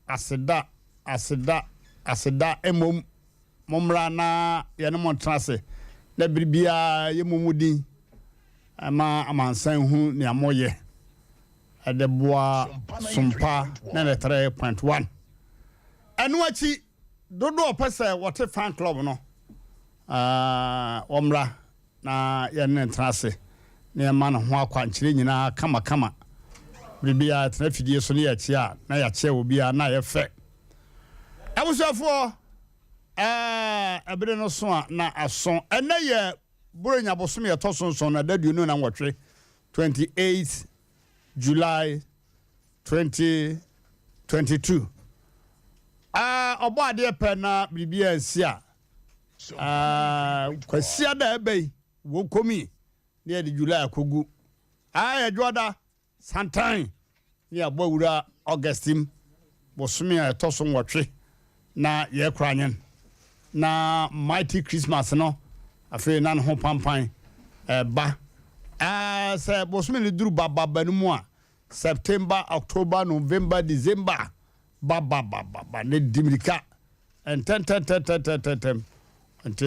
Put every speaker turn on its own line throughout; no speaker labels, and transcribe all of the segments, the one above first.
aseda, aseda, aseda mmom mommra na yɛne mo ntena ase na bere biara yɛmmɔ mo din ma amansan hu nea moyɛ de boa Sompa 93.1. Ɛno akyi, dodoɔ a wɔpɛ sɛ wɔte fan club no, wɔmmra na yɛne no ntena ase na yɛma no ho akwankyerɛ nyinaa kamakama. Bere biara yɛtena afidie so na yɛkyea a, na yɛakyea obiara na ayɛ fɛ. Abusuafoɔ, ɛbere no so a na aso. Ɛnnɛ yɛ Buronya bosome a ɛtɔ so nson no da 28, 28 July 2022. Ɔbɔ adeɛ pɛ na biribi ansi a, Kwasiada a ɛba yi, wɔkɔmi na yɛde July akɔgu. Ɛdwoada. Santan ne yɛabɔ awura August mu bosome a ɛtɔ so nwɔtwe na yɛrekora anyen na Mighty Christmas no afei na ne ho pampan ɛba. Ɛɛ sɛ bosome no duru bababa no mu a, September, October, November, December, bababababa ne di mirika ntɛntɛntɛntɛntɛntɛm. Nti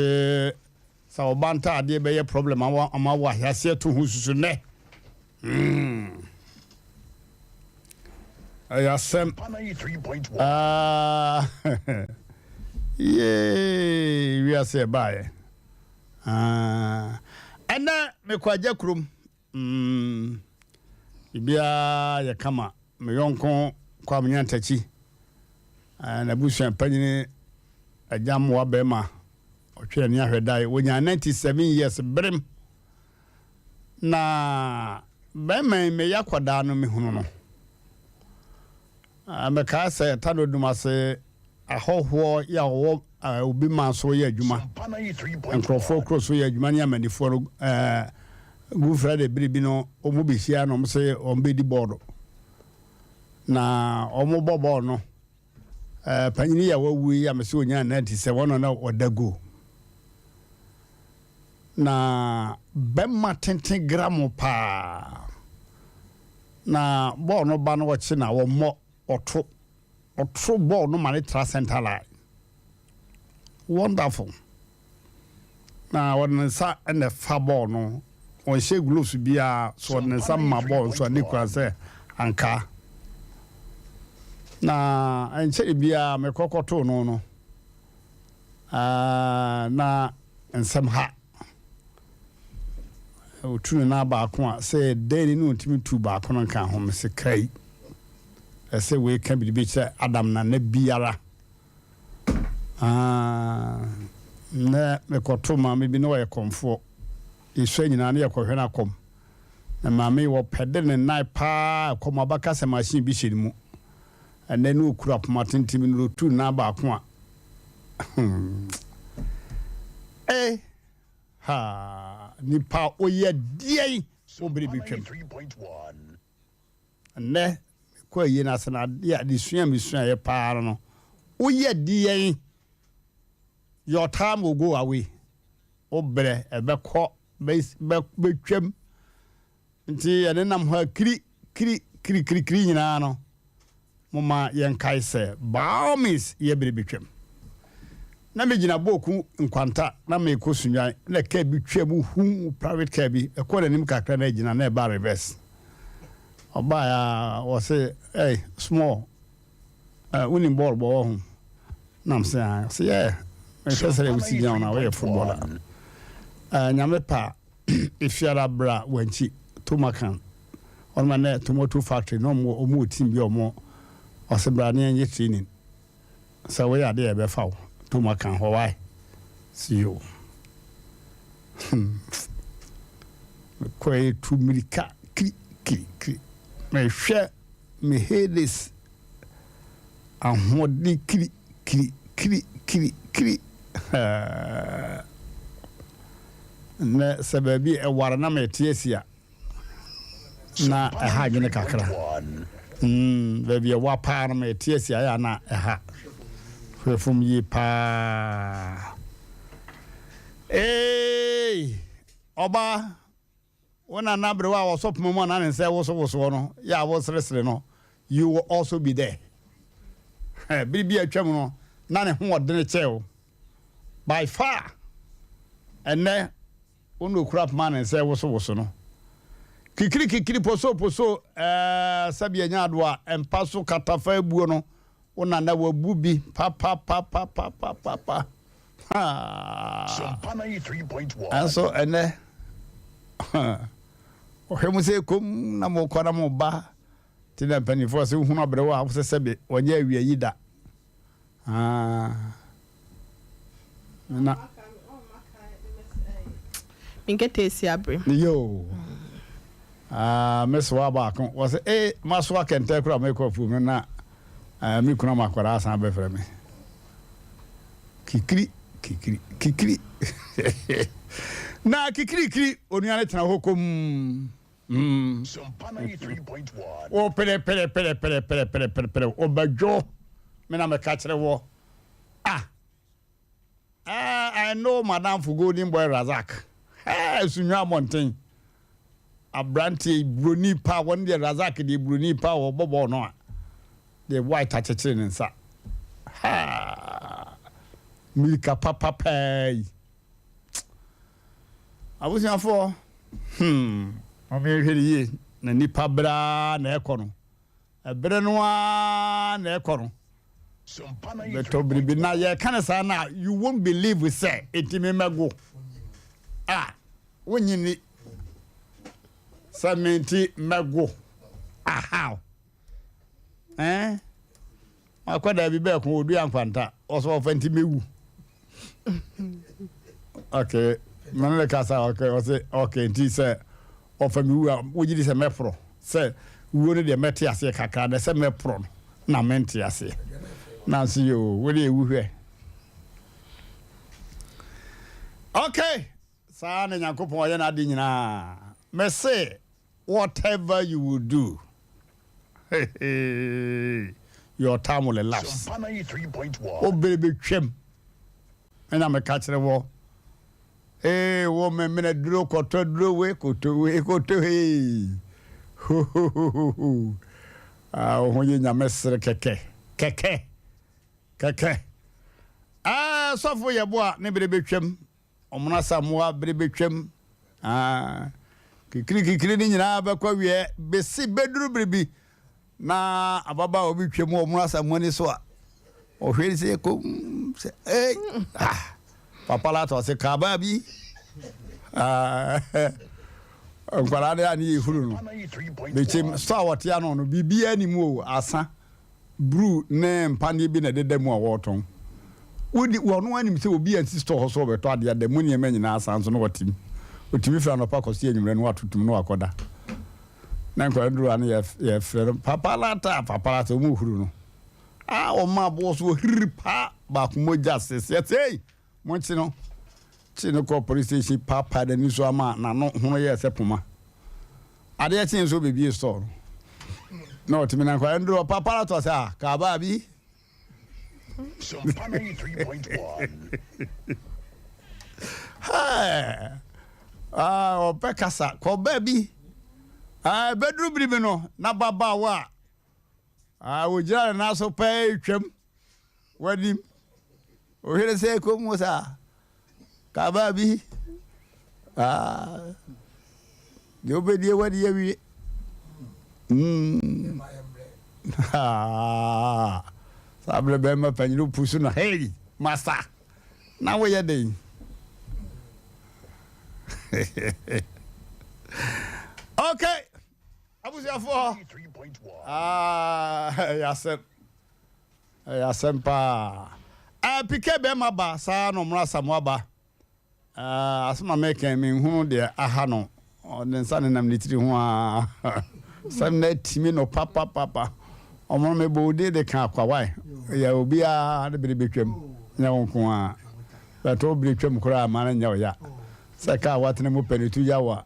sɛ wo ba ntaadeɛ bɛyɛ problem ama ama wo ahyɛaseɛ to ho susu nnɛ. Mm. Ɛyɛ asɛm. Ah, yee, wiase ɛbaeɛ. Ah, ɛnɛ mekɔ agya kurom. Mm, biribiara yɛ kama. Me yɔnko Kwame Nyantakyi, eh, n'abusua panyini agya mmoa bɛrima, ɔtwe ani ahwɛ dae. Wɔnyaa 97 years berem. Na bɛrima yi meyɛ akwadaa no mehunu no. Ah, mekae sɛ Tado Dumase ahɔhoɔ yɛ a wɔwɔ ah, obi man so yɛ adwuma, nkurɔfoɔ kuro so yɛ adwuma ne amanifoɔ no eh, Good Friday bere bi no wɔn bɛhyia na wɔn sɛ wɔn bɛdi bɔɔlo. Na wɔn bɔ bɔɔlo no, eh, panyini yi a wawu yi a mese ɔnyaa 97 ɔno na ɔda goal. Na bɛma tenten gramo paa. Na bɔɔl no ba no ɔkye na wɔmmɔ ɔto ɔto bɔɔl no ma ne tra center line. Wonderful. Na ɔde ne nsa na ɛfa bɔɔl no. Ɔnhyɛ gloves biara so ɔde ne nsa ma bɔɔl nso a ne kura sɛ ankaa. Na ɛnkyɛre biara mekɔ kɔtoo no no. Ah, na nsɛm ha. Otu ne nan baako a, sɛ dɛn ni na ontumi tu baako no nka ho. Mese kai. Ɛsɛ wei ka biribi kyerɛ Adam nana biara. Ah, nnɛ mekɔto maame bi na ɔyɛ kɔmfoɔ. Yɛsua nyinaa na yɛkɔhwɛ no akɔm. Na maame yi wɔpɛ de ne nan paa kɔm abaka sɛ machine bi hyɛ ne mu. Ɛnnɛ na ɔkura poma tenten bi na ɔtu nan baako a. Hmm. Eh, ha, nipa oyɛ deɛn wɔ bere bi twam. Ɛnnɛ, mekɔ ayie no ase no adeɛ adesua a mesuaeɛ paa no, woyɛ deɛn your time will go away. Wo berɛ ɛbɛkɔ bɛtwam. Nti yɛnenam hɔ a kiri kiri kiri kiri kiri nyinaa no, momma yɛnkae sɛ by all means yɛ bere betwam. Na megyina Booku nkwanta na merekɔ Sunyani na kaa bi twam huu private car bi, ɛkɔɔ n'anim kakra na agyina na ɛbaa reverse. Ɔbaeɛ a ɔse, hey, small, uh, wonim bɔɔl bɔ wɔ ho? Na mese, ah, ɔse, yeah, mehwɛ sɛdeɛ wosi gyina wo no a woyɛ footballer. Uh, Nyame pɛ a Efiara bra wankyi tomakan ɔno ma nɛ tomato factory na ɔmo ɔmo wɔ team bi a ɔmo ɔse bra ne yɛnyɛ training sɛ woyɛ adeɛ a yɛbɛfa wo tomakan hɔ wae si yo hmm mekɔɛ tu mirika kiri kiri kiri mehwɛ me hades ahoɔden kiri kiri kiri kiri kiri haa Nnɛ sɛ baabi ɛware na mete asi a na ɛha adwene kakra. Mm, baabi ɛwa paa no mete asi ayɛ a na ɛha. Hwɛ fam yie paa. Ee, ɔbaa. Wo nana aberewa a ɔsɔ poma mu a na ne nsa wosowosoɔ no yɛ a woseresere no, you will also be there. Bere bi a atwam no, na ne ho ɔdene kyɛɛ wo by far. Ɛnnɛ, wo na okura poma ne nsa ɛwosowoso no. Kikiri kikiri poso poso ɛɛ sɛbi anya ado a mpa so katafa abuo no, wo na na wabu bi papapapapapapa. Nanso ɛnnɛ, ɔhwɛ mu sɛ kom na mokɔ na moba. Nti na mpanimfoɔ sɛ wohunu aberewa a wosɛ sɛbe wɔnyɛ awia yi da. Ah. Na.
Nketeesi abere.
Yo. Ah, me soa baako. Wɔsɛ eh masoa kɛntɛn koraa mekɔ afuom no na eh, me kunu ama akwadaa asan abɛfrɛ me. Kikiri, kikiri, kikiri. Na kikirikiri onua no tena hɔ komm. Mm. Wo pere pere pere pere pere pere pere pere obadwo me na meka kyerɛ wɔ ah eh, I know madam for golden boy Razak eh sunwa abɔnten aberanteɛ buroni pa wɔn deɛ Razak deɛ buroni pa wɔbɔ bɔɔl no a deɛ white akyekyere ne nsa ha mirika papa paa yi. Abusuafoɔ, hmm, mom yɛnhwɛ no yie, na nipa berɛ ara na ɛkɔ no, ɛberɛ no ara na ɛkɔ no, bɛtɔ biribi na yɛka no saa na you won't believe sɛ ɛtumi mɛgo a wonyi ni sɛ menti mɛgo ahaw eh Akwadaa bi bɛɛko ɔdua nkwanta ɔsɛ ɔfa nti mɛwu. Okay, mene ne kasa okay ɔsɛ okay nti sɛ ɔfa me wu a wogye di sɛ mɛporɔ sɛ wuo no deɛ mɛte aseɛ kakra na sɛ mɛporɔ no na mente aseɛ nanso yoo wode ɛwu hwɛ. Okay, saa na Nyankopɔn ɔyɛ n'ade nyinaa. Mese Whatever you will do your time will elapse. Wo bere betwam. Me na meka kyerɛ wɔ. Ee, wo memene duro kɔtɔ duro we koto we koto hei. Ho ho ho ho ho. Ah, wo ho yɛ nyame sere kɛkɛ. Kɛkɛ. Kɛkɛ. Ah, sɔfo yɛ bo a ne bere betwam. Wɔn asamoa bere betwam. Ah, kikirikikiri no nyinaa bɛkɔ awieɛ. Besi beduru bere bi na ababaawa bi twam wɔ wɔn asamoa ni so a, ɔhwɛ ni sɛ kom sɛ ee ah papa la tɔ se kabaa bi. Ah, nkwadaa de a ne yɛ huru no. Bekyem sɔ a wɔte ano no biribiara ni mu o asa. Bruu ne mpaneɛ bi na ɛdeda mu a wɔretɔn. Wodi, ɔno ara nim sɛ obi ansi store hɔ sɛ ɔrebɛtɔ adeɛ ada mu nneɛma nyinaa asa nso na wate mu. Ɔtumi firi anɔpa kɔsi anwummerɛ na wato tum na wakɔda. Na nkwadaa no duru hɔ a na yɛfrɛ no Papa Lata, Papa Lata, wɔn rehuru no. A wɔma aboɔ so wɔhiriri paa baako mogya seseɛ sei. Monkye no. Kyee no kɔɔ police station paapaa n'ani so ama n'ano hono yɛɛ sɛ poma. Adeɛ kyee nso ɔbɛbie store no. Na ɔtumi na nkwadaa no duru hɔ paapaa no toa sɛ ah kaabaa bi. Hey! Ah, ɔpɛ kasa kɔbaa bi. Ah, ɛbɛduru biri bi no na babaawa a ah, ɔgyina ne nan so pɛɛ twam. W'anim. Ohwere sɛ ɛkɔ mu saa. Kaba bi. Ah. Deɛ wobɛdie wadi awie. Mm. Ah. Saa berɛ bɛrima panyini wopu so no hey masa na woyɛ den. Okay. Abusuafoɔ. Ah, ɛyɛ asɛm. Ɛyɛ asɛm paa. Eh, PK bɛɛma ba saa na ɔmra Asamoah ba. Eh, asɛm a meka yi menhunu deɛ aha no. Ɔde nsa nenam ne tiri ho aa. Asɛm no atimi no papapapa. Ɔmo no mebɔ wo din de ka akwa wai. Yɛ obiara ne bere bɛtwam. Nyɛ wo nko ara. But wo bere twam koraa ma no nyɛ wo ya. Sɛ kaa watena mu pɛ ne tu ya wo a.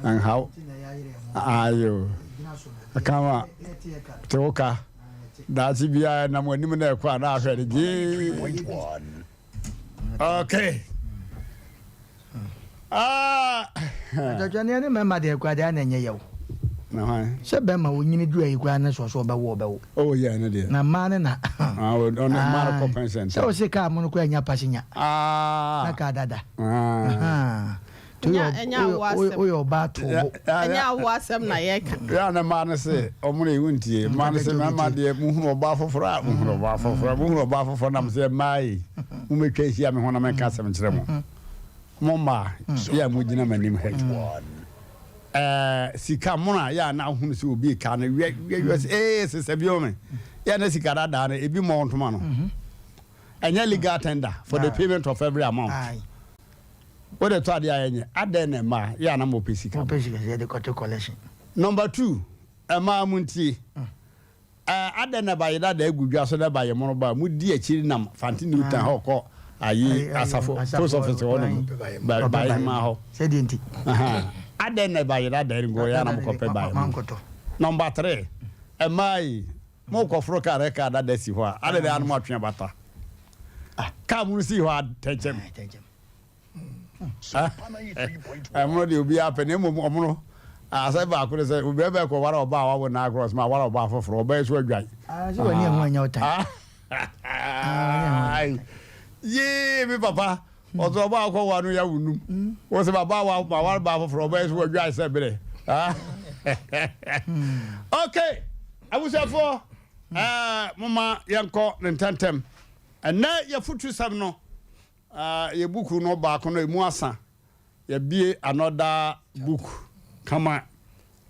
Nhaw. Ayo. Kama. Te wo ka. Daakye biara nam w'anim na ɛkɔ a na ahwɛ no gyee. Okay. Ah.
Atwatwaneɛ ne mmarima deɛ kura deɛ na ɛnyɛ yaw.
Na hwan?
Sɛ bɛrima onyini du ayi koraa ne soɔ so ɔbɛwo ɔbɛwo.
Oh yeah, ɛno deɛ.
Na mmaa ne na.
Ah, ɔno mmaa no kɔ pension.
Sɛ ɔse kaa mo no koraa nya pasenya.
Ah.
Na kaa dada.
Ah.
Woyɛ ɔbaa to bo.
Ɛnyɛ awo asɛm na yɛka.
Yɛ na mmaa no se ɔmo na ewu ntie. Mmaa no se mmarima deɛ muhunu ɔbaa foforɔ a muhunu ɔbaa foforɔ a muhunu ɔbaa foforɔ nam sɛ mmaa yi mo mɛtwa ahyia me ho na menka asɛm nkyerɛ mo. Mo mmaa yɛ a mogyina m'anim ha yi. Ɛɛ sika mono a yɛ a na ahunu sɛ obi ka no wɛ wɛ wɛ sɛ ee sesa bi ɔme yɛ na sika dadaa no ebi mmɔ ntoma no. Ɛnyɛ legal tender for the payment of every amount. Wode tɔ adeɛ a ɛnyɛ adɛn na mmaa yɛ a na mopɛ sika.
Mopɛ sika sɛ yɛde kɔto collection.
Number 2, mmaa montie. Ɛɛ adɛn na baye dada agu dwa so na baye mono ba a modi akyiri nam Fante New Town hɔ kɔ ayi asafo post office hɔ nom baye hemaa hɔ.
Sɛdeɛ nti.
Adɛn na baye dada nko yɛ a na mokɔpɛ baye mono. Number 3, mmaa yi mokɔforo kaa na kaa dada si hɔ a adɛn na yɛ a na moatwe abata. Kaa mono sii hɔ a tɛnkyɛm. Ɛmono deɛ obiara pɛ na mmom ɔmono asɛm baako ne sɛ obiara bɛkɔ ware ɔbaa a wawo nan korɔ sɛ aware ɔbaa foforɔ ɔbaa so adwan.
Sɛ w'ani ɛho anyɛ wo tan.
Yee me papa ɔsɛ ɔbaa kɔ wa no ya wo num wɔ sɛ baba wa ma ware baa foforɔ ɔbaa so adwan sɛ berɛ. Okay abusuafoɔ moma yɛnkɔ ne ntɛntɛm ɛnɛ yɛfotusɛm no. Ah yɛ book no baako no emu asa yɛbie another book kama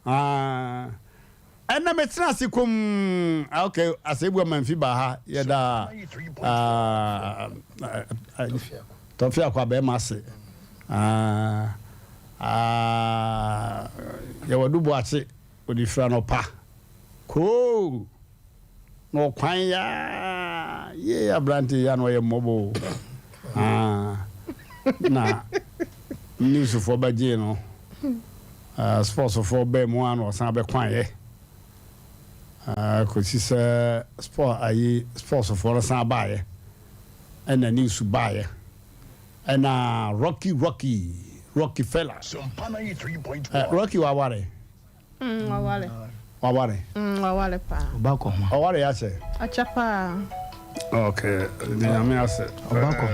ah ɛnna metena ase kom ah, okay asɛbu amanfi baa ha yɛda ah tɔfi akɔ abɛɛma ase ah ah yɛwɔ dubu akye ɔde fira no pa koo. Na ɔkwan yaa yee aberante yi a na ɔyɛ mmɔbɔ o. Ah, na newsfoɔ bɛgyee no. Uh, sportsfoɔ bɛɛ mu a na ɔsan bɛkwaeɛ. Uh, kɔsi sɛ sport ayi sportsfoɔ no san baeɛ. Ɛna news baeɛ. Ɛna Rocky Rocky Rocky fella. Uh, Rocky waware.
Mm, waware.
Waware.
Mm, waware paa.
Ɔba kɔ ho.
Ɔware akyɛ.
Akyɛ paa.
Okay, de nyame ase.
Ɔba kɔ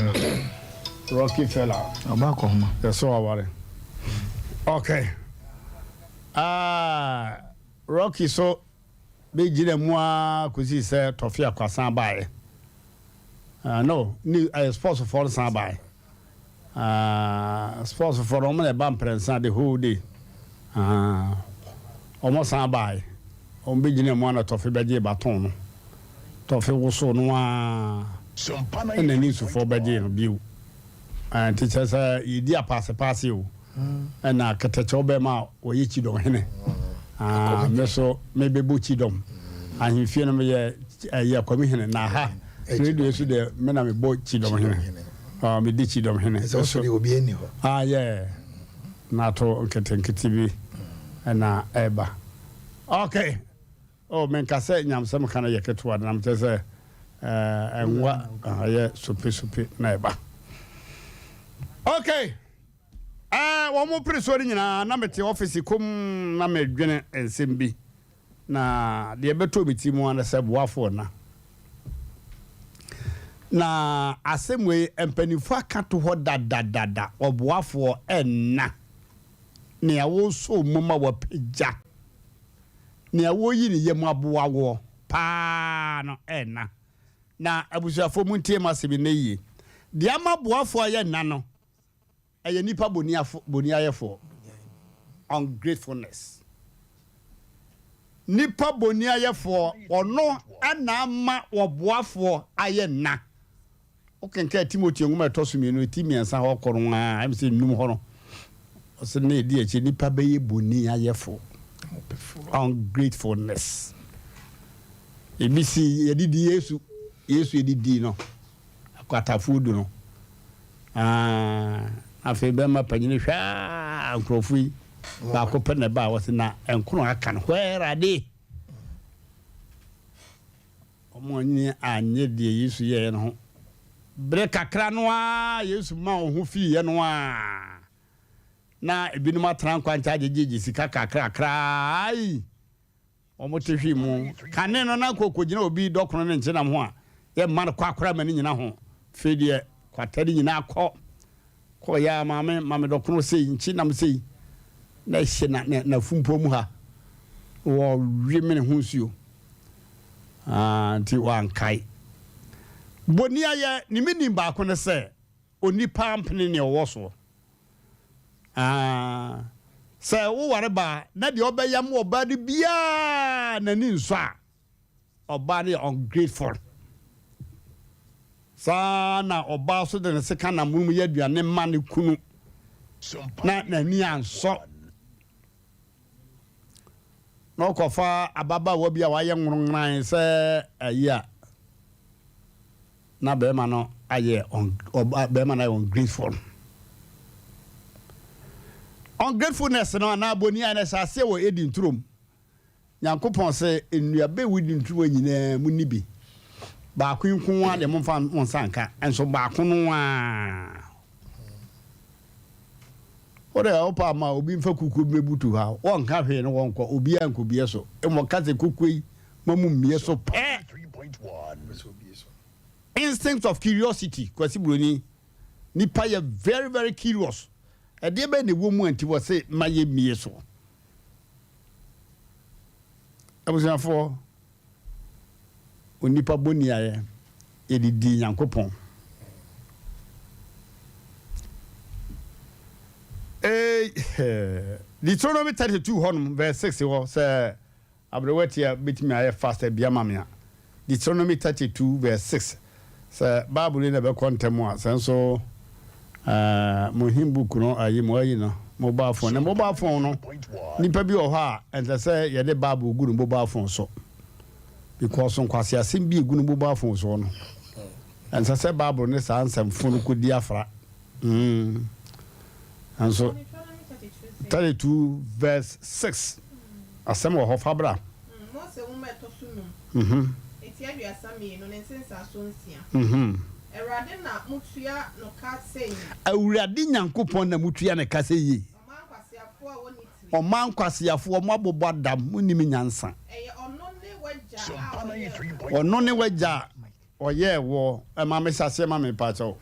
ho.
Rocky fella.
Ɔba kɔ ho.
Yɛsɛ waware. Okay. Ah, Rocky so bɛgyina mu ara kɔsii sɛ Tɔfe Akwasan baeɛ. Uh, no, ne uh, sports foɔ no san baeɛ. Uh, sports foɔ no wɔn na ɛba mprɛnsa the whole day. Uh, wɔn san baeɛ. Wɔn bɛgyina mu ara na Tɔfe bɛgyee baton no. Tɔfe wosoo no ara ɛna ne nsufoɔ bɛgyee no bio. Nti kyerɛ sɛ yɛdi apaasepaase o. Ɛna kɛtɛkyɛw bɛma a wɔyɛ kyidɔm hene. Me so mebɛbɔ kyidɔm. Ahemfie no meyɛ ɛyɛ akwami hene na ha radio so deɛ me na mebɔ kyidɔm hene. Medi kyidɔm hene.
Ɛsɛ wo so deɛ obi ani hɔ.
Ah yeah. Na ato nketenkete bi ɛna ɛba. Okay. Oh, menka sɛ nyamsɛm ka no yɛ ketewa de, na mekyerɛ sɛ ɛnwa ɛyɛ sopesope na ɛba. Okay, eh, wɔn mo pere soɔ no nyinaa na mete ɔfisi kom na medwene nsɛm bi, na deɛ ɛbɛtɔ me ti mu ara sɛ boafoɔ na. Na asɛm wei mpanimfoɔ aka to hɔ dadadada, ɔboafoɔ ɛnna, nea wɔsɔ mu ma wapagya. Nea woyi ne yam aboa woɔ paa no ɛnna. Na abusuafoɔ montie m'asɛm yi nnɛ yie. Deɛ ama boafoɔ ayɛ nna no, ɛyɛ nnipa boniayɛfoɔ, ungratefulness. Nnipa boniayɛfoɔ, ɔno na ama wɔboafoɔ ayɛ nna. Wokenkan Timoteo nwoma a ɛtɔ so mmienu, ti mmiɛnsa hɔ kɔ no ara, ɛm sɛ nnum hɔ no, ɔsɛ na ɛdi akyi nnipa bɛyɛ boniayɛfo, ungratefulness. Ebi si yɛde di Yesu, Yesu yɛde di no, akwatafoɔ du no. Ah, afei bɛma panyini hwɛ a nkurɔfo yi baako pɛ na ɛba a wɔsɛ na nkono aka no, where are they? Wɔn ani annye deɛ Yesu yɛeɛ no ho. Berɛ kakra no ara a Yesu maa wɔn ho fiiɛ no ara, Na ebinom atena nkwankyɛ agyegyegye sika kakrakra ai wɔn te hwee mu. Kane no na nka ɔkɔgyina obi dɔkono ne nkyenam ho a, yɛmma no kwakora ma ne nyina ho. Afei deɛ kwata no nyinaa kɔ. Kɔeɛ a maame ma me dɔkono sei, nkyenam sei, na ɛhyɛ na na n'afumpoa mu ha. Wɔwe mene ho nsuo. Ah, nti wankae. Boniayɛ ne menim baako ne sɛ, onipa mpene nea ɔwɔ soɔ. Aah, sɛ woware baa na deɛ ɔbɛyam ɔbaa no biara n'ani nsɔ a, ɔbaa no yɛ ungrateful. Saa na ɔbaa nso de ne sika nam mu yɛ aduane ma ne kunu na n'ani ansɔ. Na ɔkɔfa ababaawa bi a wayɛ nwonwonan sɛ ayi a, Na bɛrima no ayɛ ɔba bɛrima no ayɛ ungrateful. Ungratefulness no anaa boni ayɛ no ɛhyɛ aseɛ wɔ Eden turom. Nyankopɔn sɛ nnuaba ɛwɔ Eden turom nyinaa mu ni bi. Baako yi nko ara deɛ momfa mo nsa nka, nso baako no ara. Wode wopɛ ama obi mfa kukuo bi mɛbutu ha, wɔnka hwee no wɔnkɔ, obiara nkɔbie so. Mmɔ ka sɛ kukuo yi ma mu mmie so pɛ. Instinct of curiosity, Kwasi Broni, nipa yɛ very very curious. Ɛdeɛ bɛn na ɛwɔ mu a nti wɔse ma yɛ mmie so? Abusuafoɔ, onipa boniayɛ, yɛde dii Nyankopɔn. Ei, Deuteronomy 32 hɔnom, verse 6 hɔ, sɛ Aberewa tia betumi ayɛ fast abia ma me a. Deuteronomy 32 verse 6 Sɛ Bible yi na ɛbɛkɔ ntɛm a, sɛ nso eh, mo hymn book no ayi mo ayi no, mobile phone. Na mobile phone no, nipa bi wɔ hɔ a, ɛnsɛ sɛ yɛde Bible gu no mobile phone so. Because nkwaseasɛm bi egu no mobile phone so no, ɛnsɛ sɛ Bible ne saa nsɛmfo no kɔdi afra. Mm. Nanso 32 verse 6 asɛm wɔ hɔ fa bra.
Mose nwoma a ɛtɔ so num, eti 32 ne nsensanso nsia. Awurade na mutua no ka sɛ yie.
Awurade Nyankopɔn na mutua no ka sɛ yie.
Ɔman nkwaseafoɔ a wɔnni tiri.
Ɔman nkwaseafoɔ, moabobɔ adam, monnim nyansa.
Ɛyɛ ɔno ne w'agya a ɔyɛɛ wo.
Ɔno ne w'agya a Ɔyɛɛ wɔ ma me hyɛ aseɛ ma me mpakyɛw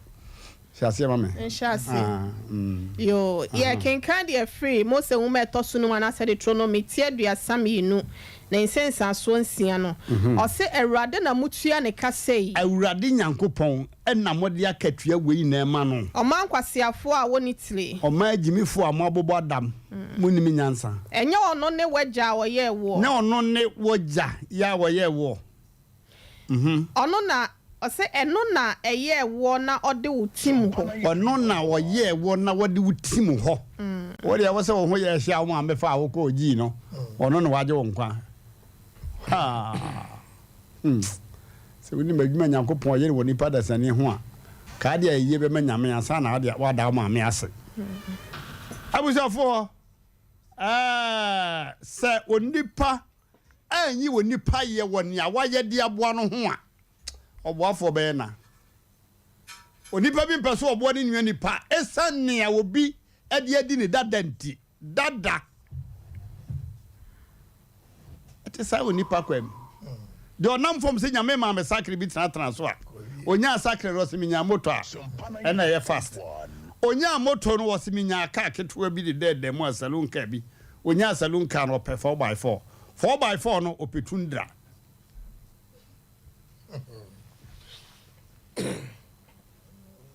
hyɛ aseɛ ma me.
Nhyɛ aseɛ.
Ah, mm.
Yoo, yɛ kenkan deɛ firi Mose nwoma a ɛtɔ so num anaasɛ Deuteronomy ti 32 ne nsensansoɔ nsia no. Ɔse, Awurade na motua ne ka sei.
Awurade Nyankopɔn na mode akatua wei nyinaa ma no.
Ɔman nkwaseafoɔ a wɔnni tire.
Ɔman agyimifoɔ a moabobɔ adam, monnim nyansa.
Ɛnyɛ ɔno ne w'agya a ɔyɛɛ woɔ.
Nyɛ ɔno ne w'agya yi a ɔyɛɛ woɔ.
Ɔno na, ɔse, ɛno na ɛyɛɛ woɔ na ɔde wo tim hɔ.
Ɔno na ɔyɛɛ woɔ na ɔde wo tim hɔ. Wo deɛ wo sɛ wo ho yɛ hye a wo maame faa wo kɔɔ gyii no, ɔno na wagye wo nkwa. Haa. Hmm. Sɛ wonim adwuma Nyankopɔn yere wɔ nipa dasani ho a, kaa deɛ ayɛyie bɛma Nyame ansa na wode wada wo maame ase. Abusuafoɔ, ɛɛ, sɛ onipa anyi onipa yɛ wɔ nea wayɛ de aboa no ho a, ɔboafoɔ bɛyɛ na. Onipa bi mpɛ sɛ ɔboa ne nua nipa esiane nea obi de adi ne dada nti. Dada. Ɛte saa wɔ nipa kwa mu. Deɛ ɔnam fam sɛ Nyame maa me sakre bi tenatena so a, ɔnyaa sakre no ɔse menyaa moto a, ɛna ɛyɛ fast. Ɔnyaa moto no ɔse menyaa kaa ketewa bi de dɛɛdɛɛ mu a saloon car bi. Onyaa saloon car no ɔpɛ 4x4. 4x4 no ɔpɛ tundra.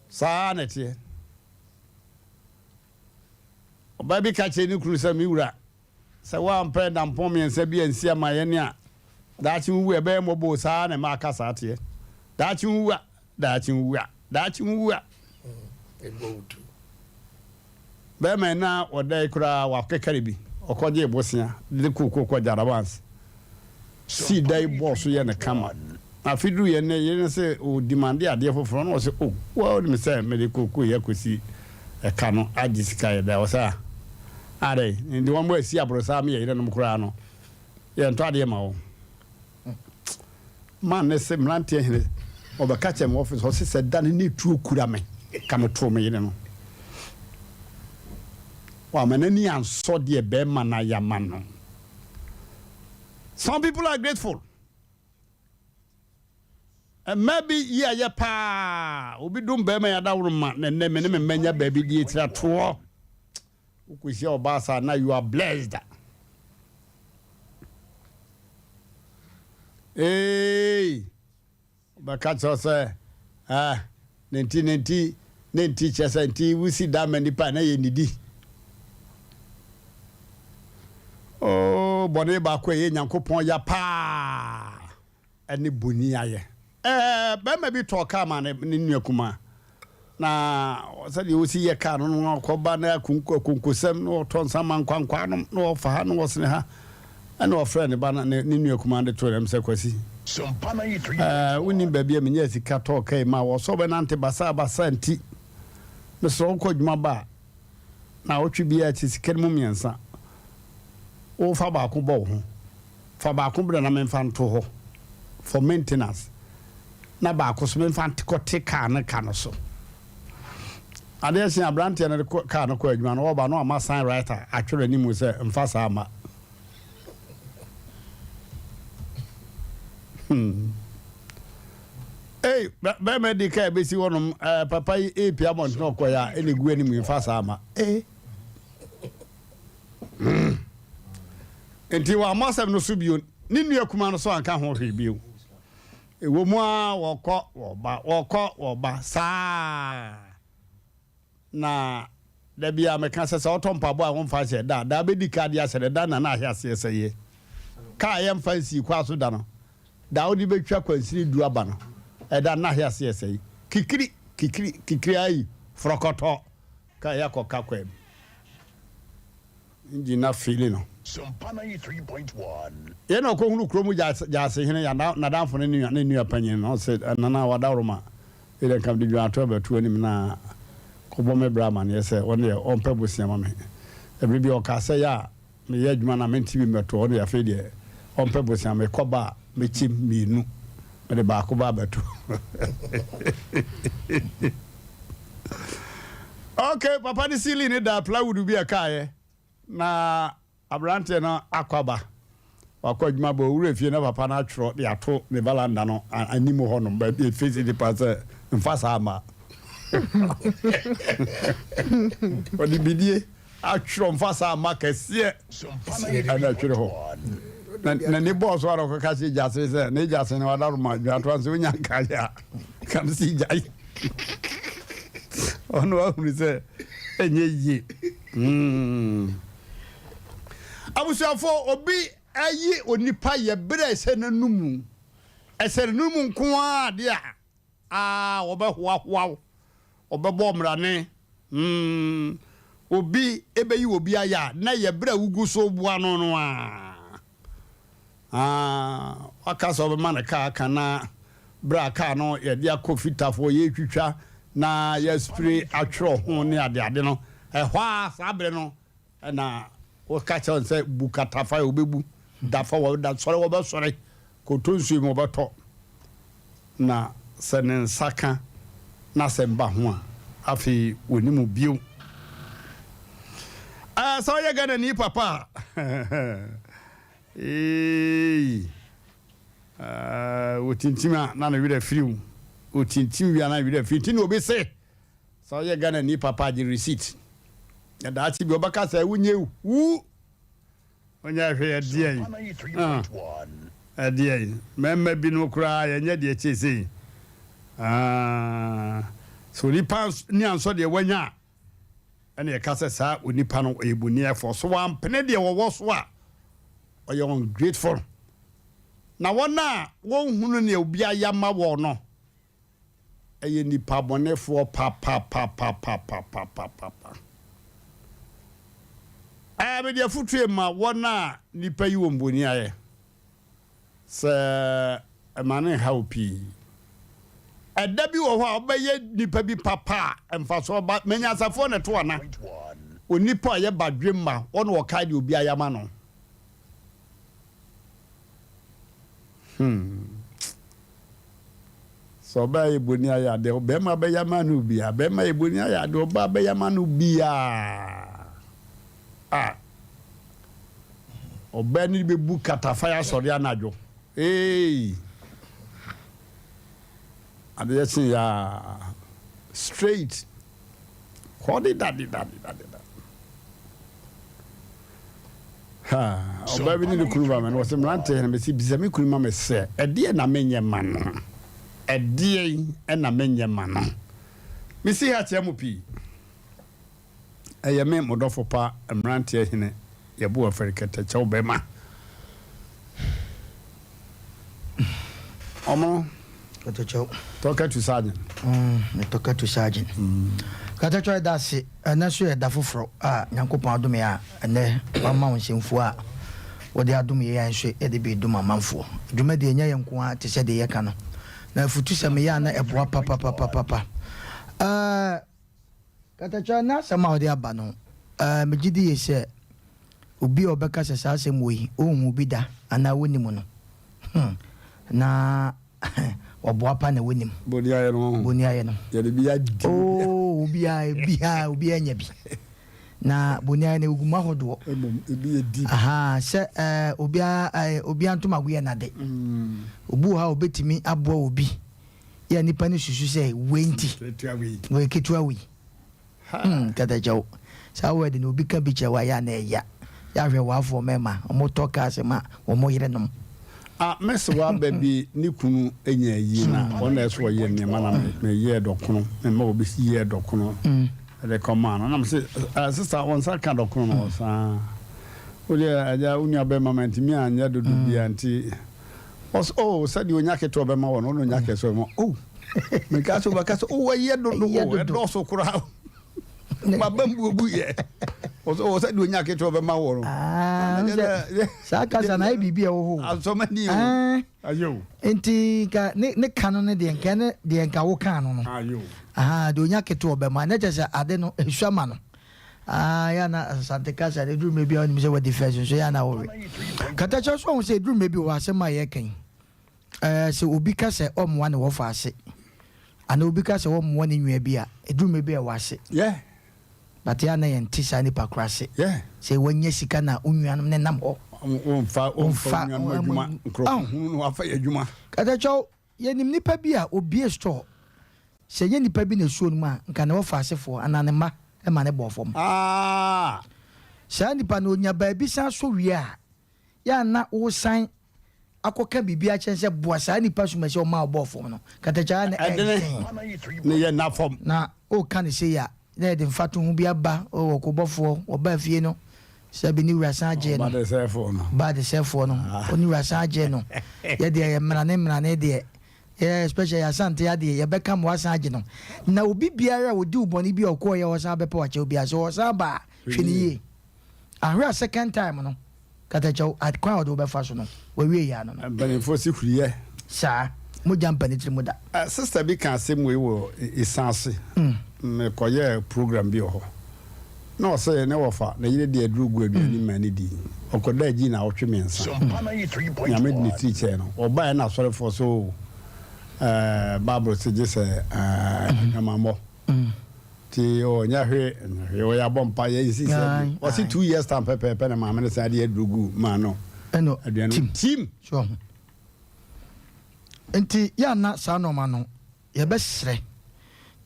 Saa na ɛteɛ. Ɔbaa bi ka kyerɛ ne kunu sɛ, me wura, sɛ woampɛ dampɔn mmiɛnsa bi ansi ama yɛn a, daakye wowu a ɛbɛyɛ mmɔbɔ o. Saa na mmaa ka saa teɛ. Daakye wowu a, daakye wowu a, daakye wowu a. Bɛrima yi na ɔda yi koraa wakekare bi. Ɔkɔgyee bosea de kookoo kɔ Jarawas sii da yi bɔɔ so yɛ no kama. Afe duruiɛ no ne yere no se ɔdimande adeɛ foforɔ na ɔse oh woa wonim sɛ mede kookoo yi akɔsi ɛka no agye sika yɛ dɛ. Ɔse ah adɛn nti wɔn asi aborosaa me yɛ yerenom koraa no yɛntɔ adeɛ ma wɔn. Man ne se mmeranteɛ hene ɔbɛka kyerɛ me office ɔse sɛ da no ne tuo kura me ka me too me yere no. Wama n'ani ansɔ deɛ bɛrima no ayɛ ama no. Some people are grateful. Mmaa bi yi ayɛ paa. Obi dom bɛrima yi adaworo ma na nnɛ me ne me mma nya baabi de atira toɔ. Wokɔhyia ɔbaa saa na you are blessed. Hey. Ɔbɛka kyerɛ wo sɛ, Ah, ne nti, ne nti, ne nti, kyerɛ sɛ nti wosi dan ma nnipa a na yɛnnidi. Oh, bɔne baako a ɛyɛ Nyankopɔn ya paa ɛne boni ayɛ. Ɛɛ, bɛrima bi tɔɔ kaa maa ne ne nua kumaa. Na sɛdeɛ ɔsi yɛ kaa no no ɔkɔba na akonkosɛm na ɔtɔ nsa ma nkwankwaa nom na ɔfa ha na ɔsene ha ɛna ɔfrɛ ne ba no ne ne nua kumaa de too dɛm sɛ Kwasi ɛɛ wonim baabi a menyaa sika tɔɔ kaa yi ma wɔ sɛ ɔbɛnante basaa basaa nti mesrɛ wo kɔ adwuma ba a naawɔtwe biara kyɛ sika no mu mmiɛnsa wofa baako bɔ wo ho Fa baako brɛ na memfa nto hɔ for maintenance na baako nso memfa nkɔte kaa no ka no so. Adeɛ kye aberanteɛ no de kaa no kɔ adwuma no ɔba no ama sign writer atwerɛ anim sɛ mfa saa mma. Hmm. Ei, bɛrima di kaa bɛsi hɔnom, eh, papa yi ɛrepia abɔntene ɔkɔeɛ a ɛna ɛgu anim mfa saa mma. Eh. Hmm. Enti wammɔ asɛm no so bio. Ne nua kumaa no so anka ho hwee bio. Ɛwɔ mu ara wɔkɔ, wɔba, wɔkɔ, wɔba saa. Na da bi a meka sɛ sɛ ɔtɔ mpaboa a wɔmfa nhyɛ da a, da bɛdi ka de ahyɛ no da na na ahwe aseɛ sɛ yɛ. Kaa yɛmfa nsii kwa so da no, da wode bɛtwa kwansini du aba no, ɛda na ahwe aseɛ sɛ yi. Kikiri, kikiri, kikiri ayi, frɔkɔtɔ. Ka yɛ akɔ ka kwam. Engine na feeli no. Yɛ na ɔkɔ hunu kurom gyaase hene ya nadamfo ne ne nua panyin no ɔse nana wadaworoma yi dɛ nka mede dwanato abɛto anim na kɔbɔ me bra amaneɛ sɛ ɔno deɛ ɔmpɛ bosea ma me. Ɛbere bi ɔkaa sɛ yɛ a Meyɛ adwuma na mente bi mmɛto hɔ deɛ afei deɛ ɔmpɛ bosea mekɔ ba a mɛkyɛm mmienu mede baako ba abɛto ok papa ne ceiling ne da plywood bi a ɛkaeɛ na aberanteɛ no akɔ aba wakɔ adwuma bɔ owura fie na papa no atwerɛ de ato ne valanda no anim hɔ nom baabi efesi nipa sɛ mfa saa ma ɔde bidie atwerɛ mfa saa mma kɛseɛ ɛna ɛtwere hɔ na n'ani bɔɔ so ara ɔkɔka kyerɛ gyasere sɛ ne gyasere no wadaroma dwatoa sɛ wonya nkaeɛ a ka no sɛ gyae ɔno ahunu sɛ ɛnyɛ yie hmm. Abusuafoɔ obi ayi onipa yɛ berɛ ɛsɛ n'anum ɛsɛ n'anum nko ara adeɛ a Aa wɔbɛhoahoa wo, wɔbɛbɔ mmrane, mm, obi bɛyi obi ayɛ a, na ɛyɛ berɛ a wogu so reboa no no ara. Aa, waka sɛ wobɛma no kaa aka na berɛ a kaa no yɛde akɔ fitafoɔ yɛretwitwa na yɛaspray atwerɛ ho ne adeade no, ɛhɔ ara saa berɛ no Ɛna woka kyerɛ wɔn sɛ, Bu katafa a wɔbɛbu, da fa wɔda, sɔre wɔbɛsɔre, kɔtɔ nsuo mu wɔbɛtɔ. Na sɛ ne nsa ka n'asɛm ba ho a, afei wɔnni mu bio. Ɛɛ, sɛ woyɛ Ghanani papa a, eei, ɛɛ, wɔtintim a na ne werɛ afiri wo. Wɔtintim wie a na ne werɛ afiri. Nti na obi se, Sɛ woyɛ Ghana ni papa a gye receipt na daakye bi wɔbɛka sɛ wonyɛ hu wonyɛ hwee ɛdeɛn ah ɛdeɛn mmarima binom koraa yɛnyɛ deɛ kyee sei ah sɛ onipa ni ansɔ deɛ wanya a ɛna yɛka sɛ saa onipa no ɔyɛ boniɛfoɔ so wampene deɛ wɔwɔ so a ɔyɛ ungrateful na wɔn a wɔnhunu nea obi ayɛ ama wɔn no yɛ nnipa bɔnefoɔ papapapapapapapa. Ɛɛ, mede afotuo ma wɔn a nnipa yi wɔn boni ayɛ, sɛ ɛma no nha wo pii. Ɛda bi wɔ hɔ a wobɛyɛ nnipa bi papa a mfasoɔ ba. Manyansafoɔ na ɛto ana? Onipa a ɔyɛ badwemma, ɔna ɔkae deɛ obi ayɛ ama no. Hmm. Sɛ ɔbaa yɛ boni ayɛ adeɛ, ɔbɛrima bɛyɛ ama no bia. Bɛrima yɛ boni ayɛ adeɛ, ɔbaa bɛyɛ ama no bia. A ɔbaa no bɛbu katafa asɔre anadwo. Ee, adeɛ kye ya straight kɔ de da de da de da de da. Ha, ɔbaa bi ne ne kunu ba me no, wɔsɛ mmeranteɛ na mesi bisa me kunu ma me sɛ, ɛdeɛ na menyɛ ma no? Ɛdeɛ ɛna menyɛ ma no? Mesi ha kyerɛ mo pii. Ɛyɛ me mo dɔfo pa, mmeranteɛ hene, yɛbo afɛre kɛtɛkyɛw bɛma ɔmo.
Kɛtɛkyɛw.
Tɔka tu sergeant.
Tɔka tu sergeant. Kɛtɛkyɛw, ɛda ase. Ɛnɛ so yɛ da foforɔ a Nyankopɔn adom yɛ a ɛnɛ wama wo nsɛmfua a wɔde adom yɛ yɛn nso yɛde bi dom amanfoɔ. Dwumadie nyɛ yɛn nko ara te sɛ deɛ yɛka no. Na afutusɛm yɛ a na ɛboa papapapapa. Kɛtɛkyɛw, na asɛm a wɔde aba no, megye di yie sɛ obi a ɔbɛka sɛ saa asɛm wɔ yi ɔnhu bi da anaa wɔnim no, na ɔboa pa na wɔnim.
Boni ayɛ no ho.
Boni ayɛ no.
Yɛde bi adi.
Oo, obiara biara obiara nya bi. Na boni ayɛ no egu mu ahodoɔ.
Emom ebi yɛ di.
Aha, sɛ obiara obiara ntoma yɛ nade. Obi wɔ ha a obetumi aboa obi. Yɛ nipa no susu sɛ wei nti.
Ketewa wei.
Wei ketewa wei. Katakyɛw. Saa word no, obi ka bi kyerɛ wa yɛ a na ɛya. Yɛahwɛ waafoɔ mmarima, wɔn tɔ cars ma wɔn yerenom.
Ah, mɛsɛ waba bi ne kunu nya yie na ɔna ɛsɛ ɔyɛ nneɛma na meyɛɛ dɔkono, mema obi yɛɛ dɔkono ɛde kɔmaa no, na mese, "Sister, wɔn nsa ka dɔkono no?" Ɔsaa wodeɛ, agya, wo nua bɛma ma ntumi anyɛ dodo bia nti ɔsɛ, oh, sɛdeɛ onya ketewa bɛma wɔ no, ɔna onya kɛseɛ bɛma. Oh, meka sɛ wobɛka sɛ, oh, ɛyɛ dodo.
Ɛyɛ
o
dodo.
Ɛdɔɔso koraa, maba mbuobu yɛ. Ɔsɛ, oh, sɛdeɛ onya ketewa bɛma wɔ no.
Ah, sɛ saa kasa na ayɛ biribi a ɛwɔ hɔ o.
Asɔmani o. Ayo.
Nti nka ne ka no ne deɛ nka ne deɛ nka wo kaa no.
Ayo.
Aha, deɛ onya ketewa ɔbɛma ne kyɛ sɛ ade no esua ma no. Ah, yɛ na Asante kasa de duru mmerɛ bi a wonim sɛ wadi fɛs nso yɛ na wɔwe. Katakyɛ so ɔho sɛ ɛduru mmerɛ bi wɔ asɛm a yɛka yi. Sɛ obi ka sɛ ɔmmoa ne wɔfa ase anaa obi ka sɛ ɔmmoa ne nua bi a, ɛduru mmerɛ bi a ɛwɔ ase. But yɛ a na yɛnte saa nipa koro ase. Sɛ wanya sika na wo nuanom ne nam hɔ.
Womfa nuanom adwuma, nkurɔfo hunu no wafa yɛ adwuma.
Katakyɛw, yɛnim nipa bi a obie store, sɛ ɛnyɛ nipa bi na esuo no mu a, nka ne wɔfa asefoɔ anaa ne mma ma ne bɔɔ fam. Saa nipa no onya baabi san so wie a, yɛ a na wosan akɔka biribi akyɛn sɛ boa saa nipa suma sɛ ɔma ɔbɔɔ fam no. Katakyɛw na
ɛdene
ɛden.
Ne yɛ na fam.
Na woka ne sei a, na yɛde mfatoho bi aba wɔ kobɔfoɔ wɔbaa fie no, sɛbi ne wura san gyee no.
Ɔba de sɛfoɔ no.
Ba de sɛfoɔ no, ɔne wura san gyee no. Yɛdeɛ yɛ mmarane mmarane deɛ, yɛ especially Asante adeɛ, yɛbɛka ma wasan agye no. Na obi biara a ɔdi wo bɔne bi a ɔkɔɔ yɛ ɔsan bɛpɛ wakyɛw biara, sɛ ɔsan ba a, hwɛ ne yie. Ahwɛ a second time no, katakyɛw, kwan a ɔde wobɛfa so no, wawie yɛ ano no.
Mpanimfoɔ si huriyɛ.
Saa, mogya mpa ne tiri mu da.
Sister bi ka asɛm wei wɔ Esan ase. Mekɔyɛɛ program bi wɔ hɔ. Na ɔsɛ ne wɔfa na yere de aduro gu aduane ma ne di. Ɔkɔda agyi na awɔtwe 3. Nyame de ne tiri kyɛɛ no. Ɔbaeɛ na asɔrefoɔ so Bible sɛ gye sɛ adwamammɔ. Nti ɔnyɛ hwee, ɛnyɛ hwee. Ɔyɛ abɔ mpa yɛ nsi sɛ ɔse 2 years time pɛpɛɛpɛ na maame no san de aduro gu maa no.
Ɛno
aduane
tim.
Tim.
So ho. Nti yɛ ana saa nɔɔma no yɛbɛsrɛ.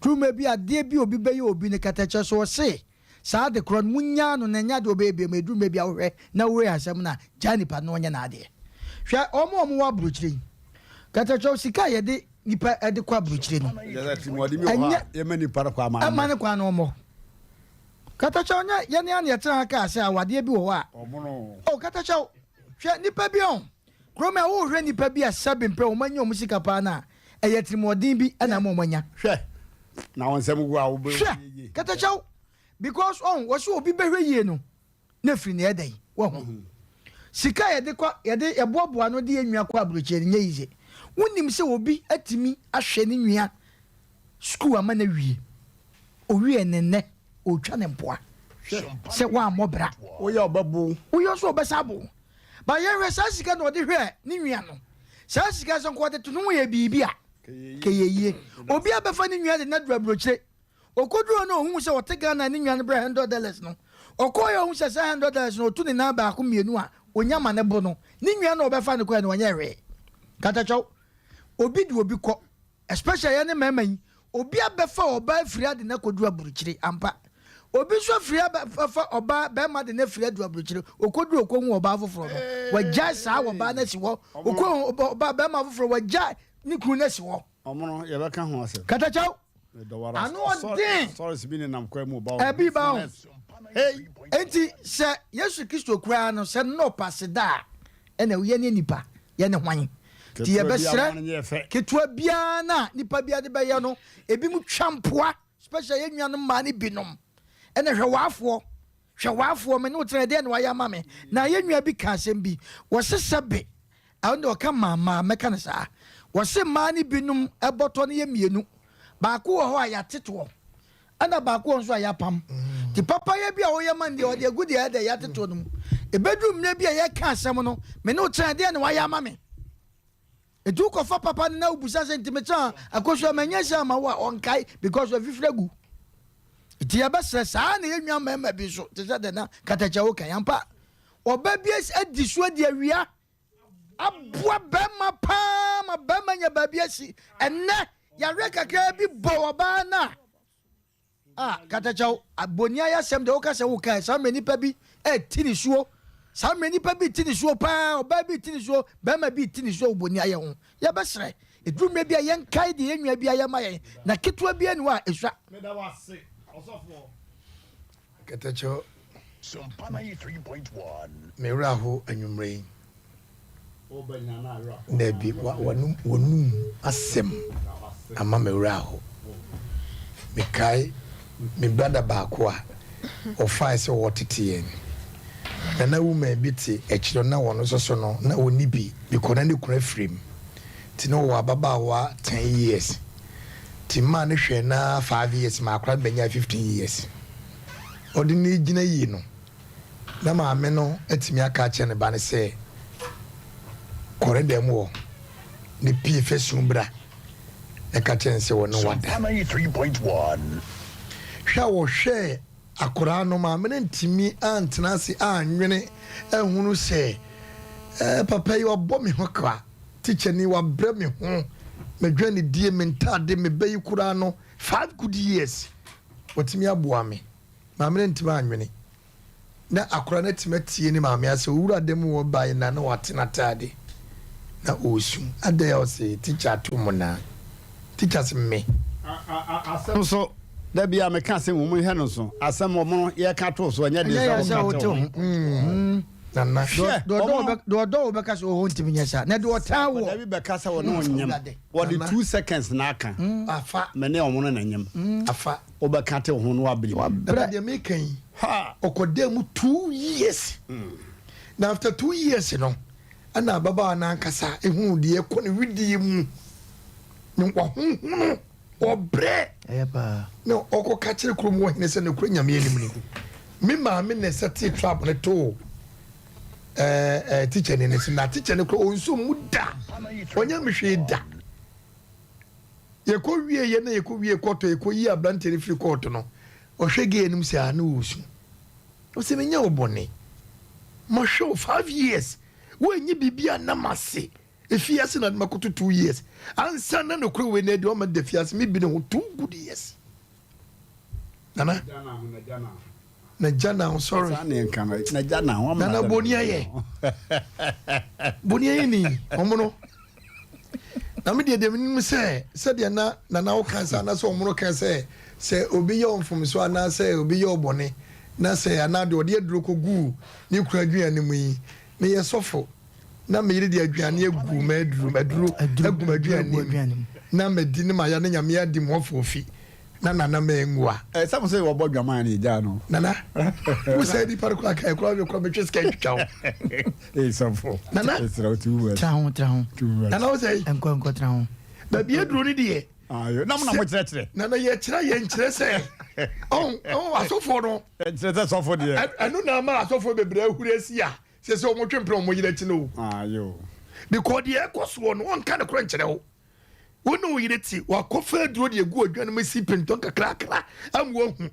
Kuruma bi adeɛ bi obi bɛyɛ obi ne katakyɛ so ɔse saa de korɔ no munyaa no na ɛnyɛ adeɛ ɔbɛyɛ bi ma ɛduru mmerɛ bi a wohwɛ na woyɛ asɛm no a, gyaa nipa no ɔnyɛ n'adeɛ. Hwɛ ɔmo a ɔmo wɔ aburokyire yi. Katakyɛ, sika a yɛde nipa ɛde kɔ aburokyire no.
Yɛsɛ tirimɔden bi wɔ hɔ a yɛma nipa no kɔ ama.
Ɛma ne kwan no ɔmmɔ. Katakyɛ, ɔnyɛ yɛne ane yɛtena ha kaa sɛ awadeɛ bi wɔ hɔ a.
Ɔmono.
O katakyɛ, hwɛ nipa bi ɔn. Kurom a wohwɛ nipa bi a sɛbi mpɛ wɔn anya wɔn sika paa na ɛyɛ tirimɔden bi ɛna ama wɔn anya.
Hwɛ na wɔn nsɛm gu a wobɛ.
Hwɛ katakyɛw, because ɔn wɔsi obi bɛhwɛ yie no na efiri nea ɛda yi wɔho sika a yɛde kɔ yɛde yɛboaboa no de yɛ nua kɔ aburokyire no nyɛ yize. Wonim sɛ obi atumi ahwɛ ne nua sukuu ama na wie owie ne nnɛ otwa ne mpoa sɛ wammɔ bra.
Woyɛ ɔbɛbo.
Woyɛ nso ɔbɛsa abo ba. Yɛhwɛ saa sika na ɔde hwɛ ne nua no, saa sika sɛ nka ɔde to ne ho yɛ biribi a kɛyɛ yie. Obi abɛfa ne nua de no aduru aburokyire, okoduro no ohun sɛ ɔte Ghana ne nua no brɛ $100 no. Ɔkɔeɛ ɔhu sɛ saa $100 no ɔtu ne nan baako mmienu a ɔnya ma ne bo no, ne nua no a ɔbɛfa no kɔeɛ no ɔnyɛɛ hwee. Katakyɛw, obi de obi kɔ, especially yɛne mmarima yi, obi abɛfa ɔbaa afiri ade no akɔduru aburukyire, ampa. Obi nso afiri abɛfa ɔbaa, barima de no afiri aduru aburukyire, ɔkɔduru ɔkɔhu ɔbaa foforɔ no, wagyae saa ɔbaa no asi hɔ, ɔkɔhu ɔbaa, barima foforɔ, wagyae ne kunu no asi hɔ.
Ɔmono, yɛbɛka ho asɛm.
Katakyɛw, Ano ɔden. Ɛbi ba ho. Enti sɛ Yesu Kristo koraa no sɛ na ɔpɛ aseda a, ɛna yɛn ne nipa, yɛn ne hwan? Nti yɛbɛsrɛ ketewa biara no a nipa biara de bɛyɛ no, ebi mu twa mpoa, especially yɛn nuanom mmaa no binom. Ɛna hwɛ w'afoɔ, hwɛ w'afoɔ, me ne wo tena ɛdeɛ na wayɛ ama me. Na yɛn nua bi ka asɛm bi, wɔse sɛbe Ɛno deɛ ɔka maa mmaa, mɛka no saa. Wɔse mmaa no binom bɔtɔ no yɛ mmienu. Baako wɔ hɔ a yɛatetoɔ, ɛna baako wɔ nso a yɛapam. Nti papayɛ bi a woyɛ ma no deɛ, ɔde agu deɛ ɛdɛ yɛatetoɔ no mu. Ɛbɛduru mmerɛ bi a yɛka asɛm no, me ne wo tena, ɛdeɛn na woayɛ ama me? Nti wokɔfa papa no na wobisa sɛ, nti metena Akosua manyɛ sei ama wo a, ɔnkae because wafifiri agu. Nti yɛbɛsrɛ, saa na yɛn nua mmarima bi nso, te sɛ deɛ na Katakyɛ woka yi, ampa, ɔba bi adi so adi awia aboa bɛrima paa ma bɛrima nya baabi asi. Ɛnnɛ, yareɛ kakraa bi bɔ ɔbaa no a, a katakyɛw bɔni ayɛ asɛm deɛ woka sɛ woka saa mmerɛ nipa bi ɛti ne suo. Saa mmerɛ nipa bi ti ne suo paa, ɔbaa bi ti ne suo, bɛrima bi ti ne suo wɔ bɔni ayɛ ho. Yɛbɛsrɛ, ɛduru mmerɛ bi a yɛnkae deɛ yɛn nua bi ayɛ ma yɛn, na ketewa bi ani hɔ a ɛsua.
Meda wo ase, ɔsɔfoɔ.
Kɛtɛkyɛw, me werɛ ahow anwummere yi. Dabi, w'anom asɛm ama me werɛ ahow. Mekae me brada baako a ɔfae sɛ ɔretete yɛn, na na woman bi te akyiri hɔ, na ɔno nso so no, na onni bi because na ne kunu afiri mu. Nti na ɔwɔ ababaawa 10 years. Nti maa no hwɛɛ no ara 5 years ma akora no bɛnyaa 15 years. Ɔde no gyina yie no, na maame no atumi aka akyerɛ ne ba no sɛ, kɔ ne dɛm wɔ ne pie fɛsum bra na ka kyerɛ no sɛ wɔne wada. Hwɛ a wɔhwɛɛ akoraa no, maame no ntumi antena ase anwene ahunu sɛ papa yi wabɔ me ho ka, tikyani wabrɛ me ho, medwane die, me ntade, me ba yi koraa no 5 good years watumi aboa me. Maame no ntumi anwene na akora no atumi atie ne maame asɛ owura dɛm wɔ bae na na wate n'ataade na ɔresu. Adɛn a ɔse tikya ato mu na tikya se me.
Asɛm so da bi a meka asɛm wɔ mu nhwɛ no so asɛm wɔ mo yɛka to so ɛnyɛ den sɛ woka te ho.
Nana.
Hwɛ ɔmo.
Deɛ ɔdɔ wo bɛka sɛ ɔhɔ ntumi nyɛ saa na deɛ ɔtaa wɔ.
Dabi bɛka sɛ ɔne wo nyem wɔde 2 seconds na aka.
Afa.
Mɛ ne ɔmo no na nyem.
Afa.
Wobɛka te wo ho no wabere bi.
Nana deɛ meka yi, ɔkɔdaa mu 2 years na after 2 years no ɛna ababaawa no ankasa ehunu deɛ ɛkɔ ne widie mu ne wahohono ɔbrɛ na ɔkɔka kyerɛ kurom wɔ hene sɛ nokorɛ Nyame anim ni, me maame na ɛsɛ tee trap no too ɛɛ teacher ni ne so na teacher no kora ɔnso mu da, ɔnyɛ me hwee da. Yɛkɔ wie yɛ na yɛkɔ wie kɔtɔ yɛkɔ yi aberanteɛ no firi kɔɔto no, ɔhwɛ gay anim sɛ a ne wɔsu, ɔsɛ menyɛ wo bɔne, mahwɛ wo 5 years, woanyi biribi a nam ase efiase na makoto 2 years ansa na nokorɛ wei na adi ɔma da fiase me bi ne ho 2 good years. Nana na gya na ho, sorry. Nana boni ayɛ boni ayɛ ni ɔmo no na me deɛ deɛ menim sɛ sɛdeɛ na nana wo kan sɛ anaasɛ ɔmo no kan sɛ sɛ obi yɛ ɔmfomso anaasɛ obi yɛ ɔbɔne na sɛ anaa deɛ ɔde aduro kɔ guu ne kura aduane mu yi, meyɛ sɔfo na meyere de aduane agu ma aduro aduro agu ma aduane mu na madi ne ma ya ne Nyame adi mu ɔfo ofi na nana ma engu a.
Ɛ sɛ mo sɛ wɔbɔ dwaman ne gya no.
Nana wo sɛ nipa no kora kan kora kora metwe sika twitwa wo.
Ee sɔfo.
Nana.
Esrɛ wo too much.
Tra ho, tra ho.
Too much.
Nana wo sɛ.
Nkɔ, nkɔ, tra ho.
Baabi aduro no deɛ.
Ayo na mo na mo kyerɛkyerɛ.
Nana yɛkyerɛ yɛn kyerɛ sɛ ɔn ɔn asɔfoɔ no.
Kyerɛ sɛ sɔfo deɛ.
Ɛno na ama asɔfoɔ bebree ahuri asi a sɛ sɛ wɔn twe mpena wɔn yere akyi no o.
Ayo.
Because deɛ ɛkɔ soɔ no wɔnka ne korɛ nkyerɛ wo. Wo ne wo yere te wakɔfa aduro de egu aduane mu si pintɔn kakrakra ama wahu.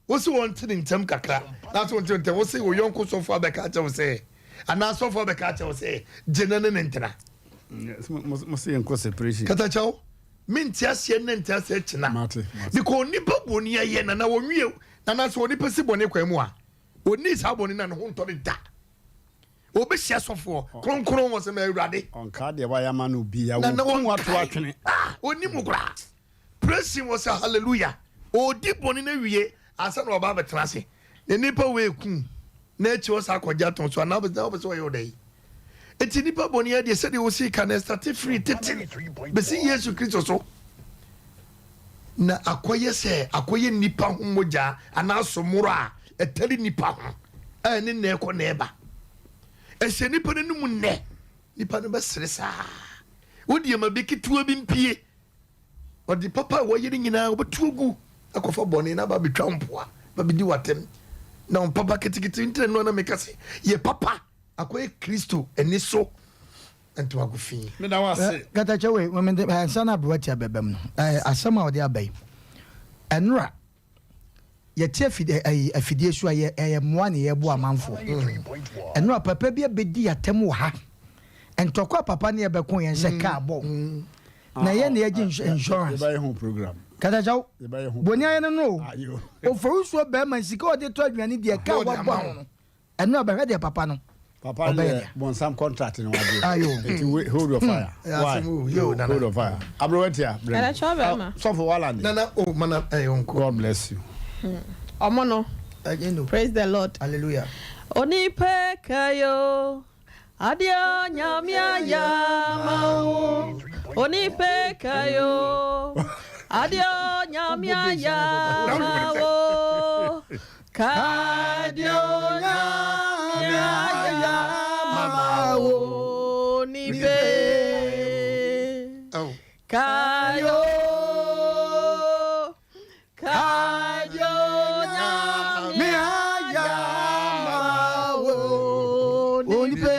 Wo se wɔnte ne ntɛm kakra, na so wɔnte ne ntɛm. Wo se wo yɔnko sɔfo abɛka akyerɛ wo sɛ, anaa sɔfo abɛka akyerɛ wo sɛ, gye no ne ne ntena.
Mo se yɛnkɔ separation.
Katakyɛw, mente aseɛ nnɛ nte aseɛ kyena.
Mate, mate.
Because onipa bɔne ayɛ na na wɔnwie, na na sɛ onipa si bɔne kwan mu a, ɔnni saa bɔne no a ne ho ntɔ no da. Ɔbɛhyia sɔfoɔ kronkron wɔ sɛ ma Awurade.
Ɔnkaa deɛ wayɛ ama no biara,
Na na
wɔkum ato
wɔnkae.
atwene.
Ah, ɔnni mu koraa. Praise him wɔ sɛ hallelujah. Ɔredi bɔne no awie ansa na waba abɛtena ase. Na nipa wei ku na akyi ɔsa akɔgye atɔn so anaa wopɛ sɛ ɔyɛ wo dɛn? Enti nipa bɔne adeɛ sɛdeɛ wɔsii ka no ɛstate firi tete bɛsi Yesu Kristo so na akɔyɛ sɛ akɔyɛ nipa ho mogya anaa somoro a ɛtari nipa ho a ɛne nnɛ ɛkɔ na ɛba. Ɛhyɛ nipa no anom nnɛ, nipa no bɛsere saa. Wodeɛ ma bi ketewa bi mpie. Ɔde papa a wɔyɛ no nyinaa wɔbɛtu agu akɔfa bɔne na aba abɛtwa wo mpoa ba bɛdi w'atɛm na wo papa ketekete nti na ɛno na meka sɛ yɛ papa akɔyɛ Kristo ani so ntomago fi.
Meda wo ase.
Katakyɛ wei, mede ansa na aberewa tia bɛbam no, asɛm a ɔde aba yi, ɛnora Yɛte afidie ɛyi afidie so a yɛ ɛyɛ mmoa na yɛboa amanfoɔ. Ɛno a papa bi abɛdi atɛm wɔ ha. Ntɔkwa a papa ne yɛbɛko yɛn sɛ kaa bɔ na yɛn na yɛgye insurance.
Yɛbɛyɛ ho program.
Katakyɛw
Yɛbɛyɛ ho.
Boni ayɛ no no o.
Ayo.
Oforisuo bɛrima sika a ɔde tɔ aduane deɛ kaa wabɔ no no. Ɛno a bɛhwɛ deɛ papa no.
Papa no
Ɔbɛyɛ
deɛ
dea.
bonsam contract no wagye.
Ayo.
Nti wait, hold your fire.
Ɛyɛ
Why?
asɛm o, yo, Nana.
Hold your fire. Aberewa tia. brɛ me.
Ɛnɛ kyerɛ bɛrima.
Ah, Sɔfo Walande.
Nana o mana ɛyɛ nko.
God bless you.
Ɔmo no.
Ɛnyɛ no.
Praise the Lord.
Hallelujah.
Onipa kayo adeɛ Nyame ayɛ ama wo. Onipa kayo adeɛ Nyame ayɛ ama wo. Kadeɛ Onyame ayɛ ama wo. Onipa
Oh.
kayo kadeɛ Onyame ayɛ ama wo. Onipa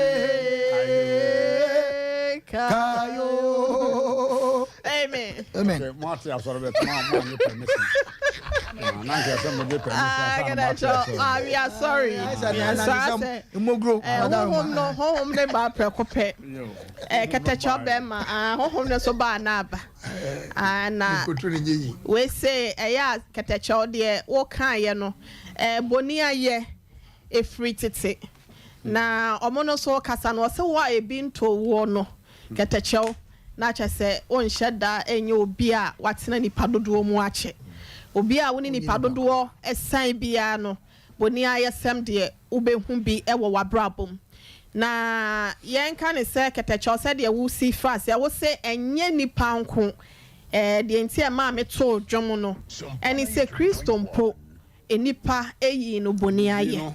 kayo. Amen.
Amen.
Okay, mo ate asɔre bɛ tuma mo anye permission. Ah, na nka sɛ mo gye permission
Ah,
ansa na mo ate
Kadacho,
asɔre.
ah, we are sorry. We are sorry.
Mmogro.
Honhom no, honhom ne ba prɛko pɛ.
Yo.
Kɛtɛkyɛ bɛrima, ah, honhom no so baa na aba. Ah, na
Nkotu ne nye yi.
wei se ɛyɛ a kɛtɛkyɛw deɛ wokaeɛ no, boni ayɛ ɛfiri tete. Na ɔmo no so kasa no, ɔsɛ wo a ebi ntɔ woɔ no, kɛtɛkyɛw, na kyerɛ sɛ wonhyɛ da ɛnyɛ obi a watena nipa dodoɔ mu akyɛ. Obi a wo ne nipa dodoɔ ɛsan biara no, boni ayɛ sɛm deɛ wobɛhu bi ɛwɔ w'abrabɔ mu. Na yɛnka ne sɛ kɛtɛkyɛw sɛdeɛ wosi fa sɛ wo se ɛnyɛ nipa nko, deɛ nti ɛmaa me too dwom no ɛne sɛ Kristo mpo nipa eyi no boni ayɛ.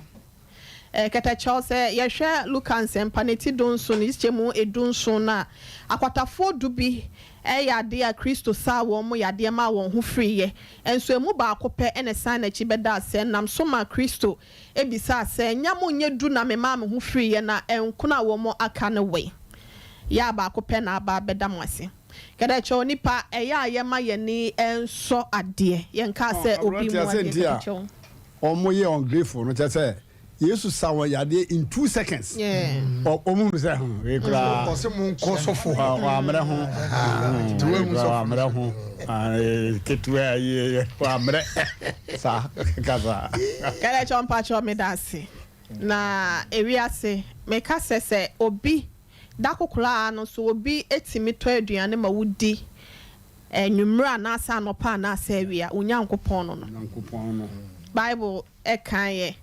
Kɛtɛkyɛw sɛ yɛhwɛ Luka nsɛmpa ne ti 17 ne kyɛ mu 17 no a, akwatafoɔ du bi ɛyɛ adeɛ a Kristo saa wɔn mo yadeɛ ma wɔn ho firiiɛ. Nso emu baako pɛ ɛna san n'akyi bɛda asɛ nam so ma Kristo ebisa sɛ nya mo nyɛ du na me maa me ho firiiɛ na nkono a wɔn mo aka no wei. Yɛ a baako pɛ na aba abɛda mo ase. Kɛtɛkyɛw nipa ɛyɛ a yɛma yɛni ɛnsɔ adeɛ. Yɛnka sɛ obi mu
Aberanteɛ sɛ
adeɛ
nti a
kɛtɛkyɛw.
ɔmo yɛ ungrateful no kyerɛ sɛ Yesu sa wɔn yadeɛ in 2 seconds. Ɔmo hu sɛ wei koraa.
Ɔsɛ mo nkɔ sɔfo.
Wammerɛ ho.
Nti woahu sɔfo.
Wammerɛ ho. Ketewa yi wammerɛ. Saa kasa.
Kɛtɛkyɛw mpakyɛw meda ase. Na ewiase meka sɛ obi da kokoraa no so obi etimi tɔ aduane ma wodi enwummerɛ anaasɛ anɔpa anaasɛ awia Onyankopɔn no.
Onyankopɔn no.
Bible ɛka yɛ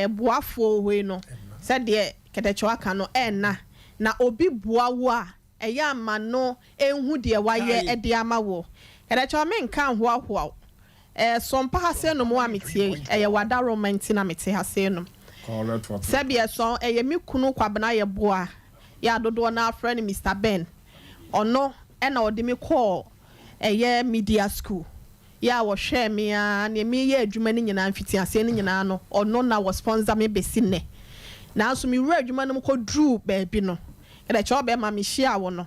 boafoɔ wei no sɛdeɛ kɛtɛkyɛw aka no ɛnna na obi boa wo a ɛyɛ ama no ehu deɛ wayɛ ɛde ama wo. Kɛtɛkyɛw menka nhoahoa wo. Sɔmpa ha sɛ nom a metie ɛyɛ wadaroma nti na mete ha sɛ nom.
Correct what?
Sɛbi ɛsɔn ɛyɛ me kunu Kwabena yɛ boa yɛ adodoɔ na afrɛ no Mr Ben. Ɔno ɛna ɔde me kɔɔ ɛyɛ media school. Yɛ a wɔhwɛ me a nea meyɛ adwuma no nyinaa mfitiaseɛ no nyinaa no ɔno na wɔ sponsor me bɛsi nnɛ. Nanso mewura adwuma no mu kɔduruu baabi no kɛtɛkyɛw bɛrima mehyia wo no.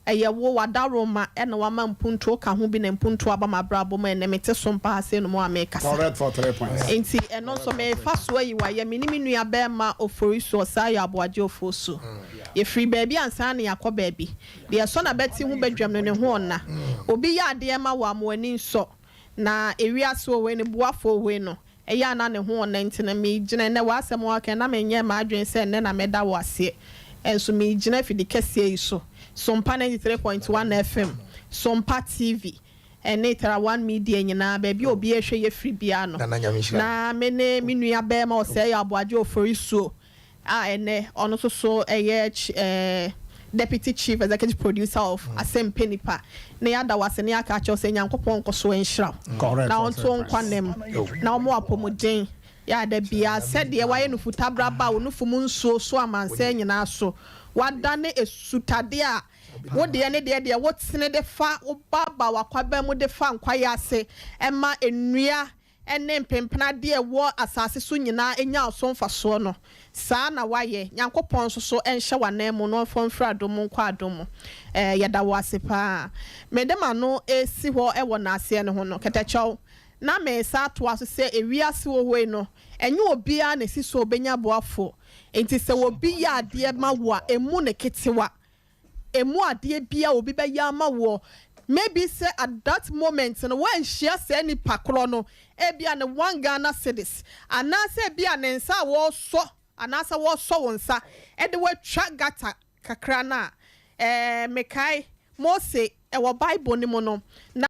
Ɛyɛ wo, w'adaworoma na wama mpuntuo ka ho bi na mpuntuo aba m'abrabɔ mu ɛnnɛ mete so mpa ha sei nom a merekasa.
Correct for 3 points.
Nti ɛno nso merefa so ayi wo ayɛ, me ne me nua barima Oforisuo Osai Aboagye Ofosu. Yɛfiri baabi ansa na yɛakɔ baabi. Deɛ ɛsɔ n'abati ho badwam no ne ho ɔnna. Obi yɛ adeɛ ma wo a, ma w'ani nsɔ. Na ewiase o wei no, boafo o wei no, Ɛyɛ a na ne ho ɔnnɛ nti no megyina ɛnnɛ w'asɛm a woaka yi na menyɛɛ m'adwene sɛ ɛnnɛ na mɛda wo aseɛ nso megyina afidi kɛseɛ yi so Sompa 93.1 FM, Sompa TV ɛne Tara One Media nyinaa baabi a obiara hwɛ yɛ firi biara no
Nana Nyame nhyira
na me ne me nua barima Ɔsɛeɛ Aboagye Oforisuo a ɛnnɛ ɔno nso so yɛ Deputy Chief Executive Producer of Asɛmpɛ Nipa, na yɛada wo ase na yɛaka akyerɛ wo sɛ Nyankopɔn nkɔ so nhyira wo na ɔnto wo nkwa nna mu na ɔma wo apɔmuden yɛ a da biara sɛdeɛ woayɛ nufutabraba a wo nufu mu nsuo so amansɛn nyinaa so woadane asutadeɛ a wo deɛ ne deɛ deɛ wotene de fa wobaabaa w'akwaban mu de fa nkwaeɛ ase ma nnua ne mpempena adeɛ a ɛwɔ asase so nyinaa nya wo so mfasoɔ no, saa na woayɛ. Nyankopɔn nso so nhyɛ w'ananmu na ɔmfa wo mfiri adom mu nkɔ adom mu. Eh, yɛda wo ase paa. Mede m'ano resi hɔ wɔ naaseɛ no ho no, kɛtɛkyɛw, na meresan atoa so sɛ ewiase wɔ hɔ yi no, ɛnyɛ obiara na ɛsi sɛ ɔbɛnya boafoɔ. Enti sɛ obi yɛ adeɛ ma wo a, mmu no ketewa. Emu adeɛ biaa obi bɛyɛ ama woɔ, maybe sɛ at that moment no woanhyia saa nipa korɔ no, ebia ne one Ghana cedis, anaasɛ ebia ne nsa a wɔresɔ anaasɛ wɔresɔ wo nsa de wo atwa gutter kakra no a, eh, mekae Mose Wɔ Bible no mu no, na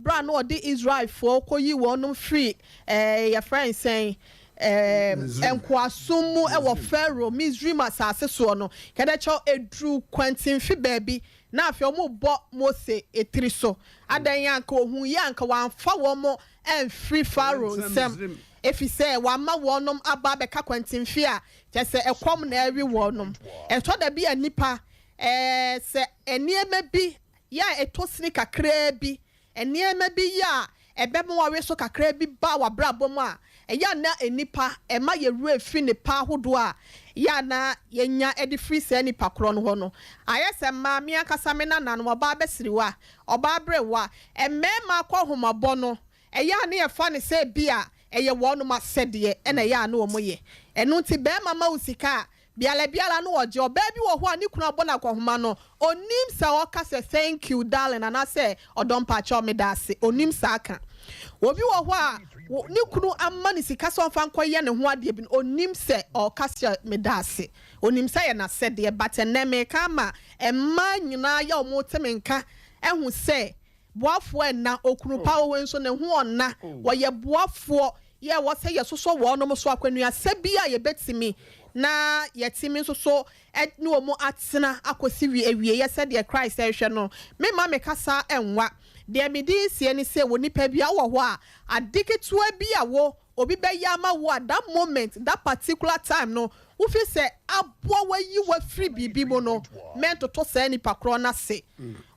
berɛ a na ɔde Israelfoɔ kɔyi wɔnom firi ɛɛ yɛfrɛ no sɛn ɛɛ nkoasom mu wɔ Farao Misraim asase soɔ no, kɛdɛkyɛw ɛduru kwantinfi baabi na afei wɔrebɔ Mose tiri so. Adɛn a anka ɔhuiɛ a anka wamfa wɔn amfiri Farao nsam, ɛfiri sɛ wama wɔnom aba abɛka kwantinfi a kyerɛ sɛ ɛkɔm na ɛrewe wɔnom. Ɛtɔ da bi a nnipa Ɛɛ, sɛ nneɛma bi yɛ a ɛtɔ sini kakraa bi, nneɛma bi yɛ a ɛbɛma woawe so kakraa bi ba w'abrabɔ mu a, ɛyɛ a na nnipa, ɛma yɛn werɛ fi nnepa ahodoɔ a yɛ a na yɛnya de firi saa nnipa korɔ no hɔ no. Ayɛ sɛ mmaa, me ankasa me nananom, ɔbaa bɛsiriwa, ɔbaa berewa, mmarima akɔnhomabɔ no, ɛyɛ a na yɛfa no sɛ ebia ɛyɛ wɔnom asɛdeɛ na ɛyɛ a na wɔyɛ. Ɛno nti barima ma wo sika a, Biara biara no ɔgye. Ɔbaa bi wɔ hɔ a ne kunu abɔ no akɔnhoma no, ɔnnim sɛ ɔka sɛ thank you darling anaasɛ ɔdɔ mpakyɛw meda ase. Ɔnnim saa ka. Obi wɔ hɔ a ne kunu ama no sika sɛ ɔmfa nkɔyɛ ne ho adeɛ bi no, ɔnnim sɛ ɔka sɛ meda ase. Ɔnim sɛ ɛyɛ n'asɛdeɛ but ɛnnɛ meka ama mmaa nyinaa yɛ a wɔte me nka ahu sɛ Boafoɔ ɛnna, okunu pa owe nso ne ho ɔnna, wɔyɛ boafoɔ, yɛ ɛwɔ sɛ yɛsosɔ wɔnom so akwanuasɛ bi a yɛbɛtumi na yɛtumi nso so ne wɔn atena akɔsi wie awieɛ sɛdeɛ Christ rehwɛ no. Memma me kasa nwa. Deɛ mede resie ne sɛ wɔ nipa bi a wowɔ hɔ a, ade ketewa bi a wo obi bɛyɛ ama wo at that moment, that particular time no, wofi sɛ aboa wo ayi wo afiri biribi mu no, mɛntoto saa nipa korɔ no ase.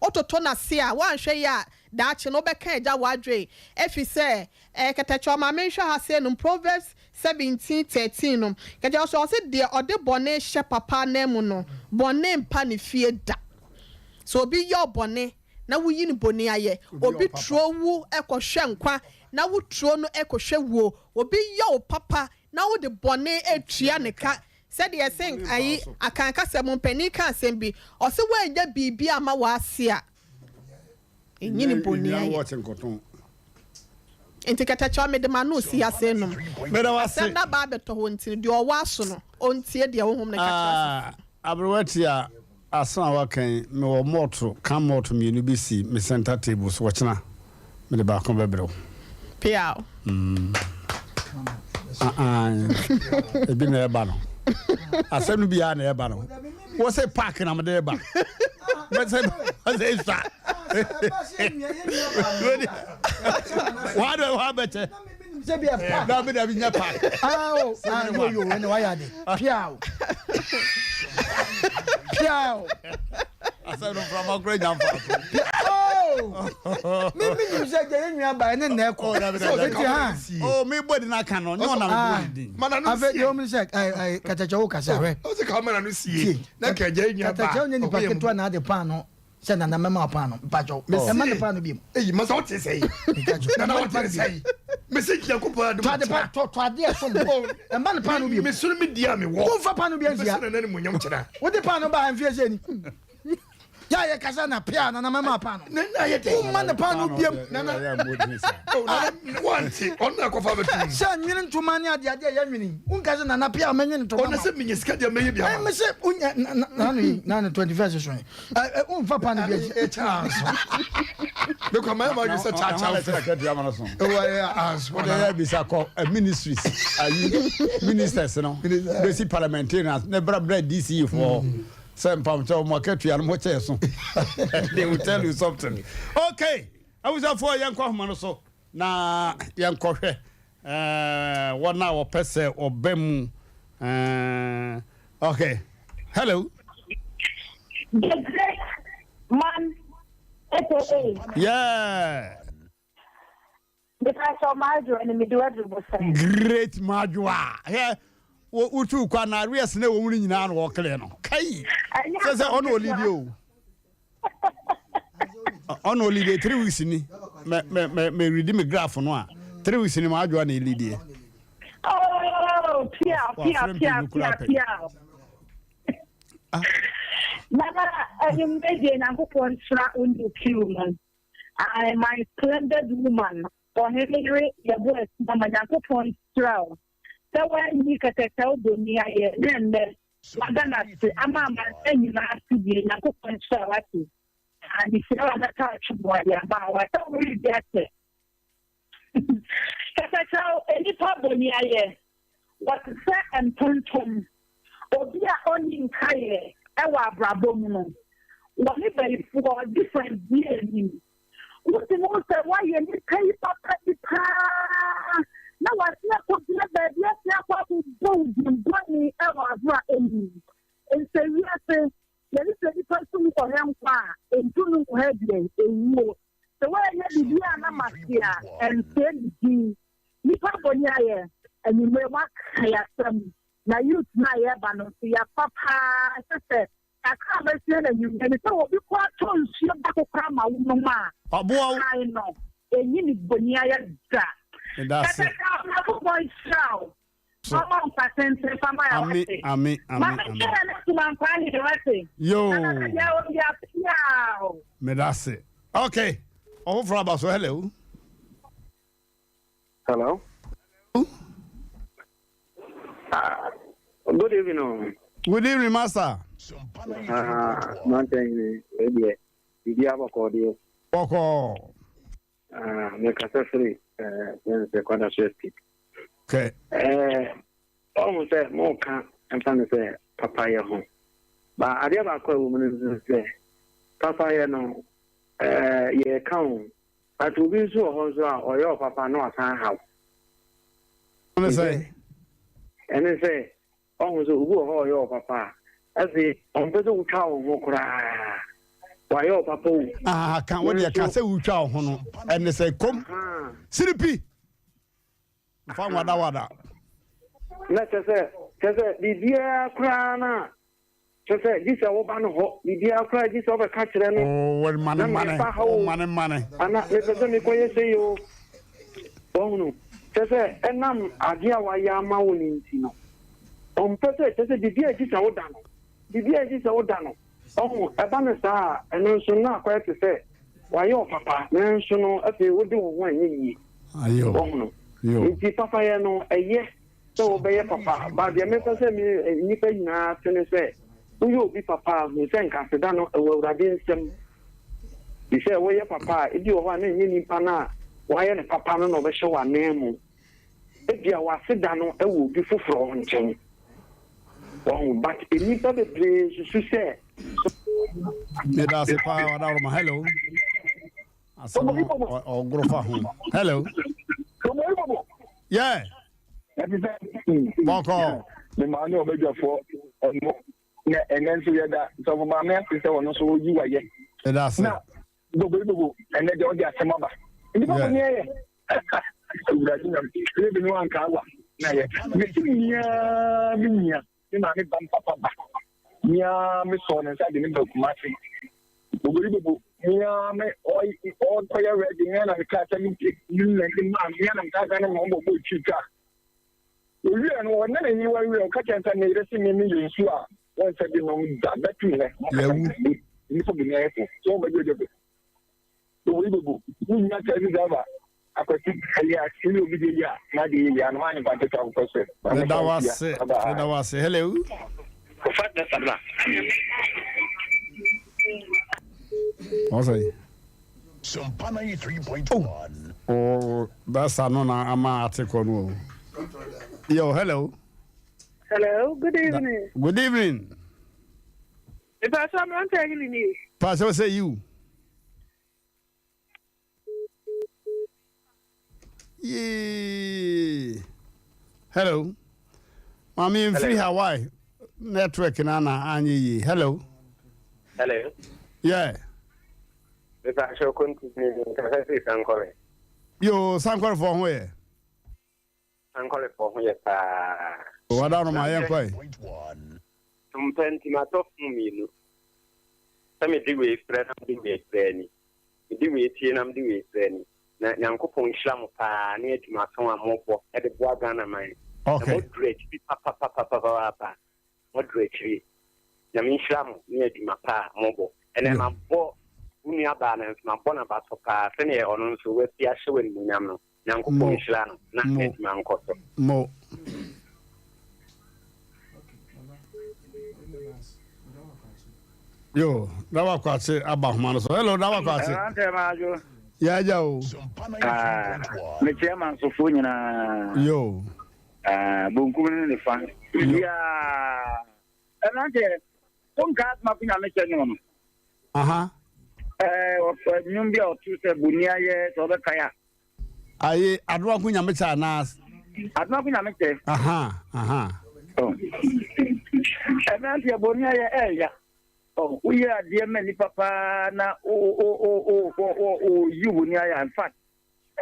Wototo no ase a, woanhwɛ yie a, daakye no wobɛka agya w'adwene. Ɛfiri sɛ, eh, kɛtɛkyɛ ɔma menhwɛ ha sei nom, Proverbs 17:13 no, kɛtɛkyɛ ɔse, ɔse deɛ ɔde bɔne hyɛ papa ananmu no, bɔne mpa ne fie da. Sɛ obi yɛ wo bɔne, na woyi no boni ayɛ. Obi turo wo kɔhwɛ nkwa, na wo turo no kɔhwɛ wuo. Obi yɛ wo papa, na wode bɔne retua ne ka. Sɛdeɛ ɛse ayi Akan kasa mu mpanin ka asɛm bi, ɔse woannya biribi amma w'ase a, nyi no boni ayɛ. Nti kɛtɛkyɛw mede m'ano resi ase renom. Asɛm no aba abɛtɔ hɔ nti no, deɛ ɔwɔ aso no, ɔntie deɛ Honhom no ka kyerɛ asafo no.
Aberewa tia Asɛm a woaka yi, mewɔ malt, can malt mmienu bi si me center table so, ɔkyena mede baako bɛbrɛ wo.
Peaw.
Ah, ebi na ɛba no. Asɛm no biara na ɛba no. Wɔ sɛ park na mede ba. Bɛsɛ bɛsɛ esua. Wà á dọ̀ wà á bɛkyɛ.
Sɛ bi yɛ park.
Dabi dabi nyɛ park.
Ah o, ah yo yo, ɛna wayɛ ade. Piaw. Piaw.
Asɛm no mframa kora nya mfa so.
Oh! Me me nim sɛ gya yɛ nua ba ɛne na ɛkɔ.
Sɛ
ɔbɛti ha.
Oh, me bɔ di na ka no, nyɛ ɔna me bɔ di din.
Afei deɛ ɔmo sɛ ɛɛ ɛɛ katakyɛ wo kasa hwɛ.
Ɔsɛ ka ɔmana no sie. Na ka gya yɛ nua ba.
Katakyɛ wo nyɛ nipa ketewa na ade paano. Sɛ nana mɛma wo paano mpakyɛw mma no paano biom.
Eyi masa wote sɛ yi nana wote sɛ yi mesi Nyankopɔn adom
tɔ ade pa tɔ tɔ ade ɛsom bo mma no paano biom.
Mesoro me di a mewɔ.
Womfa paano bi ansia.
Mesi nana ne munyam kyerɛ.
Wode paano ba mfie sɛ ni. Yɛ a yɛ kasa na pia nana mɛma paano.
Nana ayɛ dɛ.
Womma no paano biom.
Nana nana wante ɔno na akɔfa bɛtum.
Sɛ nwene ntoma ne ade ade a yɛ nwene. Wonka sɛ nana pia mɛnwene ntoma
ma. Ɔna sɛ menya sika deɛ mɛyɛ bi ama.
Mese wonya nano yi nano 21st so yi. Womfa paano bi ansia.
Ɛkyɛ anso. Mekɔ mayɛ ma adwene sɛ kyaakyaa
fɛ. Ɛwɔ yɛ anso. Wode yɛ bisa kɔ ministries ayi ministers no bɛsi parliamentarians ne bra bra DCE foɔ. Sɛ mpamokyɛw mo akatua no mo kyɛɛ so they will tell you something. Okay, abusuafoɔ yɛnkɔ ahoma no so na yɛnkɔhwɛ eh, wɔn a wɔpɛ sɛ wɔba mu eh, okay, hello.
The great man aka.
Yeah.
Mepakyɛw m'adwoa ni mede waduru bosan.
Great Madwoa hwɛ wotu kwa na arrears na ɛwɔ mu no nyinaa na wɔkele no kai sɛ sɛ ɔna ɔlidi o ɔna ɔlidi 3 weeks ni mɛ mɛ mɛ mɛ redi me graph no a 3 weeks ni Madwoa na ɛlidi.
Oh, pia pia pia pia pia. Nana anwummerɛ deɛ Nyankopɔn nhyira wo ne wo crew no. I my splendid woman ɔhene yere yɛbɔ asu ama Nyankopɔn nhyira wo sɛ woanyi kɛtɛkyɛw bɔni ayɛ na ɛnnɛ wada no ase ama amansan nyinaa ase bie Nyankopɔn nhyira wo ate ah mehyira wo adaka atwe boa de ama wo sɛ woredi akyɛ kɛtɛkyɛw nnipa bɔni ayɛ wɔte sɛ ntontom obi a ɔnni nkaeɛ wɔ abrabɔ mu no wɔne bayifoɔ difference biaa nnim. Wotumi hu sɛ woayɛ nipa yi papa bi paa na wasen akɔgyina baabi asen akɔ akɔbɔ wo din bɔne wɔ aberɛ a ɛnnim. Nsɛ wiase yɛne sɛ nipa so wu kɔhwɛ nkwa a ɛntu no nkɔhwɛ deɛ ɛwuo. Sɛ woanyɛ biribi a na mate a ɛnsɛe ne din. Nipa bɔne ayɛ anwummerɛ moaka yɛ asɛm na youth no a yɛba no nso yɛafa paa sɛ sɛ kakra a masua no anwummerɛ ne sɛ obi kɔ atɔ nsuo baako koraa ma wo nom a
Ɔboa wo.
kae no ɛnyi ne bɔni ayɛ da.
Meda ase.
Kɛkɛkɛ Onyankopɔn nhyira wo.
So.
Ɔma wo nkwa tenten fa ma yɛ
Ame
wate.
ame ame
Maame
ame.
nkyɛn na suma nkwa ahene wate.
Yoo.
Nana bɛdeɛ obi apiaw.
Meda ase. Okay. Ɔfoforɔ aba so hello.
Hello. Good evening. Oh.
Good evening, master.
Mountain, deɛ, biribi abɔkɔ deɛ.
Bɔkɔ.
Ah, mekasa firi sɛ Kwadaso Estate.
Okay.
Ɔhu sɛ moka mfa no sɛ papayɛ ho. Ba adeɛ baako a ɛwɔ mu no nso sɛ papayɛ no yɛka o. But obi nso wɔ hɔ nso a ɔyɛ ɔpapa na wasan haw.
Ɛne sɛ?
Ɛne sɛ ɔhu sɛ obi wɔ hɔ a ɔyɛ ɔpapa a afei ɔmpɛ sɛ wotwa wo ho koraa. Wayɛ ɔpapa o.
Ah, ka wo deɛ ka sɛ wotwa wo ho no ɛne sɛ kom siripi mfa nwadawada.
Na kyɛ sɛ biribiara koraa no a kyɛ sɛ gye sɛ woba no hɔ biribiara koraa gye sɛ wobɛka kyerɛ no.
Oh, mane
Na
mane
mefa ha o.
Mane mane.
Ana mepɛ sɛ mekɔyɛ sɛ yi o. Wɔhunu kyɛ sɛ ɛnam adeɛ a wayɛ ama wo no nti no ɔmpɛ sɛ kyɛ sɛ biribiara gye sɛ woda no biribiara gye sɛ woda no ɔho ɛba no saa a ɛno nso na akɔyɛ te sɛ wayɛ ɔpapa nanso no afei wode wo ho anyɛ yie.
Ayo.
Wɔhunu
Yo.
nti papayɛ no ɛyɛ sɛ wobɛyɛ papa ba deɛ mepɛ sɛ me nnipa nyinaa te ne sɛ woyɛ obi papa a hu sɛ nkaseda no ɛwɔ Awurade nsɛm bi sɛ woyɛ papa a ebi wɔ hɔ a na ɛnyɛ nipa no a wayɛ ne papa no na ɔbɛhyɛ wɔ anan mu ebia w'aseda no ɛwɔ obi foforɔ nkyɛn wɔho but nnipa bebree susu sɛ
Meda ase paa wadaworoma hello. Asɛm no ɔgoro fa ho. Hello. Yeah. Bɔkɔ.
Me maa ne ɔbadwafoɔ ɛmo na ɛnɛ nso yɛda sɔfo maame ase sɛ ɔno nso ɔyi wayɛ.
Meda ase.
Na bobo bobo ɛnɛ deɛ ɔde asɛm aba. Nnipa bɔ ne ɛyɛ. Awurade nyam. Ɛyɛ bi ne wanka awa na yɛ. Mesi mia me nua me maame ba mpapa ba. Mia me sɔɔ ne nsa de ne ba Kumase. Bobori bobo me ara me ɔkɔyɛ ready me ara na mekaa sɛ me na ne maa me ara na mekaa sɛ ne ma ɔbɔ bɔ twi twa. Owie no ɔne ne yere wawie ɔka kyerɛ sɛ ne yere se me meyɛ nsuo a wɔnsa bi nom da bɛto nnɛ.
Yɛwu.
Nnipa bu nɛɛfo sɛ wɔbɛgye ogya Obi bɛbu wo nua taxi driver akwasi ɛyɛ a woyɛ obi deɛ yie a n'adeɛ yɛ yie anomaa ne nkwa ntete akokɔ sɛ maame
Meda
fa
wo
nsia
ase
bye bye.
meda wo ase hello.
Kofa dasa bra.
Ɔsɛ. Oh, oh, dasa no na ama ate kɔ no o. Yo, hello.
Hello, good evening.
Da, good evening.
Mepɛ sɛ mmerante ahene nie.
Paṣẹ sɛ yiw. Yee. Hello. Maame mfiri Hawaii. Network na na anyɛ yie. Hello.
Hello.
Yeah.
Mepɛ ahyɛ konti ni nkasa firi Sankore.
Yo, Sankore fo ho yɛ.
Sankore fo ho yɛ paa.
Wada no ma yɛn kɔe.
Tumpɛ nti matɔ fon mmienu. Sɛ mede wei frɛ na mede wei frɛ ni. Mede wei tie na mede wei frɛ ni. Na Nyankopɔn nhyira mo paa ne adwumason a mobɔ de boa Ghana man. Na moduru akyiri papapapapapa. Moduru akyiri. Nyame nhyira mo ne adwuma pa a mobɔ. Ɛnɛ mabɔ wo nua baa no nso mabɔ no abaso paa sɛdeɛ ɔno nso wasi ahyɛ wo animuonyam no. Nyankopɔn nhyira no na n'adwuma nkɔ so.
Mo. Yo, Dawa Kwakye aba ahoma no so. Hello, Dawa Kwakye.
Ɛnantɛ maajo.
Yɛ agya o.
Ah, mekyia mansofoɔ nyinaa.
Yo.
Ah, bonkum ne nifa. Biaa. Ɛnantɛ, wonka asoma ko nyame kyɛ nwom no.
Aha.
Ɛɛ, nnwom bi a ɔto sɛ boni ayɛ sɛ ɔbɛkae a.
Aye, Adoa ko nyame kyɛ anaa?
Adoa ko nyame kyɛ.
Aha, aha.
Oh. Ɛnantɛ boni ayɛ ɛɛya. Oh, woyɛ adeɛ ma nipa paa na oyi wo ni ayɛ in fact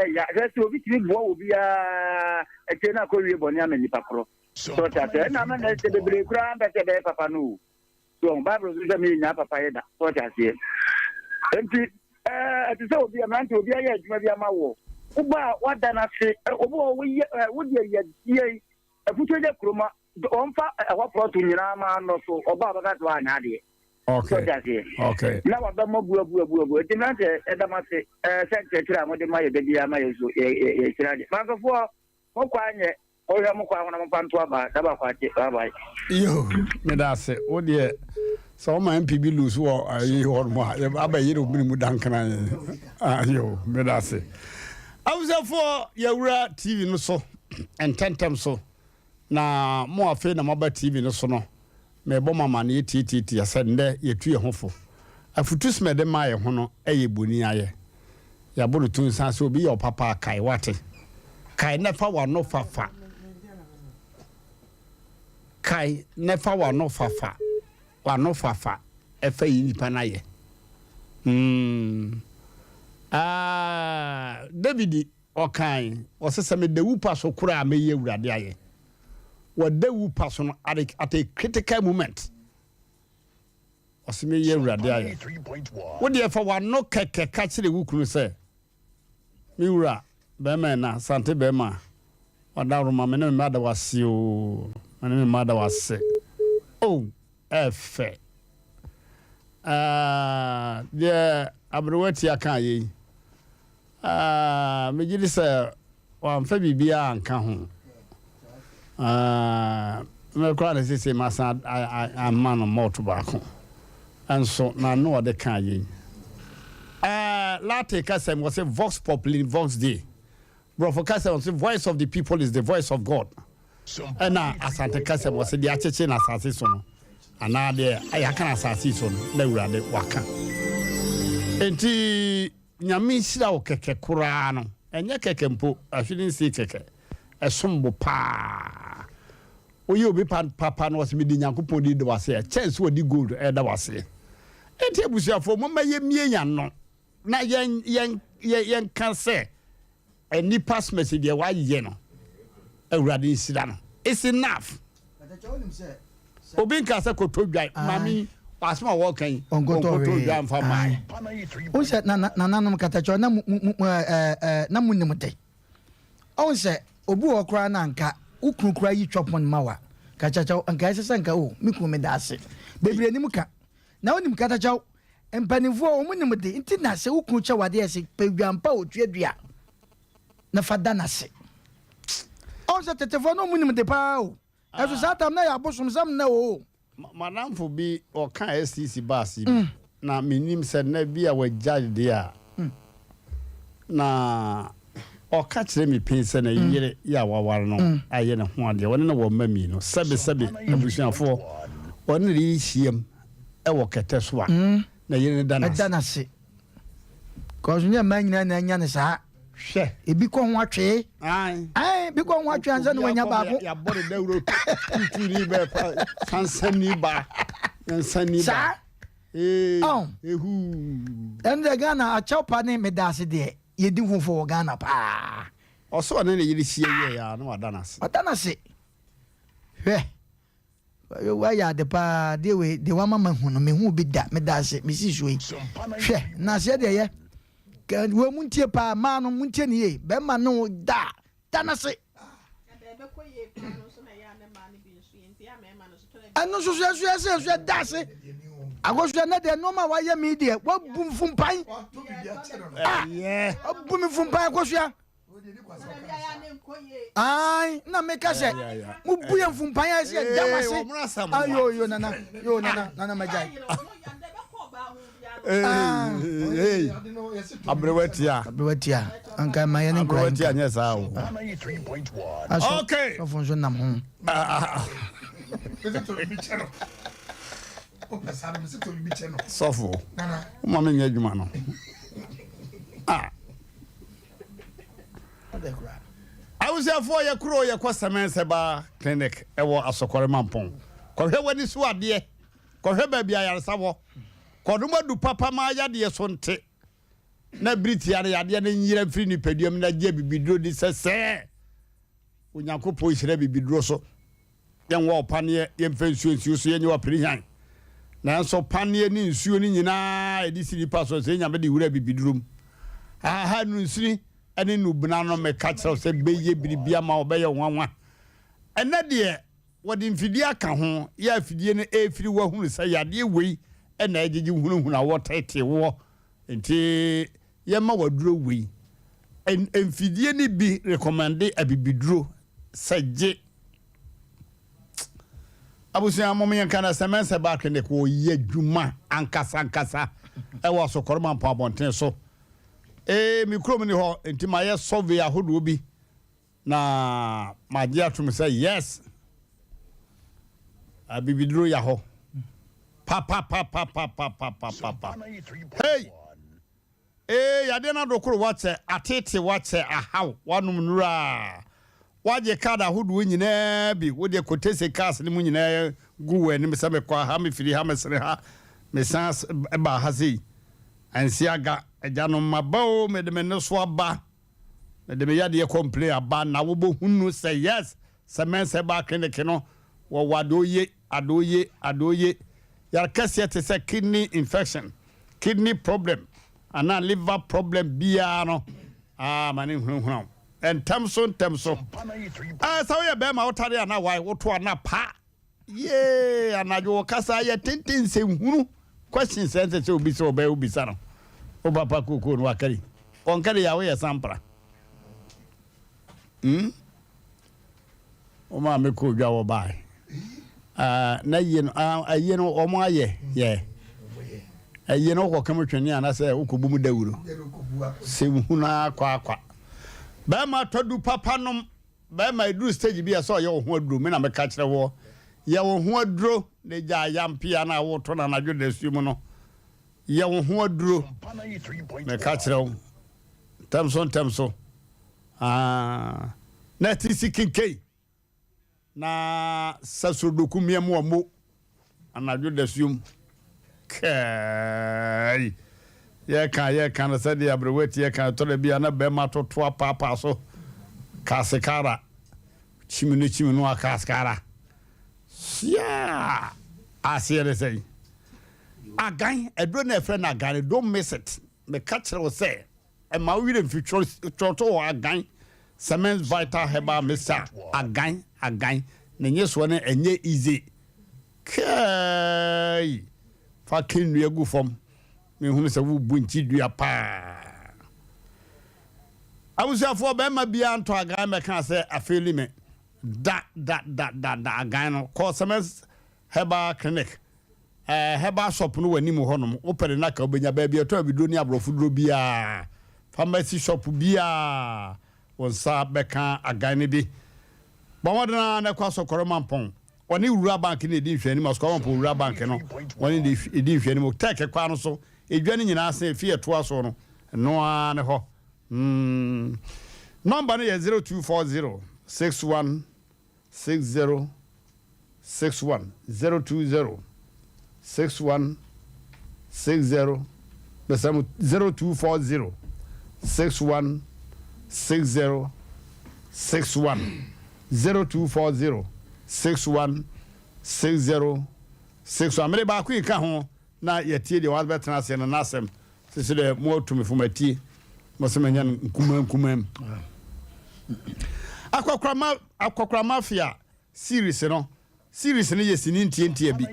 ɛya hwɛ sɛ obi tumi boa wɔ biara akyire no akɔwie bɔne ama nipa korɔ sɛ ɔte aseɛ ɛna ama na sɛ bebree koraa mpɛ sɛ ɛbɛyɛ papa no o so bible so sɛ meyɛ nyaa papa yɛ da sɛ ɔte aseɛ nti ɛte sɛ obi mmerante obi ayɛ adwuma bi ama wɔ woba a wada no ase obi wɔ woyɛ wodeɛ yɛ afutuo gya kuroma Wɔmfa ɛhɔ prɔto nyinaa ma no so ɔba a ɔbɛka sɛ wanyɛ adeɛ.
Okay.
Sɛ aseɛ.
Okay.
Na waba mu abu abu abu abu. Nti mmerante ɛda mo ase ɛɛ sɛ nkyerɛkyerɛ a mode ma yɛ da biara ma yɛ so yɛ yɛ yɛkyerɛ adeɛ. Mansofoɔ mo kwan nyɛ mohwɛ mo kwan ho na momfa nto aba da baako akye bye bye.
Yo, meda ase. Wo deɛ sɛ wɔma MP bi lose wɔ ayi hɔ nom a aba yere omini mu dankana. Ah, yo, meda ase. Abusuafoɔ yɛwura TV no so ntɛntɛm so. Na mo a afei na moaba TV no so no, merebɔ mo amanneɛ tiatiatia sɛ nnɛ yɛatu yɛn ho fo. Afutusem a yɛde maa yɛn ho no yɛ bonniayɛ. Yɛabɔ no tunsan sɛ obi yɛ wo papa a, kae, woate? Kae na fa w'ano fa fa. Kae na fa w'ano fa fa. W'ano fa fa ɛfa yi nipa no ayɛ. Mm. Ah, David Ɔkae, ɔse, Sɛ meda wu pa so koraa a, mɛyi Awurade ayɛ. Wada wu pa so no at a, at a critical moment. Ɔse, mɛyi Awurade ayɛ. Wo deɛ fa w'ano kɛkɛ ka kyerɛ wo kunu sɛ, Me wura, bɛrima ɛna, Asante bɛrima, wadaworoma, me ne me mma da wo ase oo, me ne me mma da wo ase. Oh, ɛfɛ. Ah, deɛ aberewa tia kaa yei. Ah, megye di sɛ wamfa biribiara anka ho. Ah, me koraa na seesei masan ama no malt baako. Nso, n'ano a ɔde kaa yei. Ah, Latin kasa mu wɔse vox populi vox dei. Borɔfo kasa mu wɔse voice of the people is the voice of God. Ɛna Asante kasa mu wɔse deɛ akyekye no asase so no, anaa deɛ yɛaka no asase so no, na Awurade waka. Enti, Nyame nhyira wo kɛkɛ koraa no ɛnyɛ kɛkɛ mpo I shouldn't say kɛkɛ ɛsom bo paa woyɛ obi pa papa no ɔsɛ mede Nyankopɔn din da wase ɛkyɛn sɛ ɔde gold ɛda waseɛ enti abusuafoɔ momma yɛmmie yɛn ano na yɛn yɛn yɛnka sɛ Nnipa smɛsi deɛ wayɛ no awurade nhyira no it's enough obi nka sɛ kɔtɔ dwan maame yi. Asɛm a wɔka yi,
Ɔnkɔtɔ
ɔnkɔtɔ
hwee.
dwa mfa mmae.
Ae. Wohu sɛ na na nananom katakyɛ na mo mo mo ɛɛ ɛɛ na monim de. Ɔhu sɛ obi wɔ hɔ koraa na anka wo kunu koraa yi twɔpon ma wo a, katakyɛw anka ɛsɛ sɛ anka o me kunu meda ase. Bebree nim ka. Na wonim katakyɛw mpanimfoɔ wɔn nim de nti na sɛ wo kunu kyɛ wo adeɛ sɛ pɛ dwampa a otuadua na fa da no ase. Ɔhu sɛ tetefoɔ no wɔn nim de paa o. Ɛso saa tam na yɛ abosomsɛm nnɛ o.
M'adamfo bi ɔka STC bus yi bi na mennim sɛ nnɛ bi a wagyae deɛ a na ɔka kyerɛ me pin sɛ ne yere yɛ a waware no ayɛ ne ho adeɛ ɔne no wɔ mma mmienu sɛbe sɛbe abusuafoɔ ɔne ne yere hyiam wɔ kɛtɛ so a na yere no da no
Ɛda
ase.
no ase. Cause nyɛ mmaa nyinaa na anya no saa.
Hwɛ.
Ebi kɔ ho atwee.
Ae.
Ae, bi kɔ ho atwee ansa na wanya baako.
Yɛabɔ ne dawuro tutuni bɛɛ fa sansani ba. Sansani ba.
Saa.
Ee.
Oh.
Ehu.
Ɛno deɛ Ghana akyɛw pa ne medaase deɛ yɛdi ho fɔ wɔ Ghana paa.
Ɔsɛ ɔne ne yere hyia yie a na wada no ase.
Wada no ase. Hwɛ. Wayɛ ade paa deɛ wei deɛ wama mahu no mehu bi da meda ase mesi so yi hwɛ nnaseɛ deɛ yɛ wei mu ntie paa mmaa no mu ntie ne yie bɛrima ne wo da da no ase ɛno nso so ɛso ɛsɛ ɛso ɛda ase akosua ne deɛ nneɛma a wayɛ mi deɛ wabu mfumpan ah wabu mi mfumpan akosua. Ae, na meka sɛ mobu yɛn mfumpan a ɛsɛ yɛda mo ase. Ayo yo nana, yo nana, nana magyae.
Aberewa tia.
Aberewa tia. Anka ma yɛne nkura
Aberewa tia nyɛ saa o.
Okay. Sɔfo nso nam ho.
Sɔfo, woma menyɛ adwuma no. Ah. Abusuafoɔ yɛ koro yɛ kɔ Sɛmɛnsɛ Baa Clinic ɛwɔ Asɔkɔre Mampɔn. Kɔhwɛ w'ani so adeɛ, kɔhwɛ baabi ayaresa wɔ, kɔnom adu papa ma yadeɛ so nte, na bere tia no yadeɛ no nyera mfiri nipadua mu na gye abibiduro di sɛ sɛɛ Onyankopɔn hyira abibiduro so. Yɛnwɔ wo paneɛ, yɛmfa nsuo nsi wo so, yɛnyɛ wo apirihyan. Nanso paneɛ ne nsuo no nyinaa a yɛde si nnipa so sɛ Nyame de wura bibiduro mu. Ahaha nnunsini ne nnubena no meka kyerɛ wo sɛ bɛyɛ biribi ama wo, bɛyɛ wo nwanwa. Ɛnnɛ deɛ wɔde mfidie aka ho, yɛ afidie no ɛrefiri woahunu sɛ yadeɛ wei na ɛgyegye hunahuna woɔ, tete woɔ, nti yɛma wo aduro wei. Mfidie no bi rekɔmɛnde abibiduro sɛ gye. Abusua mom yɛnka na sɛ Mensah Bar Clinic wɔyɛ adwuma ankasa ankasa ɛwɔ Asokɔrɔ Mampɔn abɔnten so. Ee me kurom ni hɔ nti mayɛ survey ahodoɔ bi na magye atom sɛ yes abibiduro ya hɔ papapapapapapapa. Hey! Ee yadeɛ no adokoro woakyɛ, atete woakyɛ, ahaw woanom nnuru a, woagye card ahodoɔ nyinaa bi, wodeɛ kotese cars no mu nyinaa gu w'anim sɛ mekɔ ha, mefiri ha, mesene ha, mesan baa ha sei. Ansiaga, agyanom maba o, mede me nnesoa ba, mede me yadeɛ complain aba na wobɛhunu sɛ yes, sɛ mɛnsɛ baa clinic no, wɔwɔ adeɛ oye. Adooye, adooye, yare kɛseɛ te sɛ kidney infection, kidney problem anaa liver problem biara no, ah, ma ne nhunahuna wo. Ntɛm so, ntɛm so. Eh, sɛ woyɛ bɛrima wotare anaa wae, woto anaa pa. Yee, anadwo wo kasa yɛ tenten nsɛnhunu. Questions ɛnsɛ sɛ obi sɛ ɔbɛyɛ wobisa no. Wo papa kookoo no wakari. Ɔnkari a woyɛ sampra. Hmm? Wo maame kɔɔ dwa wɔ bae. Ah, na yie no, ah, ayie no wɔn ayɛ yɛ. Ayie no wokɔ kɛm twene anasɛ wokɔ bu mu dawuro. Sɛ hunu akɔ akwa. Bɛrima tɔ du papa nom. Bɛrima eduru stage bi a sɛ ɔyɛ wo ho aduro me na meka kyerɛ woɔ. Yɛ wo ho aduro na gya ayampea no a wotɔ no anadwo dasuo mu no. Yɛ wo ho aduro. Meka kyerɛ wo. Ntɛm so ntɛm so. Ah, na ti si kenkei na sasrodoku mmeamoa mo anadwo dasuom. Kɛɛi! Yɛka yɛka no sɛdeɛ aberewa ti yɛka ɛtɔ da bi a na bɛrima toto apaapaa so kasekara kyim no kyim no akasekara. Siaa! Aseɛ ne sɛn? Agan, aduro no a yɛfrɛ no agan no, don't miss it. Meka kyerɛ wo sɛ, ɛma wo werɛ mfi twerɛto wɔ agan, Cements Vital Herbal Mixture, agan, agan, ne nyesoɔ no ɛnyɛ easy. Kai! Fa ke nnua gu fam. Mehunu sɛ wobu nkyi dua paa. Abusuafoɔ, bɛrima biara ntɔ agan mmɛka sɛ afeeli me. Da, da, da, da, da agan no. Kɔ Cements Herbal clinic, eh, herbal shop no wɔ anim hɔ nom, wopɛ ne naka wobɛnya, baabi ɛtɔ abiduro ne aborɔfo duro biara, pharmacy shop biara, wo nsa bɛka agan no bi. Bɔ mmɔden ara na kɔ Asɔkɔrɔ Mampɔn, wɔne Wura Bank na ɛdi nhwɛanim, Asɔkɔrɔ Mampɔn Wura Bank no, wɔne na ɛdi nhwɛanim, Tech kwan no so, edwa no nyinaa se, efi ɛtoa so no, ɛno ara ne hɔ. Mm. Nɔmba no yɛ 0240 61 60 61 020 61 60 mesrɛ mo 0240 61 60 61 0240 61 60 61 mede baako yi ka ho na yɛtie deɛ wabɛtena aseɛ no n'asɛm Sese dɛ mo atu me fo matie mo se menya no nkumaa nkumaa mu. Akɔkora ma Akɔkora Mafia series no series no yɛ sini ntiantia bi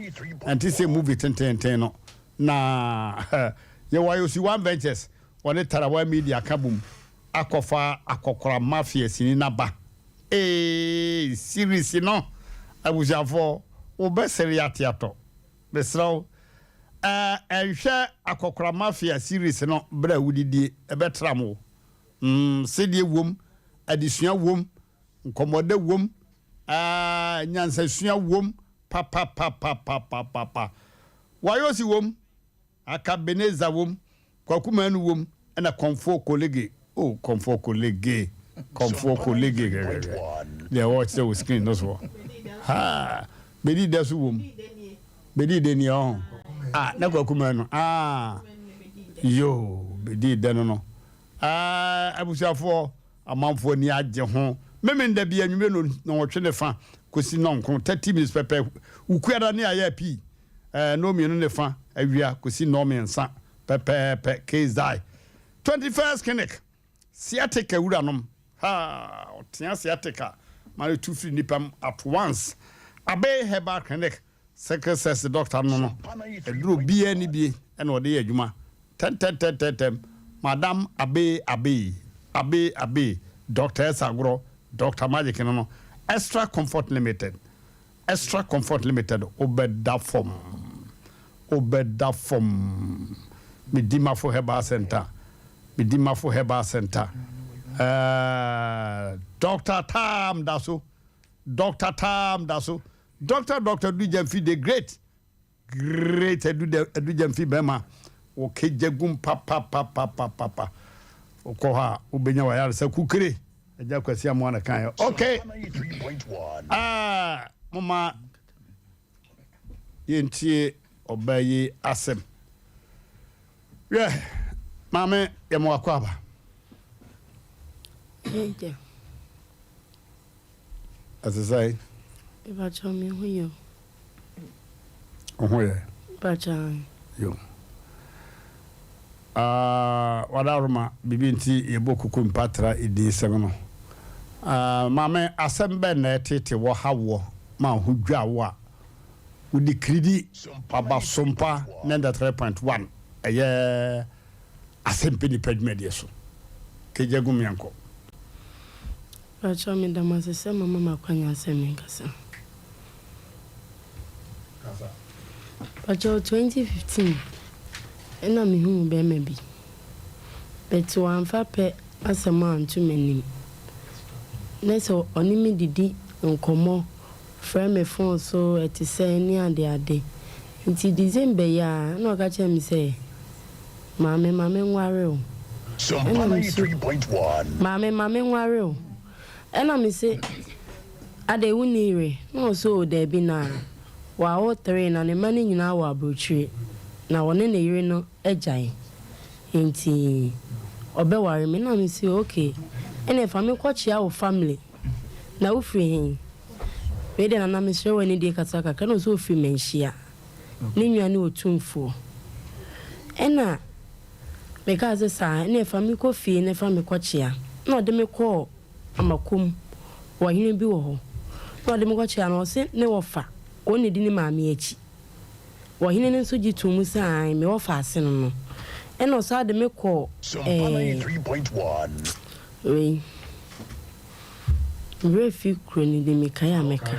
ɛnte sɛ movie tententen no na yɛwɔ Ayosi One Ventures wɔne Tarawa Media ka bom akɔfa Akɔkora Mafia sini no aba ee series no abusuafoɔ wobɛsere ate atɔ. Mesrɛ wo, nhwɛ Akɔkora Mafia series no berɛ a wodidie, ɛbɛtram wo. Mm, sedeɛ wom, adesua wom, nkɔmmɔdɛ wom, eh, nyansasua wom papapapapapapa. Wayosi wom. Aka Beneza wom, Kwaku Manu wom ɛna Kɔmfoɔ Kolege oh Kɔmfoɔ Kolege Kɔmfoɔ Kolege hwɛhwɛhwɛ deɛ wɔkyerɛ wɔ screen no soɔ haa Bedi dɛ so wom Bedi dɛ ni ɔho ah na Kwaku Manu ah yoo Bedi dɛ no no ah abusuafoɔ Amanfoɔ ani agye ho. Memenda bi anwummere no nnɔnwɔtwe ne fa kɔsi nnɔnkron, 30 minutes pɛpɛ. Wukuada ne ayɛ pii, ɛɛ, nnɔnmienu ne fa awia kɔsi nnɔnmiɛnsa pɛpɛɛpɛ. Keizai. 21st Clinic, Sciatica wuranom, ha, ɔtea sciatica ma no tu firi nnipa mu at once. Abbey Herbal Clinic, Sickle cells doctor no no aduro biaa ni bie ɛna ɔde yɛ adwuma tɛntɛntɛntɛntɛm madam abee abee abee abee doctor ɛsa agorɔ doctor magic no no extra comfort limited extra comfort limited wobɛda fam wobɛda fam medimafo herbal center medimafo herbal center ɛɛ doctor tam da so doctor tam da so Doctor Doctor Adu Gyamfi the great great Adu Adu Gyamfi bɛrima wɔ kegya gum papapapapapa wokɔ hɔ a wobɛnya wayaresa kukire agya Kwasi Amoah na kan yɛ okay ah moma yɛntie ɔbaa yi asɛm hwɛ maame yɛma wakɔ aba.
Agya.
Ɛte sɛn?
Mepakyɛw me ho yɛ o.
Wo ho yɛ?
Mepakyɛw ae.
Yo. Ah, Wadaroma, biribi nti yɛbɔ kuku mpatra edin sɛm no. Ah, maame, asɛm bɛn na ɛtete wɔ ha woɔ ma wo ho dwa wo a wode kiridi aba Sompa 93.1 ɛyɛ Asɛmpɛ Nipa dwumadie so? Kegya gum yɛnkɔ.
Mpakyɛw meda mo ase sɛ moama me akwanya sɛ menkasa.
Kasa.
Mpakyɛw 2015 ɛna mehuu bɛɛma bi but wamfa pɛ asɛm anto m'anim na sɛ ɔne me didi nkɔmmɔ frɛ me phone so ɛte sɛn ne ade ade nti December yi ara ɛna ɔka kyerɛɛ me sɛ maame ma menware wo ɛna me so maame ma menware wo ɛna me se adɛn wonni yere na ɔse oo daabi na wawo three na ne mma no nyinaa wɔ abrokyire na ɔne ne yere no agyae nti ɔbɛware me na me se okay ɛneɛ fa me kɔkyea wo family Na wo firi he? Wei deɛ Nana mesrɛ wo anidie kasa kakra na ɔsɛ ɔfiri Manhyia. Ne nua ne Otumfoɔ. Ɛna mekaa sɛ saa ɛneɛ fa me kɔ fie na fa me kɔ kyea. Ɛna ɔde me kɔɔ Amakom, ɔhene bi wɔ hɔ. Ɛna ɔde me kɔ kyea no ɔse ne wɔfa, wɔn na ɛdi ne maame akyi. Ɔhene no nso gye too mu sɛ aane me wɔfa ase no no. Ɛna ɔsan de me kɔɔ ɛɛ wei. Me werɛ fi kuro no din mekae a mɛka.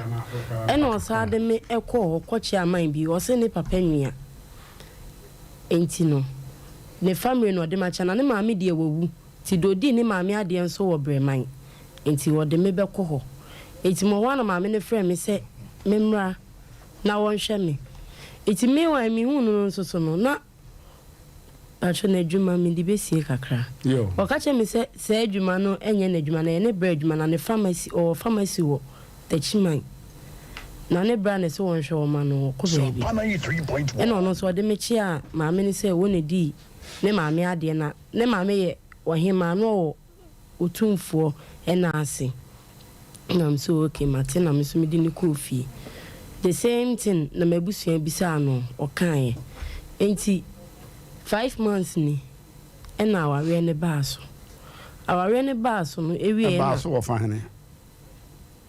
Ɛna ɔsan de me kɔɔ hɔ kɔkyeaa man bi, ɔse ne papa nua nti no ne family na ɔde me akyɛ na ne maame deɛ wawu nti deɛ ɔdii ne maame adeɛ nso wɔ Brɛman nti ɔde me bɛkɔ hɔ. Nti mewɔ hɔ a na maame no frɛ me sɛ memmra na wɔnhwɛ me. Nti meanwhile mehuu no no nso so no na Patrɔ n'adwuma mede bɛsie kakra. Ɔka kyerɛɛ me sɛ saa adwuma no nyɛ n'adwuma na ɛyɛ ne bra adwuma na ne pharmacy, ɔwɔ pharmacy wɔ Techiman. Na ne bra na ɛsɛ wɔnhwɛ wɔn ma no ɔkɔ baabi. Ɛna ɔno nso ɔde me kyeaa maame no sɛ wɔn na ɛdii ne maame adeɛ na ne maame yɛ ɔhemaa na ɔwɔ Otumfoɔ nna ase. Na me so okay mate na me nso mede no kɔɔ fie. The same thing na m'abusua bisaa no ɔkaeɛ. Enti 5 months ni ɛna awareɛ no baa so. Awareɛ no baa so no ɛwieɛ na.
Ɛbaa so wɔ fa hene?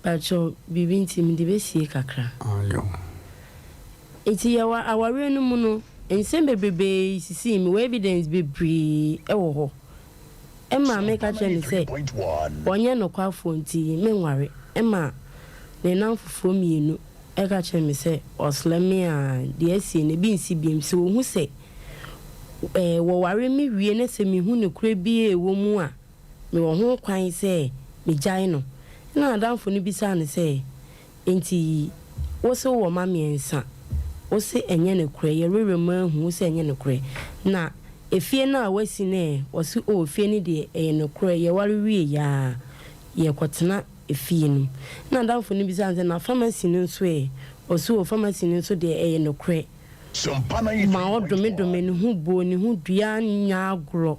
Pakyɛw biribi nti mede bɛsie kakra.
Ayo.
Nti yɛwɔ awareɛ no mu no nsɛm bebrebee sisii mewɔ evidence bebree wɔ hɔ. Ɛma meka kyerɛɛ no sɛ ɔnyɛ nokwafoɔ nti menware. Ɛma ne nnamfofoɔ mmienu ka kyerɛɛ me sɛ ɔsrɛ me a deɛ asie no ebi nsi biom. Sɛ ɔhu sɛ wɔware me wie na sɛ mehu nokorɛ bi a ɛwɔ mu a, mewɔ ho kwan sɛ megyae no. Ɛnna n'adamfo no bisaa no sɛ, Enti wo se wowɔ mma mmiɛnsa? Wo se ɛnyɛ nokorɛ? Yɛwerɛ mu ahu wo sɛ ɛnyɛ nokorɛ. Na efie no a woasi no ɛ? Ɔse, Oh, efie no deɛ, ɛyɛ nokorɛ. Yɛware wieeɛ ara, yɛrekɔtena efie no mu. Ɛnna n'adamfo no bisaa no sɛ, Na pharmacy no nso ɛ? Ɔse, Oh, pharmacy no nso deɛ, ɛyɛ nokorɛ. Ma ɔdomedome ne ho bɔɔ ne ho dua nyɛ agorɔ.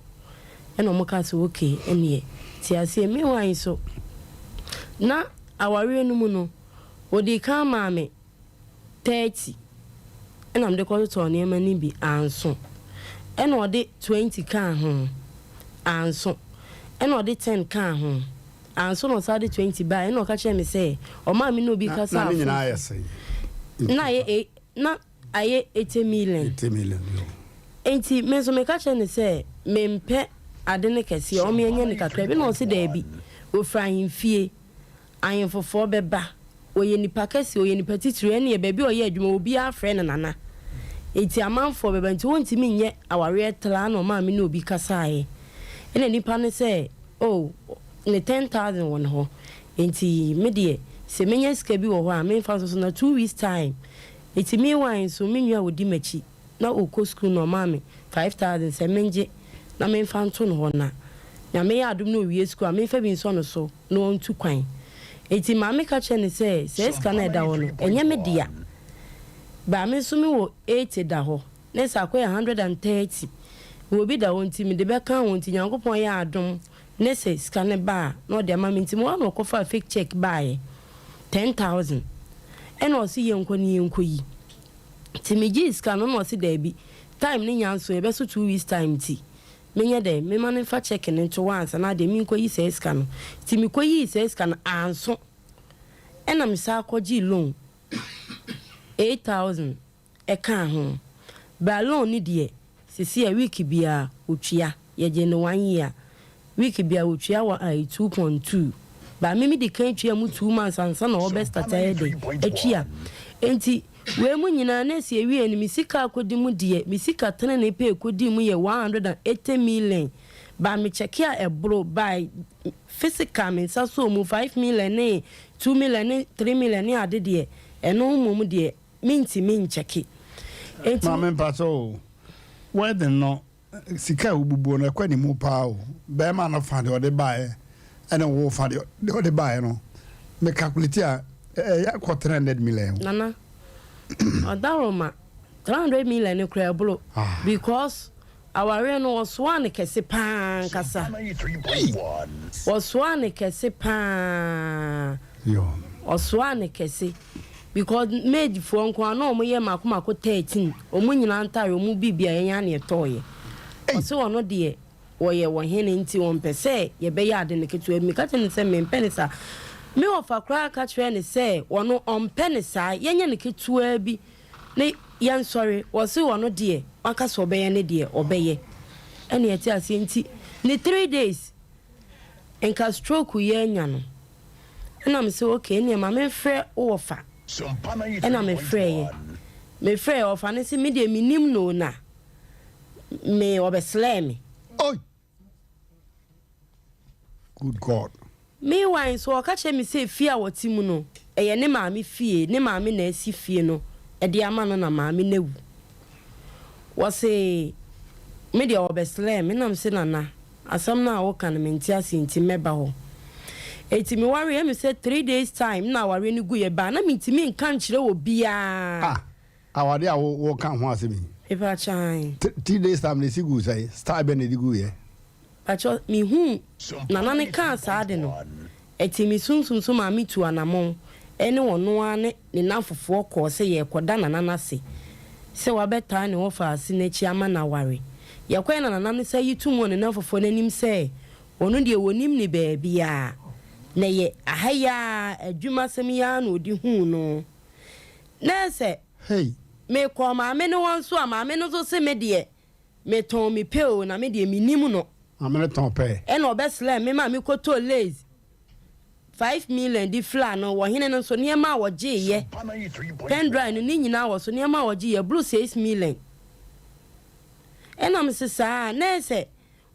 Ɛnna wɔkaa sɛ, Okay, ɛnneɛ, te aseɛ. Meanwhile nso, na awareɛ no mu no, wɔdii kan maa me 30 ɛna mede kɔtotɔɔ nneɛma no bi, anso. Ɛna ɔde 20 kaa ho, anso. Ɛna ɔde 10 kaa ho, anso na ɔsan de 20 baeɛ. Ɛna ɔka kyerɛɛ me sɛ ɔmaa me ne obi
Na na
kasaa
ne
phone
nyinaa yɛ
so.
sɛn?
Na ayɛ ei, na ayɛ 80 million.
80 million, yo.
Enti me nso meka kyerɛɛ no sɛ mempɛ ade no kɛseɛ, ɔma yɛnyɛ no kakra bi. Ɛna ɔse daabi, ɔfiri ahemfie. Ahemfofoɔ bɛba. Ɔyɛ nipa kɛseɛ, ɔyɛ nipa titire, ɛnneɛ baabi a ɔyɛ adwuma obiara frɛ no Nana. Enti amanfoɔ bɛba, nti wɔntumi nyɛ awareɛ tra na ɔmaa me ne obi kasaeɛ. Ɛna nipa no sɛ, oh, ne 10,000 wɔ ne hɔ, enti me deɛ sɛ mɛnya sika bi wɔ hɔ a memfa nso so na 2 weeks time. Enti meanwhile nso me nua a ɔdi m'akyi na ɔkɔ sukuu no ɔmaa me 5,000 sɛ mengye na memfa nto no hɔ na Nyame yɛ adom na ɔwie sukuu a memfa bi nsɔ no so na ɔntu kwan. Enti maame ka kyerɛɛ no sɛ, Saa sika no a ɛda hɔ no, ɛnyɛ me dea. But me nso mewɔ 80 da hɔ, na sɛ akɔyɛ 130. Mewɔ bi da hɔ nti mede bɛka ho nti Nyankopɔn yɛ adom ne sɛ sika no ba a na ɔde ama me. Nti mewɔ hɔ na ɔkɔfaa fake cheque baeɛ, 10,000. Ɛna ɔse yɛnkɔ na yɛnkɔyi. Nti megyee sika no na ɔse daabi, time no nya nso ɛbɛso 2 weeks time nti Menyɛ dɛn? Memma no mfa cheque no nto hɔ ansa na adeɛ menkɔyi saa sika no. Nti mekɔyii saa sika no, anso. Ɛna mesan kɔgyee loan 8,000 ɛkaa ho. But loan no deɛ, seesei a week biara wɔtua. Yɛgyee no one year. Week biara wɔtua wɔ ayi 2.2. But me medi kan tua mu 2 months ansa na wɔbɛ start ayɛ dɛn atua. Nti wei mu nyinaa na ɛsi ewie no me sika akɔdi mu deɛ, me sika tenenee pɛ ɛkɔdii mu yɛ 180 million. But me check a ɛboro by physical me nsa sɔɔ mu 5 million ne 2 million ne 3 million ne ade deɛ, ɛno mmom deɛ mentumi nkyɛke. Enti.
Maame mpakyɛ o, wedding no sika a wobubuo no ɛkɔ animu paa o. Bɛrima no fa deɛ ɔde baeɛ ɛne wo fa deɛ ɔde baeɛ no, me calculate a ɛyɛ akɔ 300 million.
Nana, ɔdaroma 300 million no koraa ɛboro because awareɛ no wɔsoaa no kɛse paa ankasa. Wɔsoaa no kɛse paa. Ɔsoaa no kɛse. Because maid foɔ nko ara na wɔn yɛ mako mako 13 wɔn nyinaa ntaare wɔn biribi a yɛn ara na yɛtɔɔyɛ. Ɔse ɔno deɛ wɔyɛ ɔhene nti ɔmpɛ sɛ yɛbɛyɛ ade no ketewa bi. Meka kyerɛɛ no sɛ mempɛ no saa. Me wɔfa koraa ka kyerɛɛ no sɛ ɔno ɔmpɛ no saa, yɛnyɛ no ketewa bi na yɛnsɔre. Ɔse ɔno deɛ waka sɛ ɔbɛyɛ ne deɛ ɔbɛyɛ. Ɛna yɛte aseɛ nti ne three days nka stroke yi anya no. Ɛna mese okay ɛneɛ ma memfrɛ wo wɔfa. Ɛna mefrɛeɛ. Mefrɛeɛ wɔfa no se me deɛ mennim no o na me ɔbɛslɛɛ me.
Oi! Good God.
Meanwhile nso ɔka kyerɛ me sɛ fie a wɔte mu no ɛyɛ ne maame fie, ne maame na asi fie no de ama no na maame no awu. Wɔse me deɛ ɔbɛslɛɛ me na mese Nana asɛm no a woka no mente aseɛ nti mɛba hɔ. Enti me wareɛ me sɛ 3 days time na awareɛ no guiɛ baa na mentumi nka nkyerɛ obiara.
Ah! Awade a wo wo ka ho asɛm yi.
Mepakyɛ ae.
3 days time na esi guu sɛn? Style bɛn na edi guu yɛ?
Pakyɛ me huu Nana no kaa saa ade no, ɛtee me sunsum so maa me tuu anamɔn ɛne ɔno ara ne ne namfofoɔ kɔɔ sɛ yɛrekɔda Nana no ase sɛ wabɛtaa ne wɔfaase no akyi ama no aware. Yɛkɔɛ na Nana no sa yi to mu wɔ ne namfofoɔ no anim sɛ ɔno deɛ wɔnim no baabiara na ɛyɛ aha yi ara adwumasɛm yi ara na ɔde huu no. Na sɛ
Hey.
mekɔɔ maame no hɔ nso a, maame no nso se me deɛ metɔn me pɛ o, na me deɛ mennim no.
Maame no tɔn pɛ.
Ɛna ɔbɛsrɛɛ me maa mekɔtɔɔ lace 5 million de firaa no. Wɔ hene no nso, nneɛma a wɔgyeeɛ, pen drive no, ne nyinaa wɔ so, nneɛma a wɔgyeeɛ boro 6 million. Ɛna mese saa a, na ɛyɛ sɛ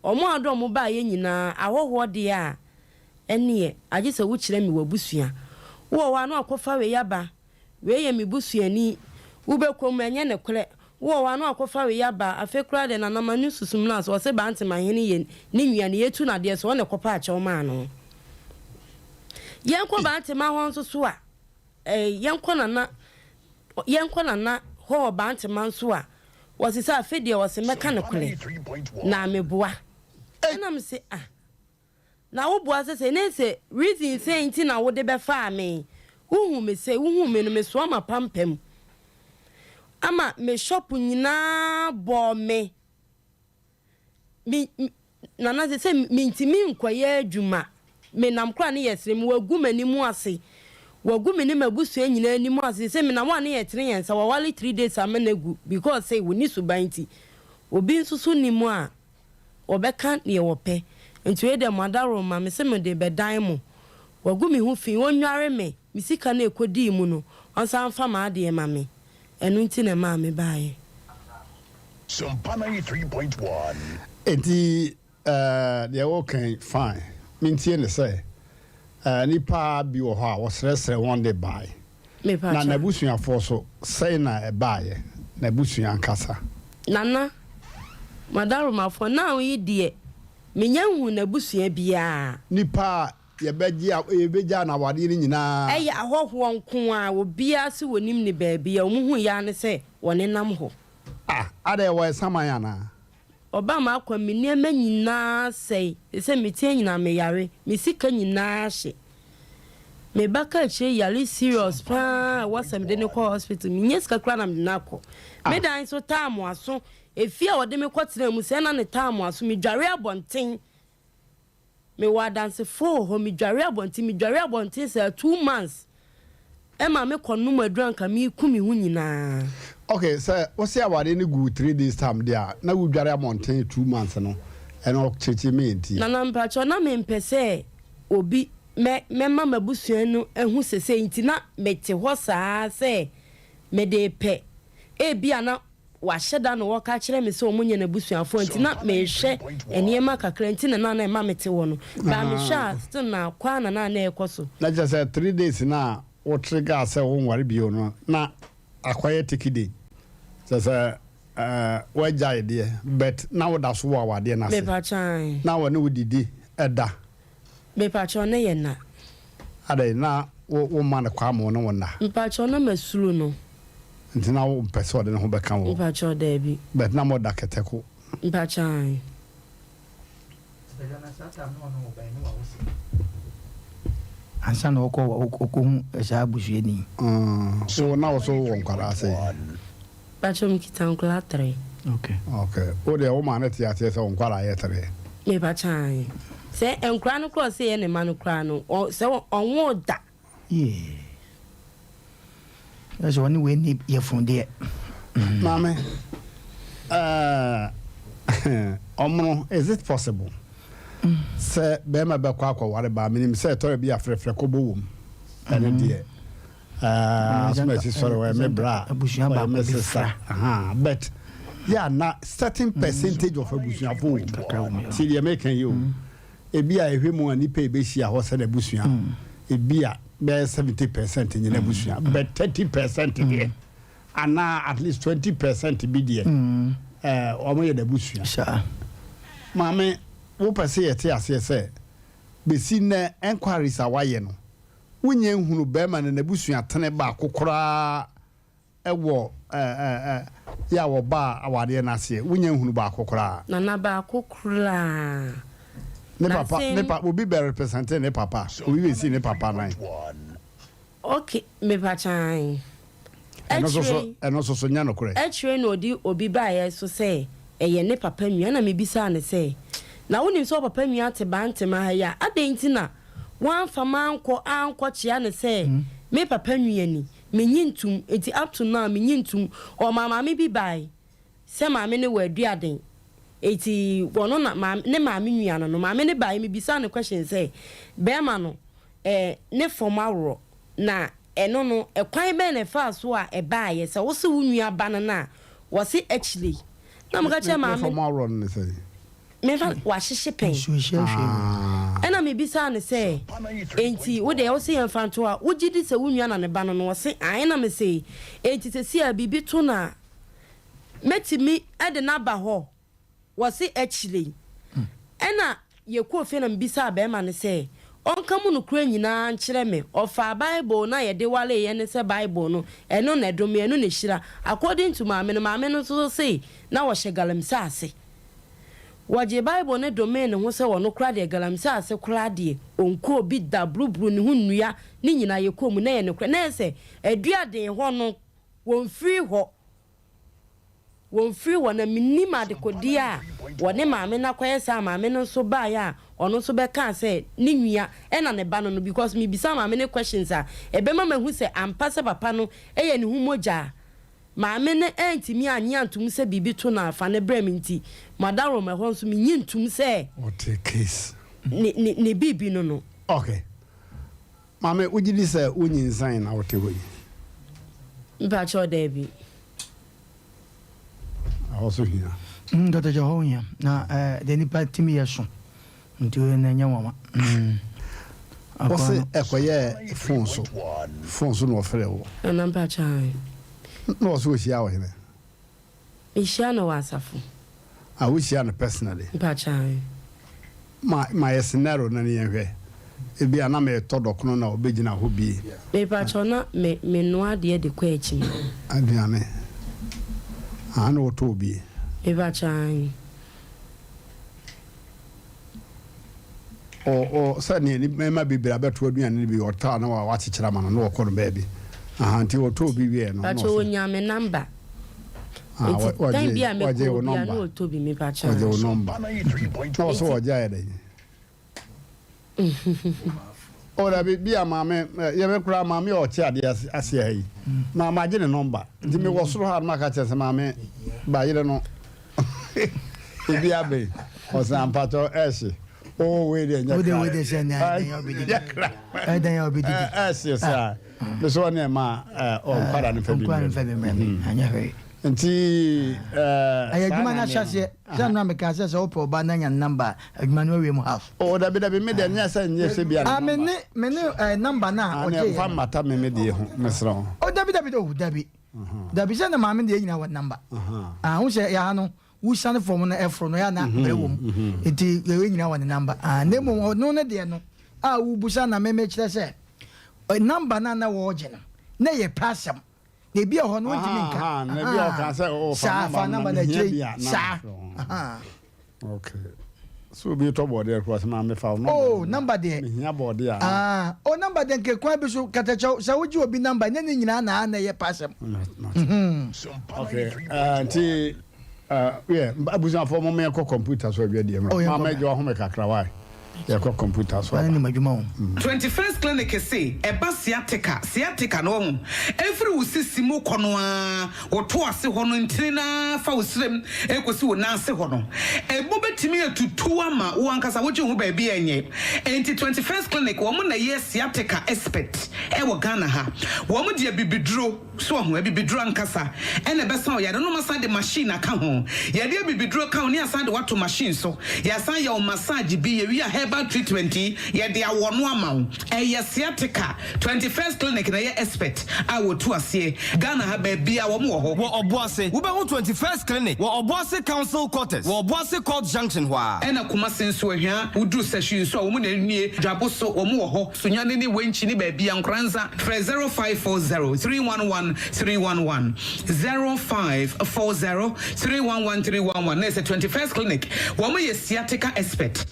wɔn a wɔde wɔn baeɛ nyinaa, ahɔhoɔ deɛ a, ɛnneɛ agye sɛ wokyerɛ me w'abusua. Wowɔ hɔ a na wakɔfa wei aba, wei yɛ me busuani, wobɛkɔ mu, ɛnyɛ nokorɛ. Wowɔ hɔ a na wakɔfa wei aba, afei koraa deɛ Nana Manu susum no ase, ɔse Bantemahene yɛ ne nua no, yɛtu no adeɛ so, ɔna ɛkɔpɛ akyɛw maa no. Yɛnkɔ Bantema hɔ nso so a, eh, yɛnkɔ Nana, yɛnkɔ Nana hɔ wɔ Bantema nso a, wɔse sɛ afei deɛ wɔse mɛka nokorɛ, na meboa. Ɛna mese ah. Na wo boa sɛ sɛ ne sɛ reason sɛn nti na wode bɛfaa me, wohu me sɛ wohu me no mesoa m'apampam ama me shop nyinaa bɔɔ me me nana sɛ sɛ mentumi nkɔyɛ adwuma menam koraa ne yɛsere me wagu m'anim ase wagu me ne m'abusua nyinaa anim ase sɛ menam a ne yɛtene yɛn nsa wawale 3 days ama no agu because sɛ wɔni suban nti obi nso so nim a wɔbɛka deɛ wɔpɛ. Nti wei deɛ mo adaworoma, mese mede bɛdan mo. Wagu me ho fi, ɔnnware me, me sika no a ɛkɔdii mu no, ɔnsan mfa m'adeɛ ma me. Ɛno nti na ɛmaa mebaeɛ.
Sompa 93.1.
Enti eh, deɛ woka yi fine. Mentie ne sɛ eh, nnipa bi wɔ hɔ a wɔsrɛsrɛ wɔn de bae. Na
Mepakyɛ.
n'abusuafoɔ so, sɛn na ɛbaeɛ? N'abusua ankasa.
Nana, mo adaromafoɔ, now yi deɛ, menya nhuu n'abusua biara.
Nnipa a yɛbɛgye a yɛbɛgyaa no awadeɛ no nyinaa.
Ɛyɛ ahɔhoɔ nko ara, obiara se wɔnim no baabi a, wɔn hu yɛ ara ne sɛ wɔnenam hɔ.
Ah, adɛn wɔyɛ saman anaa?
Ɔbaa m'akwan, me nneɛma nyinaa sɛe, te sɛ meteɛ nyinaa meyare, me sika nyinaa hye. Me ba ka akyire yare serious paa ɛwɔ sɛ mede no kɔ hospital, mennya sika koraa na mede no akɔ. Me dan nso taa moaso, efie a wɔde me kɔtenaa mu sɛɛ na ne taa moaso, medware abɔnten. Mewɔ adansefoɔ wɔ hɔ, medware abɔnten, medware abɔnten saa 2 months ɛma me kɔ nom aduru anka meku me ho nyinaa.
Ok, sɛ wose awareɛ no guu 3 days time deɛ a, na wodware abɔnten 2 months no, ɛno kyekye me ntie.
Nana mpakyɛw na mempɛ sɛ obi mɛ mɛma m'abusua no ahu sesei nti na mete hɔ saa sɛ mede repɛ, ebia na Wɔahyɛ da na wɔka kyerɛ me sɛ wɔnyɛ n'abusuafoɔ nti na mehwɛ nneɛma kakra nti na na ɛma mete hɔ no. But mehwɛ a still na kɔ ara na na na ɛrekɔ so.
Na kyerɛ sɛ 3 days no a wo trigger sɛ wonware bio no na akɔyɛ tekide. Kyerɛ sɛ woagyae deɛ but na woda so wɔ awadeɛ no ase.
Mepakyɛ ae.
Na wɔne wo didi da.
Mepakyɛw ne yɛ na.
Adɛn, na wo womma no kwan ma ɔne wo nna?
Mpakyɛw na masuro no.
Nti na wo mpɛ sɛ ɔde ne ho bɛka wo?
Mpakyɛw daabi.
But na mo da kɛtɛko?
Mpakyɛw ae.
Ansa na ɔkɔ ɔkɔhu saa abusuani.
So na wo so wowɔ nkwadaa sɛn?
Pakyɛ me kita nkwadaa tre.
Okay.
Okay. Wo deɛ wo maa no te aseɛ sɛ wo nkwadaa yɛ tre?
Me pakyɛ ae. Sɛ nkwadaa no koraa ɔsɛ yɛ ne ma no koraa no sɛ ɔnwoo da.
Yee. Sɛ ɔne wei ni yɛfunu deɛ.
Maame, ɛɛ ɔmono is it possible sɛ bɛrima bɛkɔ akɔware baa menim sɛ ɛtɔrɔ bi afrɛfrɛ kɔbɔ wom ɛno deɛ asoma si sɔre wɔyɛ me bra wɔyɛ me sesa but yɛ na certain percentage of abusuafo wom ti deɛ meka yi o Ebia ɛhwɛ mu a nipa a ebehyia hɔ sɛ n'abusua, ebia bɛyɛ 70% nyɛ n'abusua, but 30% deɛ anaa at least 20% bi deɛ ɛɛ wɔn yɛ n'abusua.
Saa.
Maame, wopɛ sɛ yɛte aseɛ sɛ besi nnɛ enquiries a wayɛ no, wonyɛ nhunu bɛrima no n'abusua tene baako koraa wɔ yɛ a wɔbaa awareɛ no aseɛ, wonya nhunu baako koraa.
Nana baako koraa.
Ne papa, ne pa, obi bɛ represente ne papa, obi bɛ si ne papa nan.
Ok, me pa kyan.
Ɛno nso so, ɛno nso so nyɛ nokorɛ.
Akyire na ɔde obi baeɛ so sɛ ɛyɛ ne papa nua, ɛna me bisaa no sɛ, na wonim sɛ wo papa nua te Bantama ha yi a, adɛn nti na woamfa mankɔ ankɔ kyea no sɛ me papa nua ni? Minnye ntom, enti up to now minnye ntom. Ɔmaa maame bi bae sɛ maame no wɔ aduaden, enti ɔno na maame, ne maame nua no no. Maame no bae, mibisaa no question sɛ, bɛrima no eh, ne fam aworɔ, na ɛno no, ɛkwan bɛn na ɛfaa so a ɛbaeɛ? Sɛ wose wo nua ba no no a, wɔse akyire yi. Na meka kyerɛɛ
Ne
maame
fam aworɔ no ne sɛn?
Memfa wahyehye pɛn. Ɛna mebisaa no sɛ, Enti wo deɛ wose yɛmfa nto hɔ a, wogye di sɛ wo nua na ne ba no no? Ɔse, Aane. Na mese, Enti seesei a biribi to no a, mɛtumi de no aba hɔ? Ɔse, Akyire yi. Ɛna yɛkɔɔ fie na mebisaa barima no sɛ ɔnka mu nokorɛ nyinaa nkyerɛ me. Ɔfaa Bible no a yɛde wareeɛ no sɛ Bible no, ɛno na ɛdome, ɛno na ɛhyira. According to maame no, maame no nso se na ɔhyɛ galamsey ase. Wɔgyee Bible no domee ne ho sɛ ɔno koraa deɛ galamsey ase koraa deɛ ɔnkɔɔ bi da buruburu ne ho nnua ne nyinaa yɛkɔɔ mu na ɛyɛ nokorɛ na ɛyɛ sɛ aduaden hɔ no wɔmfiri hɔ wɔmfiri hɔ na mennim adekodeɛ a wɔne maame no akɔyɛ saa maame no nso baeɛ a ɔno nso bɛkaa sɛ ne nua ɛna ne ba no no because mebisa maame no questions a ɛbɛma mahu sɛ ampa sɛ papa no ɛyɛ ne ho mogya Maame no antumi annye antom sɛ biribi to no a fa no brɛ me nti, Madarom ɛhɔ nso minnye ntom sɛ
Ɔte case.
ne ne ne biribi no no.
Ok. Maame, wogye di sɛ wonyinsɛn na wote hɔ yi?
Mpakyɛw, daabi.
Ɛhɔ so hia.
Mm, dɔtɔkyɛ hɔ hia. Na eh, deɛ nipa tumi yɛ so. Nti wei no ɛnyɛ nwanwa. Mm.
Wo se ɛkɔyɛɛ phone so, phone so na ɔfrɛɛ wo.
Nana mpakyɛ ae.
Na ɔse ɔhyia wo hene?
Me hyia no wɔ asafo.
Ah wo hyia no personally?
Mpakyɛ ae.
Ma ma yɛ scenario no na yɛn hwɛ. Ebia na me tɔ dɔkono na ɔbɛ gyina hɔ bi.
Mepakyɛw na me me noa adeɛ de kɔ akyima.
Aduane. Ah na ɔtɔɔ bi.
Mepakyɛw ae.
Ɔ ɔ sɛ nea ni mmarima bebree abɛto aduane no bi ɔtɔ a na wa wakyekyere ama no na ɔkɔ no baabi aha nti ɔtɔɔ bi wieɛ no na
Pakyɛ
ɔsɛ
onya me number.
ah
Nti
wɔ
time
wɔgye
bi a mɛkɔ
wɔgye wo
obi a na
number
ɔtɔ bi me pakyɛ
wɔgye wo
ah.
number na ɔsɛ
Nti
wɔgye ayɛ dɛn o dabi bi a maame yɛ me koraa maame a ɔte adeɛ ase aseɛ ha yi ma magye ne number nti mewɔ soro ha no maka kyerɛ sɛ maame ba yere no Ebi abɛn ɔsɛ ampatɔ ɛhye. Oh wei deɛ nyɛ
kra. Wei deɛ sɛ nea ɛdɛn yɛ ɔbɛdidi.
Nyɛ kra.
Ɛdɛn yɛ ɔbɛdidi.
Ɛhye saa. Me so ɔne ɛma ɔnkwada no fa bi
mmerɛ. Nkwada no fa bi mmerɛ mi. Anyɛ hwee.
Nti
ɛyɛ adwuma no ahyɛseɛ. Sɛ nnora meka sɛ sɛ wopɛ ɔba na nya ne namba a adwuma no awie mu half.
Oh dabi dabi me deɛ nyɛ sɛ nyɛ sɛ bia ne namba.
Me ne me ne namba no a ɔgye yɛ.
Fa mmata me me deɛ ho mesrɛ wo.
Oh dabi dabi oh dabi. Dabi sɛ na maame deɛ nyina wɔ namba. Ah, wo sɛ yɛha no wosiane fam no ɛforo no yɛ na brɛ wɔ mu. Nti yɛwɛ nyina wɔ ne namba. Ah, na mmom ɔno ne deɛ no a wobusa na meme kyerɛ sɛ namba no a na wɔregye no na yɛ pɛ asɛm. Na ebi wɔ hɔ no wontumi nka.
Na ebi a ɔka sɛ oh fa namba no na mehia bi a na mefrɛ wo. Okay. So obi tɔ bɔɔdeɛ koraa sɛ maame fa wo namba.
Oh, namba deɛ.
Mehia bɔɔdeɛ a.
Ah, oh namba. Number de nke kwan bi so katakyɛw sɛ wogye obi number nyɛ ne nyinaa na na ɛyɛ pasɛm.
Okay, nti yɛ abusuafoɔ mo yɛkɔ computer so adwa deɛ mmerɛ maama agya wahome kakra wae yɛkɔ computer so aba.
Nim adwuma o.
21st Clinic se ɛba sciatica, sciatica no wahu, ɛfiri wo sisi mu kɔ no ara Wo to ase hɔ no ntini no ara fa wo srem rekɔsi wo nan ase hɔ no, ɛmu bɛtumi atutu ama wo ankasa wogye wo ho baabi a ɛnyɛ. Enti 21st Clinic, wɔn na ɛyɛ sciatica expert wɔ Ghana ha. Wɔn de abibiduro, so wahu, abibiduro ankasa na ɛbɛsa wo yare no na wɔasan de machine aka ho. Yɛde abibiduro ka ho na yɛasan de wo ato machine so. Yɛasan yɛ wo massage bi, yɛwie a herbal treatment yi, yɛde awɔ no ama wo. Ɛyɛ sciatica. 21st Clinic na ɛyɛ expert a wɔtu aseɛ Ghana ha baabiaa wɔn wɔ hɔ.
Wɔ Ɔboase, wobɛhu 21st Clinic wɔ Ɔboase Council Quarters wɔ Ɔboase Court Junction hɔ ara.
Ɛna Kumasi nso Ahwia, woduru Sahwi nso a wɔn na nie, Dwabo so wɔn wɔ hɔ, Sunyani ne Wenchi ne baabiaa, Nkoranza, frɛ 0540 311 311, 0540 311 311, na ɛsɛ 21st Clinic, wɔn yɛ sciatica expert.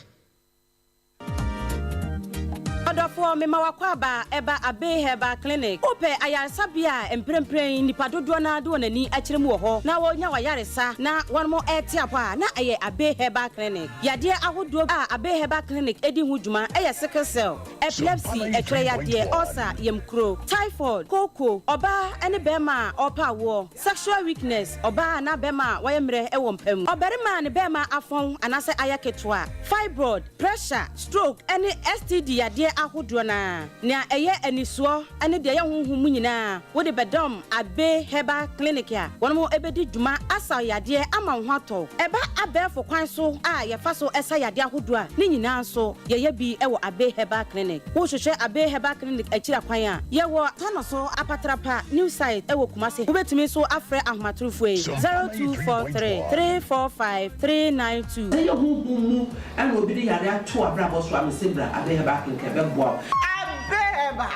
Ɔdɔfoɔ, mema w'akwaaba ɛba Abbey Herbal Clinic. Wopɛ ayaresabea a mprempren nnipa dodoɔ no ara de wɔn ani akyerɛ mu wɔ hɔ na wɔnya w'ayaresa na wɔnom rete apɔ a, na ɛyɛ Abbey Herbal Clinic. Yadeɛ ahodoɔ a Abbey Herbal Clinic di ho dwuma yɛ sickle cell, epilepsy, ɛtwerɛ yadeɛ, ulcer, yamkuro, typhoid, kooko, ɔbaa ne barima a ɔrepɛ awoɔ, sexual weakness, ɔbaa anaa barima a wayɛ mmerɛ wɔ mpa mu, ɔbarima a ne barima afɔn anaasɛ ayɛ ketewa, fibroid, pressure, stroke, ne STD yadeɛ ahodoɔ no ara. Nea ɛyɛ anisoɔ ne deɛ ɛyɛ honhom mu nyinaa, wode bɛdɔm Abbey Herbal Clinic a wɔn bɛdi dwuma asa wo yadeɛ ama wo ho atɔ wo. Ɛba abɛɛfo kwan so a yɛfa so sa yadeɛ ahodoɔ a, ne nyinaa nso yɛyɛ bi wɔ Abbey Herbal Clinic. Wohwehwɛ Abbey Herbal Clinic akyiri akwan a, yɛwɔ Tanoso Apatrapa New Site wɔ Kumasi. Wobɛtumi nso afrɛ ahomatorofoɔ yi, 0243 345 392.
Sɛ ɛyɛ honhom mu na obi de yare ato w'abrabɔ so a, mese bra Abbey Herbal Clinic ɛbɛboa wo.
Abbey Herbal,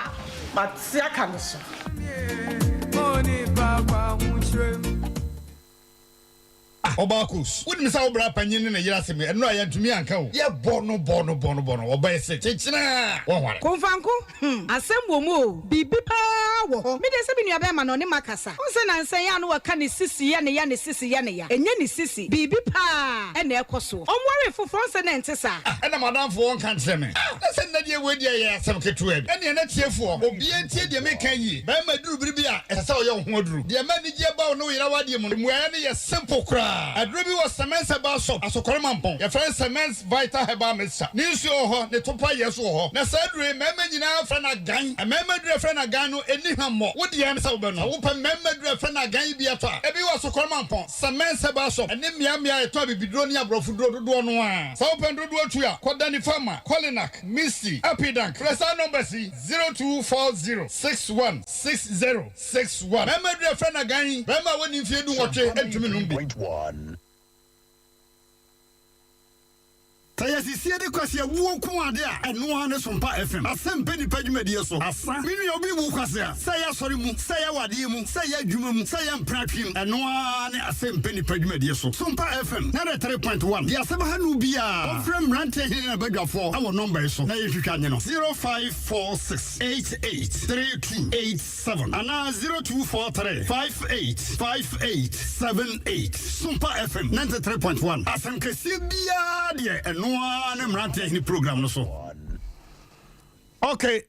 mate aka no so.
Ah ɔbaa Kos, wonim sɛ wo bra panyin ne ne yere asɛm yi, ɛno a yɛantumi anka o. Yɛbɔ no bɔ no bɔ no bɔ no, ɔbaa se kyekyena a, wɔnware.
Komfanko, hmm, asɛm wɔ mu o, biribi paa wɔ hɔ. Me deɛ sɛ me nua bɛɛma no ɔne makasa. Wohu sɛ nansa yi a na waka ne sisi yɛ ne ya, ne sisi yɛ ne ya. Ɛnyɛ ne sisi, biribi paa na ɛkɔ soɔ. Ɔnwaree foforɔ, wohu sɛ na ɛnte saa.
Ah, ɛna m'adamfo ɔnka nkyerɛ me. Ah, na sɛ nnɛ deɛ wei deɛ ɛyɛ asɛm ketewa bi. Ɛnneɛ na tiefoɔ, obiara ntie deɛ meka yie. Bɛɛma duru bere bi a, ɛsɛ sɛ ɔyɛ wo ho aduru. Deɛ ɛma anigyeɛ ba wo ne wo yere awadeɛ mu no, mmuaeɛ no yɛ simple koraa. Aduro bi wɔ Semens Herbal Shop, Asokore Mampong. Yɛfrɛ no Semens Vital Herbal Mixture. Ne nsuo wɔ hɔ, ne topa yɛ nso wɔ hɔ. Na saa aduro yi, mmarima nyinaa frɛ no agan. Mmarima aduro a yɛfrɛ no agan no, ɛnni hwammɔ. Wo deɛ ne sɛ wobɛnom. Sɛ wopɛ mmarima aduro a yɛfrɛ no agan yi bi atɔ a, ebi wɔ Asokore Mampong, Semens Herbal Shop, ne mmeammea a yɛtɔn abibiduro ne aborɔfoduro dodoɔ no ara. Sɛ wopɛ no dodoɔ tu a, kɔ Danny Pharma, Kolinak, Misty, Epidank. Frɛ saa numbers yi, 0240 61 60 61. Mmarima aduru a yɛfrɛ no agan yi, barima a wadi mfeɛ dunwɔtwe ntumi nnom bi.
Sɛ yɛsisie de kwasi awuo nko ade a, ɛno ara ne Sompa FM. Asɛm pɛ nipa dwumadie so. Asa. Me nua obi wu kwasea. Sɛ ɛyɛ asɔre mu, sɛ ɛyɛ awadeɛ mu, sɛ ɛyɛ adwuma mu, sɛ ɛyɛ mpratwe mu, ɛno ara ne Asɛm pɛ nipa dwumadie so. Sompa FM, 93.1. Deɛ asɛm ha no biara, ɔmfrɛ mmeranteɛ hene ne n'abadwafoɔ wɔ nɔmba yi so na yɛntwitwa nye no, 0546 88 32 7 anaa 0243 58 58 78. Sompa FM 93.1, asɛm kɛseɛ biara deɛ ɛno ara ne mmeranteɛ hene program no so.
Okay,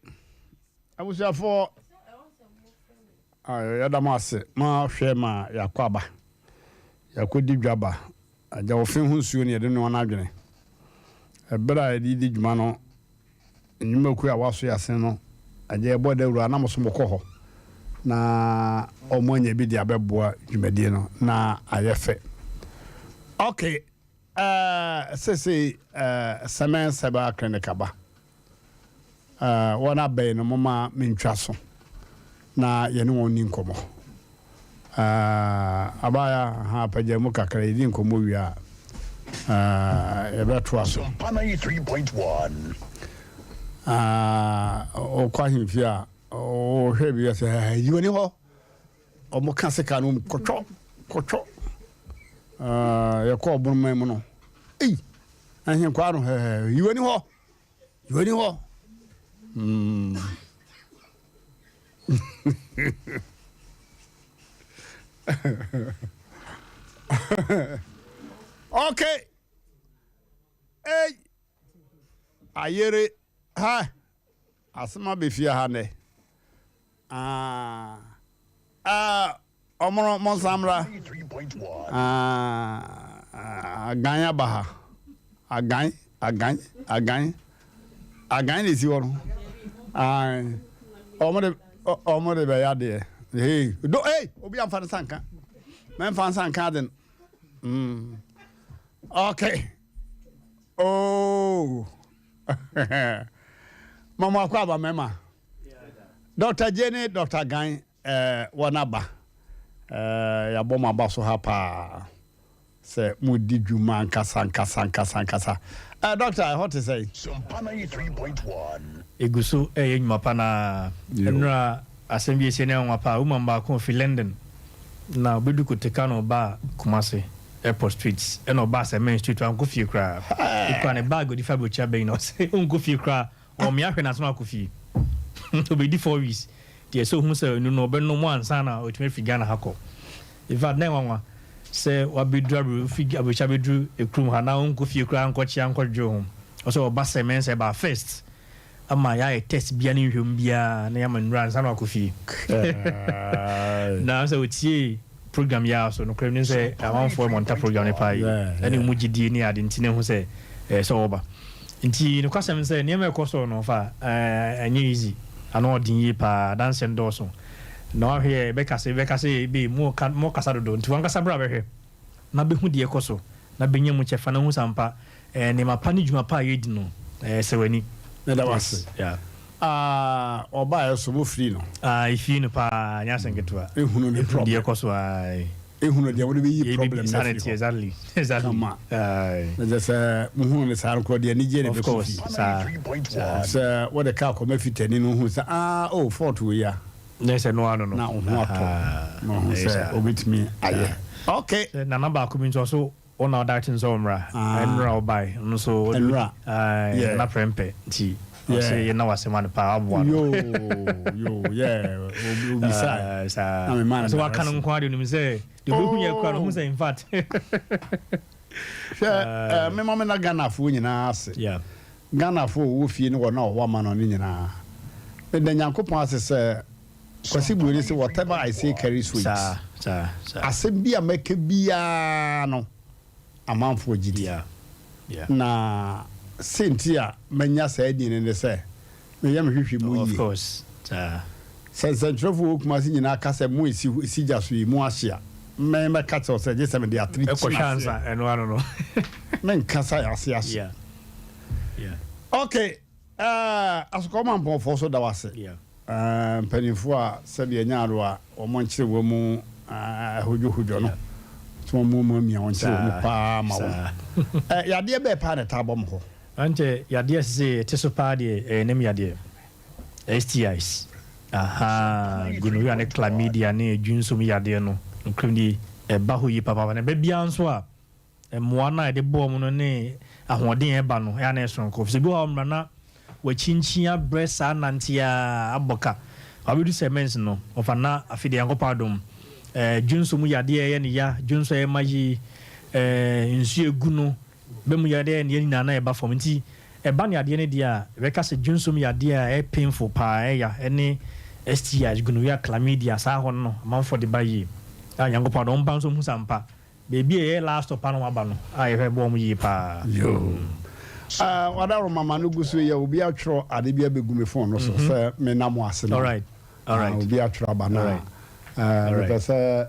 abusuafoɔ yɛda mo ase ma hwɛ ma yɛakɔ aba yɛakɔdi dwa ba agya ɔfe ho nsuo ne yɛde noa no adwene ɛberɛ a yɛde di dwuma no Nnwumakuo a wɔaso yɛ asene no agya yɛbɔ dawuro a na mo nso mokɔ hɔ na wɔn anya bi de abɛboa dwumadie no na ayɛ fɛ. Ok, uh, sesei uh, Sɛmɛn Herbal Clinic aba. Uh, wɔn abɛn no moma mentwa so na yɛne wɔn ni nkɔmmɔ. Ah, abaya, ha apagya mu kakra, yɛdi nkɔmmɔ wie a, ah, yɛbɛtoa so.
Sompa 93.1.
Ah, ɔkɔ ahemfie a, ɔhwɛ bi sɛ, yi w'ani hɔ. Ɔmo ka sika no kɔtwɔ, kɔtwɔ. Ah, yɛkɔ ɔbonoma mu no, ei, ahenkwaa no, yi w'ani hɔ, yi w'ani hɔ. Mm. Okay. Hey. Ayere ha asɛm abɛfie ha nnɛ. Ah. Ah, ɔmono monsan mmra. Ah, agan aba ha. Agan, agan, agan. Agan na esi hɔ no. Ah, ɔmo de ɔmo de bɛyɛ adeɛ. Hey, do hey, obi amfa ne nsa nka. Mɛmfa nsa nka ade no. Mm. Okay. Oh. Mama akɔ aba mɛma. Dr. J ne Dr. Gan eh, wɔn aba. Eh, yɛabɔ mo aba so ha paa sɛ modi dwuma ankasa ankasa ankasa ankasa. Eh, Doctor, ɛhɔ te sɛn?
Sompa 93.1.
Egu so reyɛ nnwuma pa no ara. Nnora asɛm bi a esiei no yɛ nwanwa paa. Woman baako a ofi London na obedu Kotoka na ɔbaa Kumasi Airport Street ɛna ɔbaa Cement Street wankɔ fie koraa. Okura ne bag a ɔde fi aburokyire aba nyinaa ɔse ɔnkɔ fie koraa ɔmmea hwɛ n'ansa na wakɔ fie. Obedi 4 weeks deɛ sɛ ohun sɛ nnuru no ɔbɛnom ansa na watumi afi Ghana ha kɔ. In fact na ɛyɛ nwanwa sɛ wabeduru aburo ofi aburokyire abeduru ekurom ha na ɔnkɔ fie koraa nkɔkyea nkɔdwodwo ho. Ɔsɛ ɔba Cement sɛ ɛbaa first ama yɛayɛ test bia ne nhwɛmu biara na yɛama nnuru ansa na wakɔ fie. Na sɛ otiee program yi ara so nokorɛ ne sɛ amanfoɔ mɔnta program no paa yi ɛne ɔmu gyidie ne ade nti na ɛhu sɛ ɛyɛ sɛ ɔba. Nti nokwasɛm ne sɛ nneɛma ɛkɔ so no fa ɛnyɛ easy, ano ɔden yie paa, adanseɛ no dɔɔso. Na wahwɛ yɛ bɛka sɛ bɛka sɛ ebe mo ka mo kasa dodo nti wankasa bra bɛhwɛ na bɛhu deɛ ɛkɔ so na bɛnya mu kyɛfa na hu sɛ ampa ɛɛ nneɛma pa ne dwuma pa a yɛredi no ɛɛ sɛ w'ani.
Meda wo ase.
Yes, yeah.
Ah, ɔbaeɛ so mo firi no.
Ah, efie no paa, nyɛ asɛm ketewa.
Ehunu ne
Ehunu
problem.
deɛ ɛkɔ so ae.
Ehunu deɛ wode bɛyi
Yɛ
problem
bɛ
no
saa na
afiri
ɛteɛ
hɔ.
exactly, exactly.
Kama.
Ae.
Na kyerɛ sɛ mohunu no saa no korɔ deɛ anigyeɛ na
Of
ɛbɛkɔ
course,
fie.
saa, saa.
Sɛ wode kaa kɔma fitani no ohunu sɛ ah, oh, fault wei a.
Na ɛsɛ no ano no.
Na wo ho atɔ.
Ahaa.
Na ɔhu
Ɛyɛ
sɛ
saa.
obɛtumi ayɛ. Okay.
Sɛ nana baako bi nso ɔso Wo na ɔda kyen sɛ ɔmmra. Ɛnora ɔbae ɔno nso ɔde
Ɛnora.
Ae
Yeah.
Nana Prɛmpɛ nti ɔse
Yeah.
yɛnna w'ase ma no paa waboa no.
Yoo yoo yeah obi obisae.
Ae saa.
Na me maa no
Sɛ waka no
direction.
nko ara deɛ onim sɛ deɛ obehu yɛ koraa no ohu sɛ in fact.
Hwɛ eh, me ma me na Ghanafoɔ nyinaa ase.
Yeah.
Ghanafoɔ a wɔwɔ fie ne wɔn a wɔwɔ amanɔne nyinaa. Meda Nyankopɔn ase sɛ Kwasi Buoni se whatever I say carries weight.
Saa, saa, saa.
Asɛm bi a mɛka biara no, amanfoɔ gye di.
Yeah, yeah.
Na senti a manya saa din no ne sɛ, meyɛ me hwehwɛ mu
Of
yie.
course, saa.
Sɛ nsɛntwerɛfoɔ wɔ Kumasi nyinaa ka sɛ mo esi esi gya so yi, mo ahye a, me mɛka kyerɛ wo sɛ gye sɛ mede atere
Ɛkɔhwɛ
kyi m'ase.
ansa, ɛno ano no.
Menka sɛ ase ahye.
Yeah, yeah.
Okay, eh, Asokɔɔ Mampɔnfoɔ so da wo ase.
Yeah.
Mpanimfoɔ a sɛdeɛ ɛnyɛ ado a wɔn nkyere wɔn mu hodwohodwo no, sɛ wɔn mu amia wɔn nkyere wɔn mu paa ma wɔn. Yadeɛ bɛɛ paa na ɛtaa bɔ mo hɔ?
Ankyɛ yadeɛ a ɛsɛ sɛ yɛte so paa deɛ ɛyɛ nam yadeɛ, STIs, ahaa, gonorrhea ne chlamydia ne dwonsom yadeɛ no, nokorɛm nie, ɛba hɔ yie papaapa. Na ɛba biara nso a, Mmoa no a yɛde bɔ wɔn no ne ahoɔden a ɛba no, ɛyɛ a na ɛyɛ soronko. Efisɛ ebi wɔ hɔ a wɔmmra na wɔakyinkyin abrɛ saa nante ara abɔ ka. Wabedu Sɛmɛnse no, ɔfa na afei deɛ Nyankopɔn adom, eh, dwonsɔ mu yadeɛ a ɛyɛ no ya, dwonsɔ a ɛyɛ ma yie, eh, nsuo a ɛgu no, bɛ mu yadeɛ a ɛyɛ no ya nyinaa na ɛba fam. Nti ɛba no yadeɛ no deɛ a, yɛbɛka sɛ dwonsɔ mu yadeɛ a ɛyɛ painful paa, ɛyɛ ya, ɛne STIs, gonorrhea, chlamydia, saa hɔ no amanfoɔ de ba yie. A Nyankopɔn adom, wɔba nso wɔhu sɛ ampa, Baabi a ɛyɛ last stop a na wɔaba no a yɛhwɛ boa wɔn yie paa.
Yoo. Ah, wadaworo mama no gu so yɛ obi atwerɛ ade bi abɛgu me phone no so sɛ me na mo ase no.
Alright. Alright.
Ah, obi atwerɛ aba na.
Alright.
Eh,
Alright.
mepɛ sɛ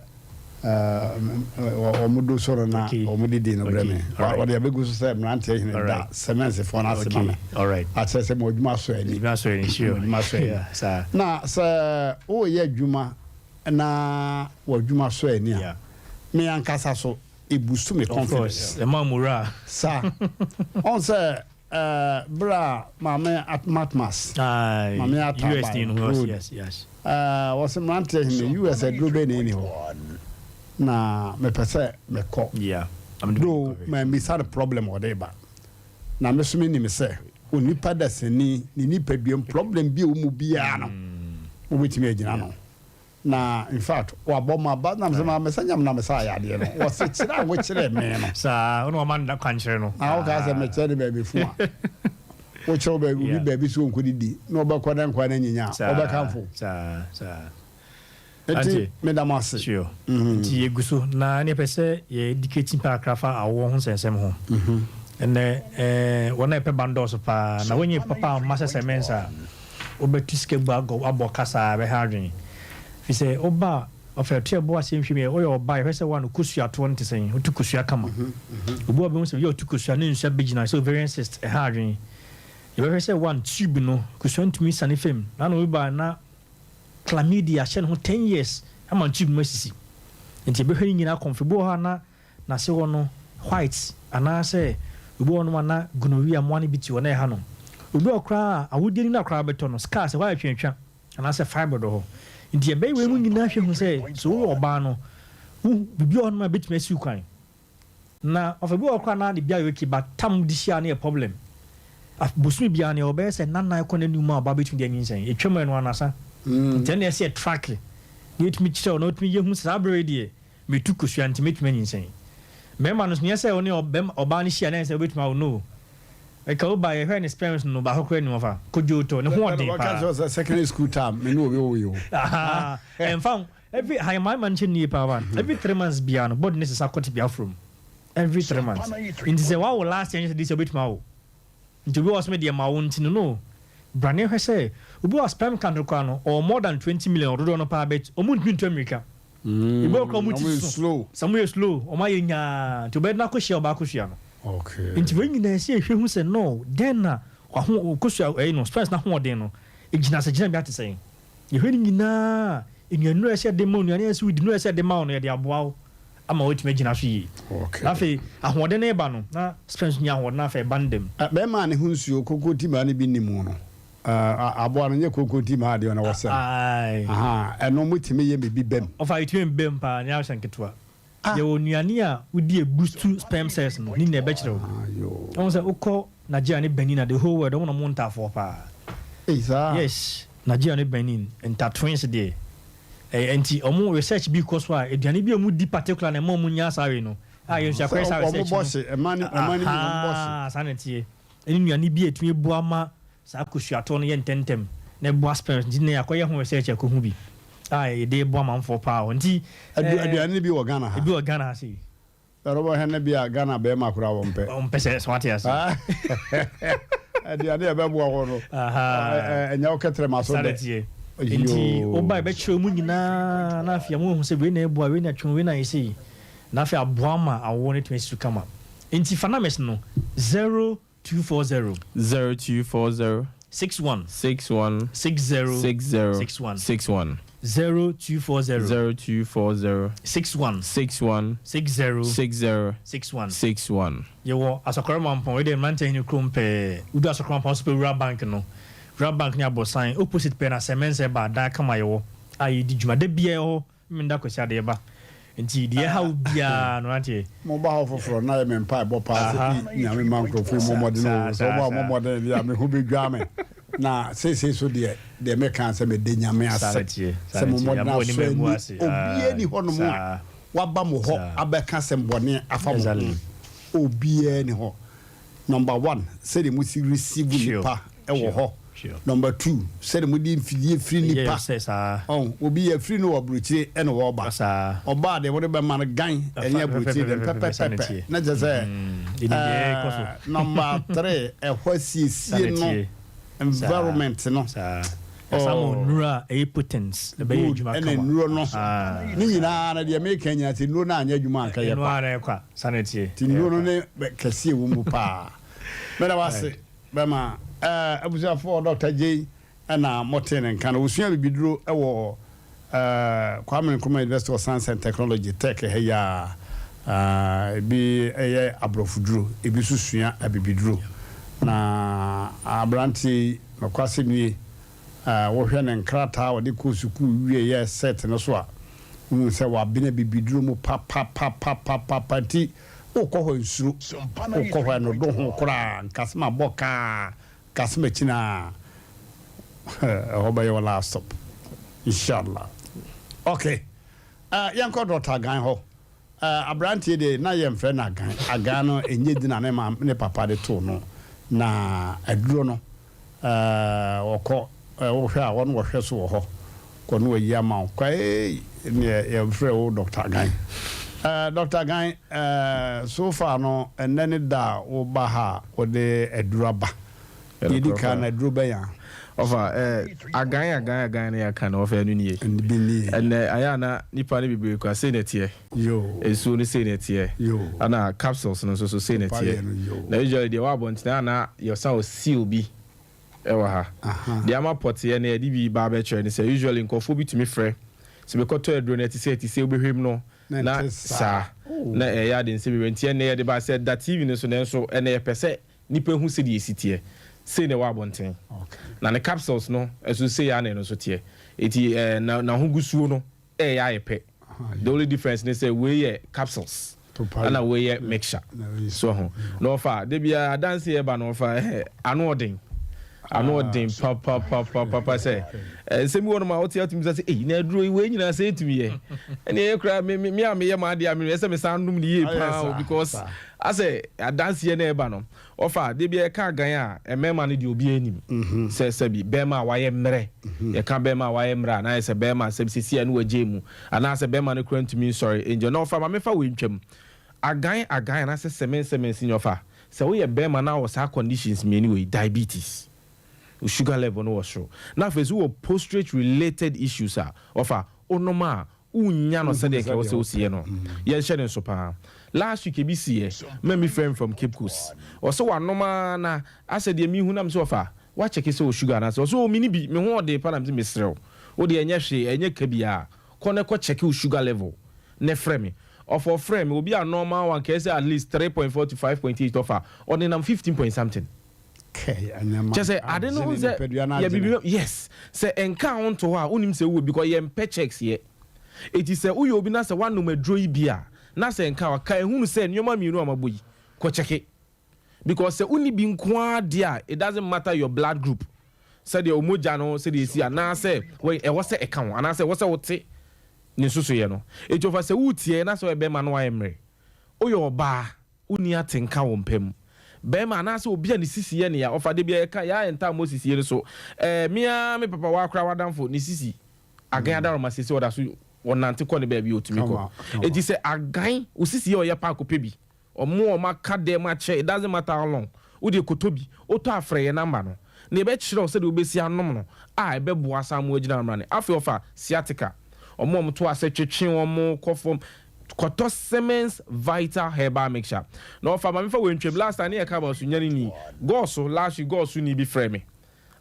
eh, wɔn do so no na
Okay.
wɔn de di no brɛ
Okay.
me.
Alright.
Wɔde abɛgu so sɛ mmeranteɛ hene da
Alright.
sɛmɛnsefoɔ no ase ma
Okay.
me.
Alright.
Akyerɛ sɛ mo adwuma sɔ ani.
Adwuma sɔ ani, sure.
Mo adwuma sɔ ani.
Yeah, saa.
Na sɛ woreyɛ adwuma na w'adwuma sɔ ani a, me ankasa so ebusu me confidence.
Of course, ɛma mura.
Sa, ɔn sɛ ɛɛ bere a maame Matmas, maame Atta
US ni no,
road,
yes, yes.
ɛɛ wɔsi mmeranteɛ hene US aduro bɛyɛ na ɛni hɔ, na mepɛ sɛ mekɔ.
Yeah.
Do mammisa no problem ɔde ba. Na me so menim sɛ onipa dasani ne nipaduam problem bi a ɛwɔ mu biara no. Wobɛtumi agyina no. Na in fact wabɔ m'aba na mesɛ maa mesa nyam na mesa ayɛ adeɛ no. Wɔse kyerɛ a wokyerɛɛ me no.
Saa, wo na wama no kwankyerɛ no.
Na wokaa sɛ mekyerɛ no baabi fo a, wokyerɛ wo baabi obi baabi sɛ ɔnkɔdidi na ɔbɛkɔ na nkwa no anyinya a, ɔbɛkamfo wo.
Saa, saa.
Nti meda mo ase.
Sure. Nti yɛgu so na ne yɛpɛ sɛ yɛ educate nipa kakra fa awoɔ ho nsɛnsɛm ho. Ɛnɛ eh, wɔn a yɛpɛ ba no dɔɔso paa na wonyɛ papa amma sɛ sɛ mensa a wobɛtu sika gu agɔ abɔ kasa a ɛbɛha adwene. Fi sɛ woba a ɔfɛ ɛto ɛbo ase nhwɛ mu yɛ woyɛ ɔba yɛhwɛ sɛ woano kosua toɔ no te sɛn wotu kosua kama. Obi wɔ bɛhu sɛ yɛ ɔtu kosua ne nsua bɛgyina sɛ ovarian cyst ɛha adwene. Yɛbɛhwɛ sɛ one tube no kosua ntumi sane fam na ano obi ba na Chlamydia ahyɛ ne ho ten years ama tube mu asisi nti yɛbɛhwɛ ne nyinaa kɔmfo ebi wɔ hɔ a na n'ase hɔ no white anaasɛ obi wɔ hɔ nom a na gonorrhea mmoa no bi te hɔ na ɛha no obi wɔ koraa a awodeɛ no na koraa bɛtɔ no scars ɛhɔ ayɛ tweatwea anaasɛ fibroid wɔ hɔ nti yɛbɛyɛ wei mu nyinaa hwɛ hu sɛ sɛ woyɛ ɔbaa no wo biribi wɔ hɔ nom a ɛbɛtumi asi wo kwan. Na ɔfa bi wɔ hɔ koraa na ne bia yɛ okay but tam wode hyia no yɛ problem. Af bosome biara no yɛwɔ bɛyɛ sɛ nna nan kɔ n'anum a ɔbaa bɛtumi de anyinsɛn. Ɛtwam a ɛno ara no asa. Nti ɛno na ɛsɛ yɛ track na yɛtumi kyerɛ wo na wotumi yɛ hu sɛ saa berɛ yi deɛ metu kosua nti mɛtumi anyinsɛn. Mmarima no nso nyɛ sɛ wo ne ɔbɛma ɔbaa no hyia na ɛnyɛ sɛ wobɛtumi awo no. Ɛka wo ba yɛhwɛ ne sperms no baako koraa nni hɔ fa. Kodwo tɔ ne ho ɔden
Wɔka
paa.
kyerɛ wo sɛ secondary school time me ne obi woe o.
Ahaa ɛmfa ho. Every ha my man kyɛ nie paa ba every 3 months biara no body ne sesa kɔ tebea foro mu every 3 months nti sɛ wawo last year nyɛ sɛ this year wobɛtumi awo nti obi wɔ hɔ sɛ me deɛ mawo nti no no bra ne hwɛ sɛ obi wɔ sperm count no koraa no ɔwɔ more than 20 million ɔdodoɔ no paa but ɔmo ntumi ntu amirika ebi wɔ koraa ɔmo ti so sɛ ɔmo yɛ slow ɔmo ayɛ nyaa nti ɔbɛyɛ de no akɔhyia ɔbaa akɔhyia no nti wei nyinaa ɛsɛ yɛhwɛ hu sɛ no dɛn na waho kosua ɛyi no sperms no ahoɔden no egyina sɛ gyina bi ate sɛn. Yɛhwɛ ne nyinaa a, nnuannuru a ɛsɛ sɛ yɛde ma wo, nnuane a ɛsɛ sɛ wodi, nnuru a ɛsɛ sɛ yɛde ma wo no, yɛde aboa wo ama woatumi agyina so yie. Na afei ahoɔden no reba no, na sperms nya ahoɔden na afei ɛba no dam.
Bɛrima a ne ho nsuo konkontimaa no bi nni mu no, aboa no nyɛ konkontimaa deɛ na wɔsɛ no. Ɛno motumi yɛ ma ebi bam.
Ɔfa ɛtumi bam paa, nyɛ asɛm ketewa. Yɛwɔ nnuane a wodi a ɛboost sperm cells no, ne nyinaa ɛbɛkyerɛ wo. Wohu sɛ wokɔ Nigeria ne Benin a, the whole world, wɔn na wɔn ntaafoɔ paa.
Ei saa?
Yes, Nigeria ne Benin, nta twins deɛ. Ɛyɛ nti wɔn research bi kɔ so a, aduane bi a wɔn di particular na ɛma wɔn nya saa wei no. A yɛn nso yɛakɔyɛ saa research no.
Wɔn bɔ hye, ɛma ne ɛma ne bi wɔn bɔ hye.
Ahaa, saa na ɛteɛ. Ɛne nnuane bi a ɛtumi boa ma saa kosuatoɔ no yɛ ntɛmntɛm na ɛboa sperms nti na yɛakɔyɛ ho research akɔhu bi a yɛde reboa amanfoɔ paa hɔ nti.
Adu aduane no bi wɔ Ghana ha?
Ebi wɔ Ghana ha sei.
Sɛ wobɛhwɛ no bi a Ghana bɛrima koraa wɔmpɛ.
Wɔmpɛ sɛ so wate ase.
Aduane a ɛbɛboa wɔ no ɛnyɛ wo kɛtrɛma so dɛ.
Nti woba ɛbɛkyerɛ mu nyinaa na afei ama wɔahu sɛ wei na ɛboa wei na ɛtwe wei na ayɛ sei na afei aboa ma awoɔ no atumi asi so kama. Nti Fanames no 0240.
0240.
61.
61.
60.
60.
61.
61.
0240.
0240.
61.
61.
60.
60.
61.
61.
Yɛwɔ Asɔkɔrɔ Mampɔn, wei deɛ mmeranteɛ hene kurom pɛɛ. Wodu Asɔkɔrɔ Mampɔn so pɛ Wura Bank no. Wura Bank ne Aborosan, opposite pɛɛ na Sɛmɛnsɛ ba dan kama yɛwɔ a yɛdi dwuma. Da biara yɛwɔ hɔ. Menda Kwasiada yɛba. Nti deɛ ɛha wo biara no ateɛ.
Mo ba hɔ foforɔ na yɛ me mpaebɔ paa sɛ ei Nyame mma nkurɔfoɔ yi mmɔ mmɔden oo, sɛ wɔn ammɔ mmɔden deɛ a me ho bɛdwa me. Na seesei so deɛ, deɛ meka ara sɛ meda Nyame ase sɛ mo mmɔden asɔ ani. Obiara nni hɔnom a waba mo hɔ abɛka asɛm bɔne afa mo ho. Obiara nni hɔ. Number one, sɛdeɛ mo si receive nipa wɔ hɔ. Number two, sɛdeɛ mo de mfidie firi nipa. Ɔn, obi yɛ firi no wɔ aburokyire ɛna ɔɔba. Ɔbaa deɛ wɔde bɛma no gan ɛne aburokyire deɛ pɛpɛpɛpɛ. Na kyerɛ sɛ, ɛɛ, number three, ɛhɔ asiesie no, environment no.
Oh.
Good, ɛna nnuro no. Ne nyinaa no deɛ meka nyinaa sɛ nnuro no anyɛ adwuma anka yɛ kwa. Nti nnuro no ne kɛseɛ wɔ mu paa. Meda wo ase bɛma. Eh, abusuafoɔ Dr. Gyei ɛna motee ne nka no. Ɔsua bibiduro wɔ eh, Kwame Nkrumah University of Science and Technology, Tech ha yi ara. Ah, ebi yɛ aborɔfoduro, ebi nso sua abibiduro. Na aberanteɛ yi, nokwasɛm nie, eh, wohwɛ ne nkrataa a ɔde kɔɔ sukuu wieeɛ set no so a, wohu sɛ wabene abibiduro mu papapapapapa. Nti wokɔ hɔ a nsuro, wokɔ hɔ a ɛnnodo ho koraa, nka sɛ mabɔ kaa, nka sɛ makyin a, ɛhɔ bɛyɛ wo last stop. Inshallah. Ok. Eh, yɛnkɔ Dɔkta Agan hɔ. Eh, aberanteɛ deɛ na yɛmfrɛ no Agan. Agan no ɛnyɛ din a ne maame ne papa de too no. Na aduro no, eh, ɔkɔ, eh, wohwɛ a wɔn wɔhwɛ so wɔ hɔ. Kɔ no wayi ama wo. Kwa ei, neɛ yɛmfrɛ wo Dɔkta Agan. Eh, Dɔkta Agan, eh, so far no, ɛnnɛ ne da a woba ha a wode aduro aba. Deɛ ɛdi kan no, aduro bɛn a?
Ɔfa, eh, agan, agan, agan na yɛaka no, ɔfa, ɛno nie.
Bi nie.
Ɛnɛ, ayɛ a na nipa no bebree kura, sei na ɛteɛ.
Yoo.
Nsuo no sei na ɛteɛ.
Yoo.
Ɛna capsules no nso so sei na ɛteɛ.
Pareɛ no, yoo.
Na usually deɛ ɛwɔ abɔntene a na yɛsan wɔ seal bi ɛwɔ ha.
Aha.
Deɛ ama pɔteɛ no yɛde bi ba abɛkyerɛ ne sɛ usually nkurɔfoɔ bi tumi frɛ sɛ mekɔtɔ aduro no ɛte sei ɛte sei wobɛhwɛ mu no
Na
na
ɛnte saa.
saa. Na ɛyɛ ade nsɛm bebree nti ɛnnɛ yɛde ba sɛ ɛda TV no so nanso ɛnnɛ yɛpɛ sɛ Nipa hu sɛdeɛ ɛsi teɛ. Sei na ɛwɔ abɔnten. Na ne capsules no nso sei ara na ɛno nso teɛ. Enti eh, na n'ahogusuo no ɛreyɛ ayɛ pɛ. The only difference ne sɛ wei yɛ capsules ɛna wei yɛ mixture. So ho. Na ɔfa, da biara adanse ɛba no ɔfa eh, ano ɔden. Ano ɔden papapapapa sɛ eh, nsɛm bi wɔ nom a wote atumi sɛ ei na aduro yi wei nyinaa sɛ ɛtumi yɛ. Ɛne ɛyɛ koraa me, me, me a meyɛ m'adeɛ a me ɛsɛ mesan nom ne yie paa o because Asɛ adanseɛ na ɛba no ɔfa da biara yɛka agan a mmarima no deɛ obiara nim sɛ sɛbi bɛrima a wayɛ mmerɛ yɛka bɛrima a wayɛ mmerɛ a na ayɛ sɛ bɛrima sɛbi sɛsi a ne wagyae mu anaasɛ bɛrima no koraa ntumi nsɔre angel na ɔfa ma mefa wei ntwam agan agan anaasɛ sɛmɛn sɛmɛn senior ɔfa sɛ woyɛ bɛrima na wɔ saa conditions mmienu wei diabetes wo sugar level no wɔ soro na afei nso wowɔ postrate related issues a ɔfa wonom a Wonnya no sɛdeɛ nka ɛwɔ sɛ wosi yɛ no. Yɛnhyɛ no nso paa. Last week ebi siiɛ, Mammy frɛ me from Cape Coast. Ɔse wanom ara na asɛ deɛ mehu na mese ɔfa, woakyɛke sɛ ɔwɔ sugar anaasɛ? Ɔse oh menni bi, me ho ɔden paa na mese mesrɛ wo, wodeɛ ɛnyɛ hwee, ɛnyɛ ka biara, kɔ na kɔ kyɛke wo sugar level na frɛ me. Ɔfa ɔfrɛɛ me, obi a normal one kɛɛ sɛ at least 3.4 to 5.8 ɔfa, ɔnenam 15 point something. Kyerɛ sɛ ade no wohu sɛ yɛ biribi yes sɛ ɛnkaa wo nto hɔ a wonim sɛ wowɔ bi because yɛmpɛ checks yɛ eti sɛ woyɛ obi na sɛ woanom aduro yi bi a na sɛ ɛnkaa wo a ka ehunu sɛ nneɛma mmienu a mabɔ yi kɔ kyɛke because sɛ wonni bi nko ara deɛ a it doesn't matter your blood group sɛdeɛ wo mogya no sɛdeɛ esi anaasɛ wɔ ɛwɔ sɛ ɛka wo anaasɛ ɛwɔ sɛ wote ne nsusuiɛ no eti ɔfa sɛ woretie na sɛ ɔyɛ bɛrima na wayɛ mmerɛ woyɛ ɔbaa Wonni atenka wɔ mpa mu. Barima anaasɛ obi a ne sisi yɛ no ya, ɔfa da biara yɛka, yaa ɛntaa mmɔ sisie no so. Ɛɛ, me ara me papa, waa koraa w'adamfo, ne sisi agan adaworoma seesei ɔda so, ɔnante kɔ ne baabi a ɔtumi kɔ. Enti sɛ agan, wo sisi yɛ ɔyɛ paa kɔpɛ bi. Wɔn a wɔaka dɛm akyɛ, it doesn't matter how long, wo deɛ kɔtɔ bi. Wotɔ a frɛ yɛn number no na yɛbɛkyerɛ wo sɛdeɛ wobɛsi anom no a ɛbɛboa asan ama woagyina amrane. Afei ɔfa sciatica, wɔn a wɔto ase twetwe wɔn kɔ fam, Kɔtɔ Siemens Vital Herbal Mixture na ɔfa ma mefa wei ntwam. Last time ne yɛka about sunyani ni gɔɔso last week gɔɔso ni bi frɛ me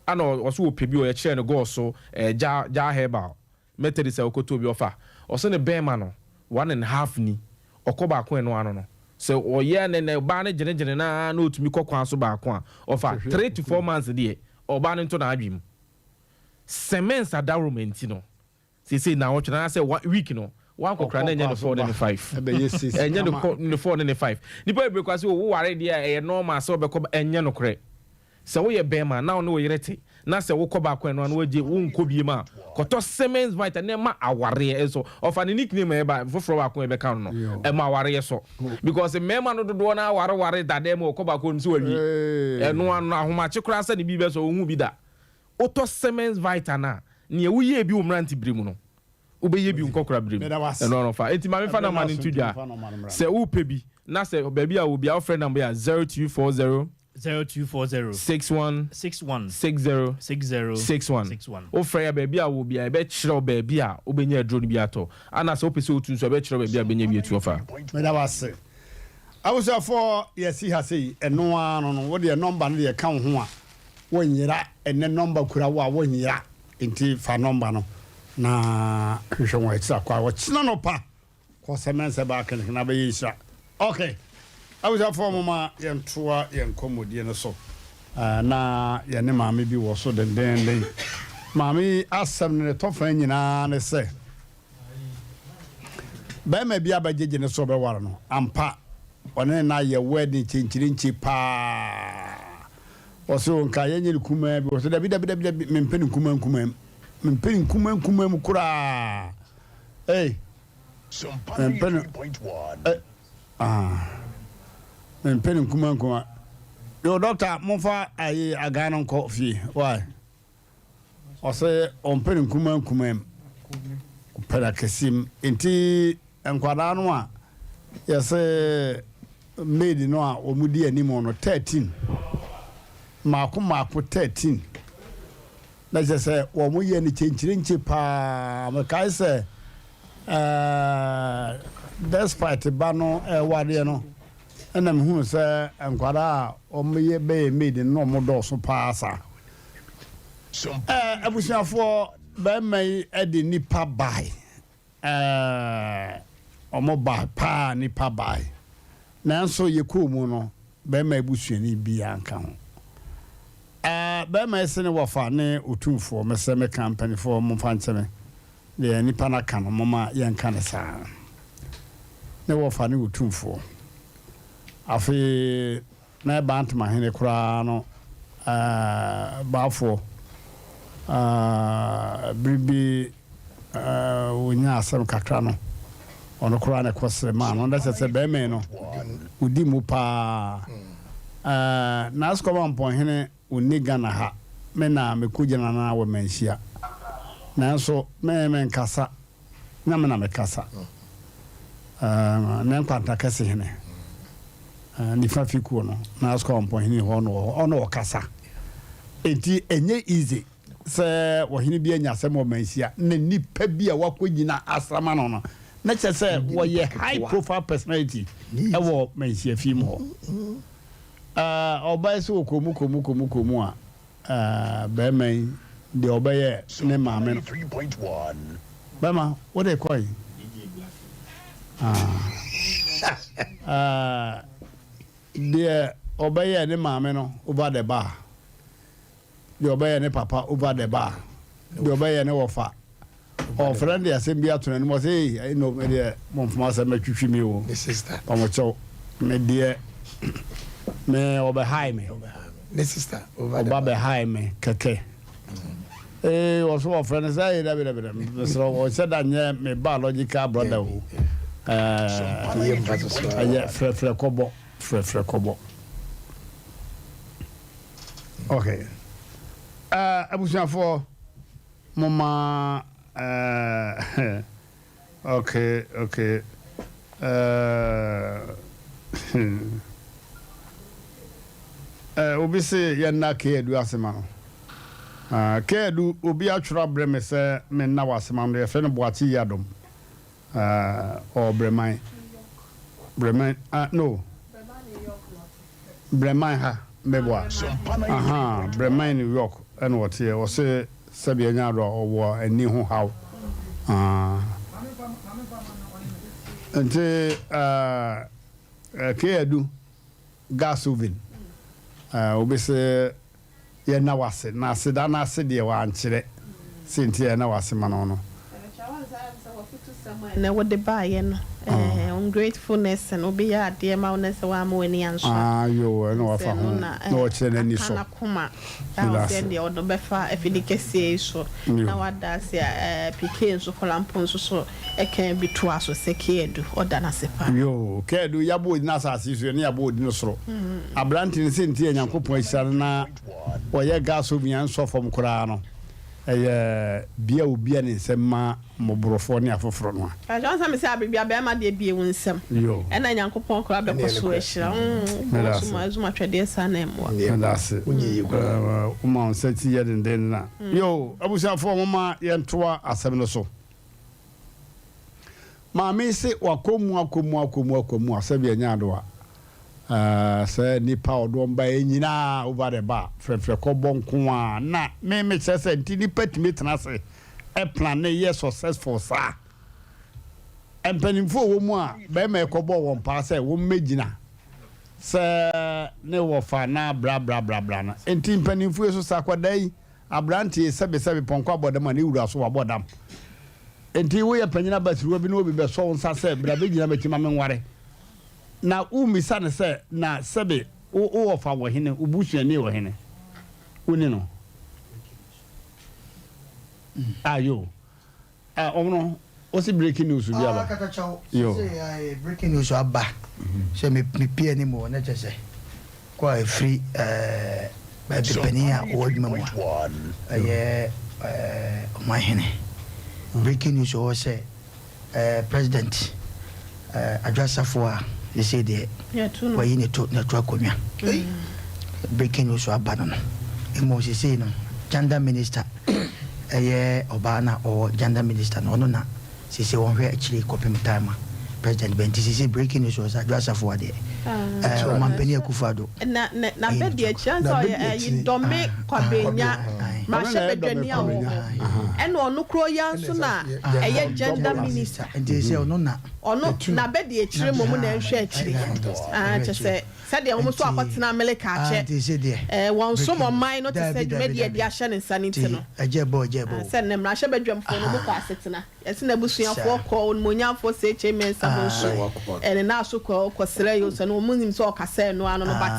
ana ɔso ɔpɛ bi ɔyɛ kyerɛ no gɔɔso eh, ja ja herbal Methodist a ɔkɔtɔ bi ɔfa ɔso ne bɛɛma no one and half ni ɔkɔ baako ɛno ano no sɛ ɔyɛ ne ne ɔbaa no gyenegyene na na ɔtumi kɔ kwan so baako a ɔfa 3 to 4 months deɛ ɔbaa no nto n'adwene mu Siemens adaworoma nti no Seesei naawɔtwe no anaasɛ one week no wankɔ koraa na ɛnyɛ ne four ne ne five. Ɛnyɛ ne kɔ ne four ne ne five. Nipa bebree koraa sɛ o wo ware deɛ a ɛyɛ normal sɛ ɔbɛkɔ ba ɛnyɛ nokorɛ. Sɛ woyɛ bɛɛma na wo ne wo yere te na sɛ wokɔ baako ɛno ano wagye wonkɔ biem a kɔtɔ Siemens Vita na ɛma awareɛ nso ɔfa ne nickname a ɛba foforɔ baako a ɛbɛka no no ɛma awareɛ sɔ because mmarima no dodoɔ no ara ware ware dada mu ɔkɔ baako onim sɛ wawie ɛno ano ahomakye koraa sɛ ne bi bɛsɔ ɔnhu bi da. Wotɔ Siemens Vita no a, nea woyɛɛ bi wo mmerantebere mu no, wobɛyɛ bi wo nkɔkorabere mu. Ɛno ano fa. Enti ma memfa nɔma no nto dwa. Sɛ wopɛ bi, na sɛ baabi a wɔ biara wofrɛ nɔmba yi a, 0240
0240
61
61
60
60
61.
61.
Wofrɛ yɛ a, baabi a wɔ biara, yɛbɛkyerɛ wo baabi a wobɛnya aduro no bi atɔ. Ana sɛ wopɛ sɛ wotu nso a, yɛbɛkyerɛ wo baabi a wobɛnya bi atu afa.
Meda wo ase. Abusuafoɔ, yɛasi ha sei, ɛno ara no no, wo deɛ nɔmba no deɛ ɛka wo ho a, Wonyera ɛnɛ nɔmba kura wo a wonyera nti fa nɔmba no na hwehwɛ wɔn akyira kɔ a ɔkyena nɔpa kɔ sɛ mɛnsɛ baa clinic na bɛyɛ nhyira ok abusuafoɔ moma yɛntoa yɛn nkɔmmɔdie no so na yɛne maame bi wɔ so dendenden maame yi asɛm no ne tɔfa nyinaa ne sɛ Barima bi abɛgyegye no sɛ ɔbɛware no. Ampa, ɔne no ayɛ wedding kyenkyerenkye paa. Ɔse o nka yɛnyɛ no kumaa bi. Ɔse dabi dabi dabi dabi, mempɛ no nkumaa nkumaa mu. Mempɛ no nkumaa nkumaa mu koraa. Ei, mempɛ no eh, ah, mempɛ no nkumaa nkumaa. Yo, doctor, momfa ayi agan no nkɔ fie. Why? Ɔsɛ ɔmpɛ no nkumaa nkumaa mu. Ɔpɛ no akɛseɛ mu. Nti nkwadaa no a yɛsɛ maid no a wɔn di anim no 13 mmaako mmaako 13 na kyerɛ sɛ wɔn yɛ no kyenkyerenkye paa. Mekae sɛ ɛɛ despite ba no ɛwareɛ no ɛna mehunu sɛ nkwadaa a wɔn yɛ bɛyɛ maid no na wɔn dɔɔso paa saa. Ɛɛ abusuafoɔ bɛrima yi de nipa bae. Ɛɛ wɔn bae paa nipa bae. Nanso yɛkɔɔ mu no bɛrima yi busuani biara nka ho. Ɛɛ bɛrima yi se ne wɔfa ne otumfoɔ mesrɛ meka mpaninfoɔ momfa nkyɛ me deɛ nipa no aka no momma yɛnka no saa. Ne wɔfa ne otumfoɔ. Afei. Na ɛbaa Ntomahene koraa no baafoɔ bere bi ɔnyaa asɛm kakra no, ɔno koraa na ɛkɔsrɛ maa no. Na kyerɛ sɛ bɛrima yi no, ɔdi mu paa. N'Askɔba Mpɔnhene ɔnni Ghana ha, me na mekɔgyina no wɔ Manhyia. Nanso me menkasa. Na me na mekasa. Ne nkwanta kɛse hene, nifa fi kuo no, na asukɔ mpɔhene hɔ no wɔ hɔ, ɔno ɔkasa. Enti ɛnyɛ easy sɛ ɔhene bi anya asɛm wɔ manhyia na nipa bi a wakɔgyina asrama no no, na kyerɛ sɛ wɔyɛ high profile personality ɛwɔ manhyia fie mu hɔ. Ɔbaa sɛ ɔkɔ mu kɔ mu kɔ mu kɔ mu a, Ah bɛɛma yi deɛ ɔbɛyɛ ne maame no. Bɛɛma wo de kɔ yi. Ah deɛ ɔbɛyɛ ne maame no over the bar. Deɛ ɔbɛyɛ ne papa over the bar. Deɛ ɔbɛyɛ ne wɔfa Ɔfrɛ no de asɛm bi ato n'anim, ɔsɛ ei, ɛyi no, me deɛ, momfom asɛm mɛtwitwi me o.
Ne sister.
Ɔmokyɛw, me deɛ, me ɔbɛhae me.
Ne sister, over the
Ɔba bɛhae me kɛkɛ. Ee, ɔso ɔfrɛ no sɛ, ei, dabi, dabi, dabi, mesrɛ wo, ɔnhyɛ da nyɛ me biological brother o. Ɛɛ, ɛyɛ frɛfrɛ kɔbɔ, frɛfrɛ kɔbɔ. Okay. Ɛɛ, abusuafoɔ. Momma eh okay okay eh eh obi se yɛnna K-Adu ase ma no. Ah K-Adu obi atwerɛ abrɛ me sɛ menna w'ase ma no yɛfrɛ no Boakye Yiadom. Ah ɔwɔ Breman. Breman ah no. Breman ha meboa. Ahaa Breman New York ɛna ɔteɛ ɔse sɛdeɛ ɛnyɛ ado a ɔwɔ ani ho haw aah nti eh K Adu gas oven eh obi se Yɛnna wo ase, na aseda no ase deɛ wankyerɛ sɛ nti a yɛnna wo ase ma no no.
W'afutusɛm a ɛnɛ wode baeɛ no, ungratefulness no, obi yɛ adeɛ ma wo na sɛ woamma w'ani ansɔ a,
Ah, yoo, ɛna wafa
sɛ
ho
ɛno na
na ɔkyerɛ n'ani
aka
sɔ.
n'akoma a
Meda
ɔsɛ
ase.
ɛndeɛ ɔde bɛfa afidi kɛseɛ yi so
Yoo.
na wada ase a, PK nso koraa mpo nso so ɛka bi toa so sɛ Keadu, ɔda no ase paa.
Yoo, Keadu, yɛabɔ odin asase yi so, yɛne yɛabɔ odin soro. Aberante no sɛ nti a Nyankopɔn ahyira no na ɔyɛ gas oven a ɛnsɔ fam koraa no, ɛyɛ bea a obia ne nsam ma mmɔborɔfoɔ ne afoforɔ no a.
Pakyɛ wonsa me sɛ abere bia bɛɛma deɛ bie wo nsam
Yoo.
ɛna Nyankopɔn koraa bɛkɔ so ahyira wo mm wobɔ wo som a ɛzum atwɛdeɛ saa na ɛmmoa.
Meda ase. Woma wo nsa ti yɛ dendenden a. Yoo, abusuafoɔ momma yɛntoa asɛm no so. Maame yi se wakɔ mu akɔ mu akɔ mu akɔ mu a sɛbi ɛnyɛ adowa. Ɛɛ sɛ nipa a ɔde wɔn baeɛ nyinaa over the bar frɛfrɛ kɔbɔ nko ara na me mekyerɛ sɛ nti nipa tumi tena ase ɛplane yɛ successful saa. Mpanimfoɔ wɔ mu a bɛrima ɛkɔbɔ wɔn paa sɛ wɔn mmɛgyina sɛ ne wɔfa na bra bra bra bra no. Nti mpanimfoɔ yi so sɛ akwadaa yi Aberanteɛ yi, sɛbesɛbe pɔnkɔ abɔ dam a ne wura so wabɔ dam. Enti woyɛ panyin abasiriwa bi na obi bɛsɔ wo nsa sɛ bra bɛgyina m'akyi ma menware. Na wommisa no sɛ, na sɛbe wo wo wɔfa wɔ hene, wo busuani wɔ hene? Wonni no? Ah yo. Ah ɔmo no wosi breaking news bi aba.
Ah katakyɛw.
Yo.
Sese breaking news aba. Sɛ me me pie anim wɔ ne kyɛ sɛ kɔ a efiri ɛɛ baabi panin a ɔwɔ adwuma mu a ɛyɛ ɛɛ ɔman hene. Breaking news wɔ sɛ. Eh president eh Adwo Asafo a sesei deɛ wayi ne to na to akonnwa. Breaking news aba no no. Mmom sesei no gender minister ɛyɛ ɔbaa na ɔwɔ gender minister no ɔno na sesei wɔnhwɛ akyire kɔpem time a president bɛ nti sesei breaking news wɔ sɛ Adwo Asafo a deɛ eh ɔmampanin Akufo Addo
Na na na bɛ di akyire ansa ɔyɛ ɛyi Dɔme Kwabenya mmarahyɛbadwani a ɔwɔ hɔ ɛna ɔno koro yi ara nso na ɛyɛ gender minister.
Nti sɛ ɔno na.
Ɔno na bɛ di akyire mmom na ɛnhwɛ akyire ah kyɛ sɛ sɛdeɛ wɔn nso akɔtena Amerika akyɛ ɛɛ wɔn som ɔman no te sɛ dwumadie a yɛde ahyɛ ne nsa no nti no sɛ nnɛ mmarahyɛbadwamfoɔ no wɔkɔ asetena. Yɛse n'abusuafoɔ kɔɔ Onimuonyamfoɔ Sekyei Mensah Bonsu ne nan so kɔ kɔsrɛɛ o sɛ no wɔn nim sɛ ɔkasa ɛno ano no but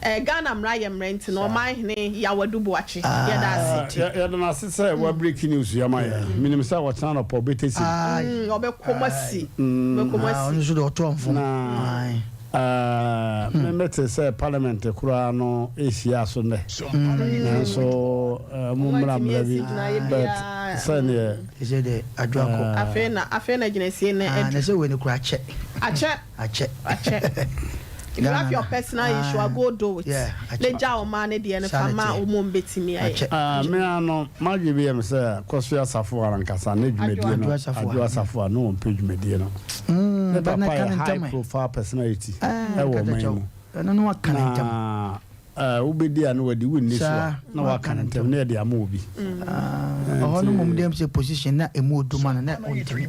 eh Ghana mmara yɛ mmara nti no Ɔmanhene Yaw Adu Boakye yɛda ase.
Yɛda no ase sɛ wa breaki news yi ama yɛn. Menim sɛ ɔkyena anɔpa ɔbɛtɛ sim.
Ɔbɛkɔ mu asi. Ɔbɛkɔ mu asi.
Ɔno nso deɛ ɔtɔ mfom.
Na Me mete sɛ parliament koraa no ɛhyia so nnɛ nanso ɔmo mmra mmra bi but sɛdeɛ.
Ɛsɛ dɛ adwo akɔ.
Afei na afei na gyinasie no
adu. Na sɛ wei no koraa akyɛ.
Akyɛ.
Akyɛ.
Akyɛ. If you have your personal issue a go do it. Na gya ɔmaa no deɛ no fa ma ɔmo mbɛtumi ayɛ.
Me ara no m'adwene bi yɛ me sɛ Kɔsoɛ Asafo ankasa ne dwumadie no Adwo Asafo a na ɔmpɛ dwumadie no. Ne papa yɛ high profile personality wɔ ɔman yi mu. Na wobɛdi a na wadi, wonni so a na waka no ntɛm na yɛde ama obi.
Ɔhɔ no mmom deɛ sɛ position na ɛmu odu ma no na ɔntumi.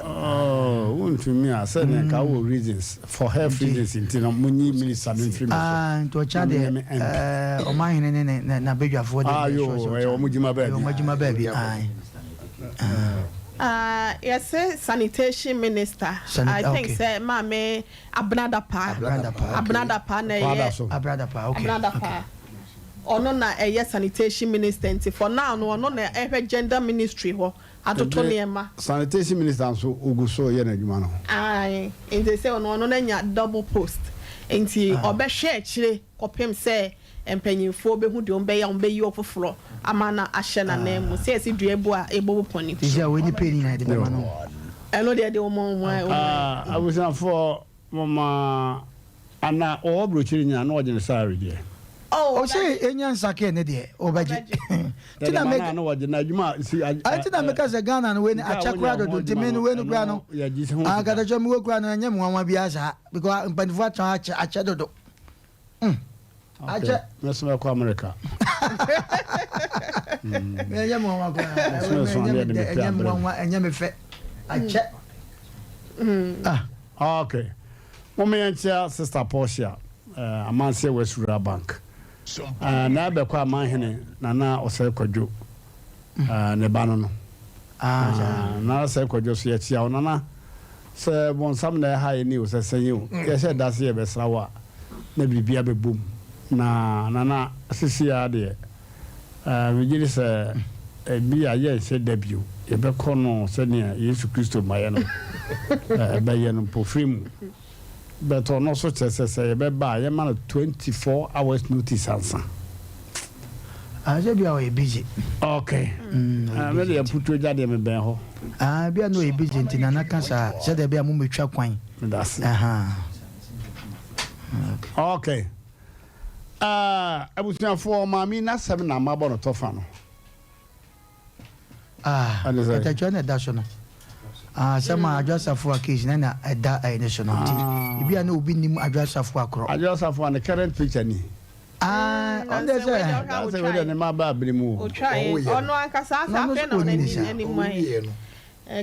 Oh, wontumi a sɛdeɛ nka wowɔ reasons for health reasons nti no monyi minister no mfiri me so.
Nti ɔkyena deɛ ɔmanhene ne n'abadwafoɔ deɛ.
Ayo, ɛyɛ wɔn adwuma baabi.
Ɛyɛ wɔn adwuma baabi, ae.
Ah yɛse sanitation minister I think sɛ maame Abena Dapaah Abena Dapaah na ɛyɛ
Abena Dapaah okay
Abena Dapaah ɔno na ɛyɛ sanitation minister nti for now no ɔno na ɛhwɛ gender ministry hɔ atoto nneɛma.
Sanitation minister nso ogu so yɛ n'adwuma no.
Ae nti sɛ ɔno ɔno na nya double post nti ɔbɛhwɛ akyire kɔpem sɛ Mpanyimfoɔ bɛhu deɛ wɔbɛyɛ a wɔbɛyi ɔfoforɔ ama no ahyɛ n'ananmu. Sɛ yɛsi dua bu a, yɛbɛbu pɔne.
Sisi a wei ne pay ne nyinaa yɛde bɛma no.
Ɛno deɛ deɛ wɔn wɔn
Ah abusuafoɔ moma ana ɔwɔ abrokyire nyinaa na ɔgye ne salary deɛ.
Oh
Ɔse enya nsakee ne deɛ ɔbɛgye. Nti na
Yɛde ma
me
no a na wɔgye na adwuma a si
Nti na meka sɛ Ghana no wei no
sika a
akyɛ
wonya
koraa
ho
dodo nti
adwuma
me no
no
wei no koraa
ɛno
no
yɛgye ho
ah
sika.
katakyɛ me wei koraa no ɛnyɛ me nwanwa biara saa because mpanyinfoɔ atena hɔ akyɛ akyɛ dodo. Mm.
Akyɛ. Mɛso mɛkɔ America.
Ɛnyɛ me nwanwa koraa. Ɛnyɛ me nwanwa, ɛnyɛ me fɛ. Akyɛ.
Ah. Okay. Moma yɛnkyea Sister Portia, uh, Amanseɛ West Rural Bank. Uh, na ɛbɛkɔ Amanhene Nana Ɔsɛe Kwadwo uh, ne ba no no.
Ah, saa.
Ah, Nana Ɔsɛe Kwadwo so yɛkyea wo Nana. Sɛ bonsam na ɛha yɛn ni o, sɛ sɛn o, yɛhyɛ da sɛ yɛbɛsra wo a, na biribi abɛbom. Na Nana, sisi ara deɛ, eh, megye di sɛ ebia yɛnhyɛ da bio. Yɛbɛkɔ no sɛnea Yesu Kristo mmaeɛ no bɛyɛ no, mpofirim mu. But ɔno nso kyerɛ sɛ sɛ yɛbɛba a yɛma no 24 hours notice ansa.
Ah, sɛ bia ɔyɛ busy.
Okay. Mm, ah, me deɛ putuo gya deɛ mebɛn hɔ.
Ah, bia no ɔyɛ busy nti nana ka saa sɛdeɛ bia mo metwa kwan.
Medase.
Aha.
Okay. Okay. Ah, abusuafoɔ maame n'asɛm na mabɔ no tɔfa no.
Ah, katakyɛ na ɛda so no. Ah, sɛ ma Adwo Asafo a case na na ɛda ɛyɛ ne so no. Nti, ah. ebi a na obi nim Adwo Asafo akorɔ.
Adwo Asafo a ne current picture ni.
Ah, ɔn dɛ sɛ.
Sɛ wei dɛ ne ma ba abiri mu.
Otwa ɔno ankasa asa afei na ɔno anim anim ayɛ.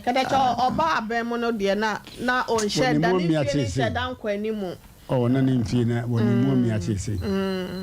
Katakyɛ ɔba abɛn mu no deɛ na na ɔnhyɛ da ne mfie ne nhyɛ da nkɔ anim.
Oh na ne mfie na wɔ ne mu amia seesei.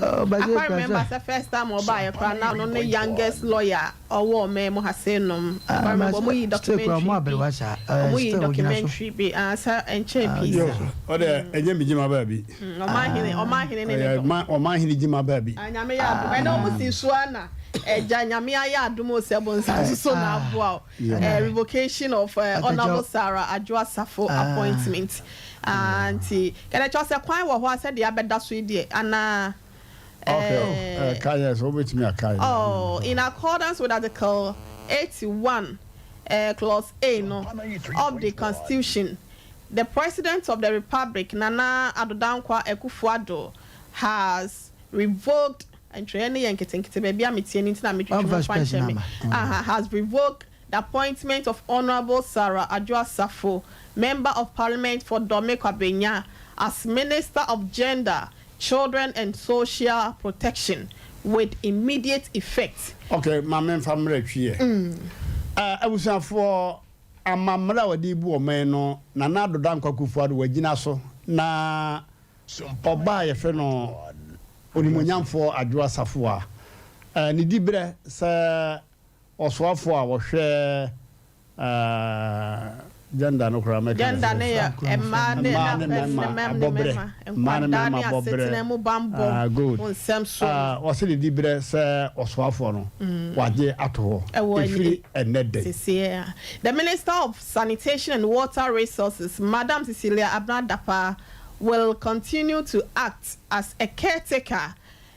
Oh
I quite remember sɛ first time ɔbaeɛ koraa na ɔno ne youngest lawyer a ɔwɔ ɔman mu ha sei nom. I quite remember ɔmo yii documentary bi ɔmo yii documentary bi ah sɛ ɛnkyɛɛ pii saa.
Ɔdɛ ɛnyɛ me gyima baabi.
Ɔmanhene ɔmanhene ne ne dɔ.
Ɔmanhene gyima baabi.
Ah Nyame yɛ adom ɛnɛ ɔmo sii so ara na. Agya Nyame ayɛ adom o sɛ bonsam nso so na aboa o. Eh, revocation of eh, Honourable Sarah Adwoa Safo appointment. Ah, nti kɛdɛ kyerɛ sɛ kwan wɔ hɔ a sɛdeɛ abɛda so yi deɛ anaa?
Okay, eh, ka yɛ sɛ wobɛtumi aka yɛ.
Oh, in accordance with Article 81, eh, clause A no, of the Constitution, the President of the Republic, Nana Addo Dankwa Akufo-Addo, has revoked, ntwerɛ no yɛ nketenkete, baabi a meteɛ no nti na metwetwe mo mfa nkyɛ me, aha, has revoked the appointment of Honourable Sarah Adwoa Safo, Member of Parliament for Dome Kwabenya, as Minister of Gender, Children and Social Protection with immediate effect.
Ok, ma memfa mmra twi ɛ. Eh, abusuafoɔ, amammerɛ a wɔde rebu ɔman no, Nana Addo Dankwa Akufo-Addo wagyina so na ɔbaa a yɛfrɛ no Onimuonyamfoɔ Adwoa Safoa ne diberɛ sɛ ɔsoafoɔ a ɔhwɛ gender no koraa mɛka
Gender no yɛ mmaa ne
mmarima abɔbrɛ, mmaa ne mmarima abɔbrɛ, good, ɔse ne diberɛ sɛ ɔsoafoɔ no wagye ato hɔ ɛfiri ɛnnɛ da yi.
The Minister of Sanitation and Water Resources, Madam Cecilia Abena Dapaah, will continue to act as a caretaker,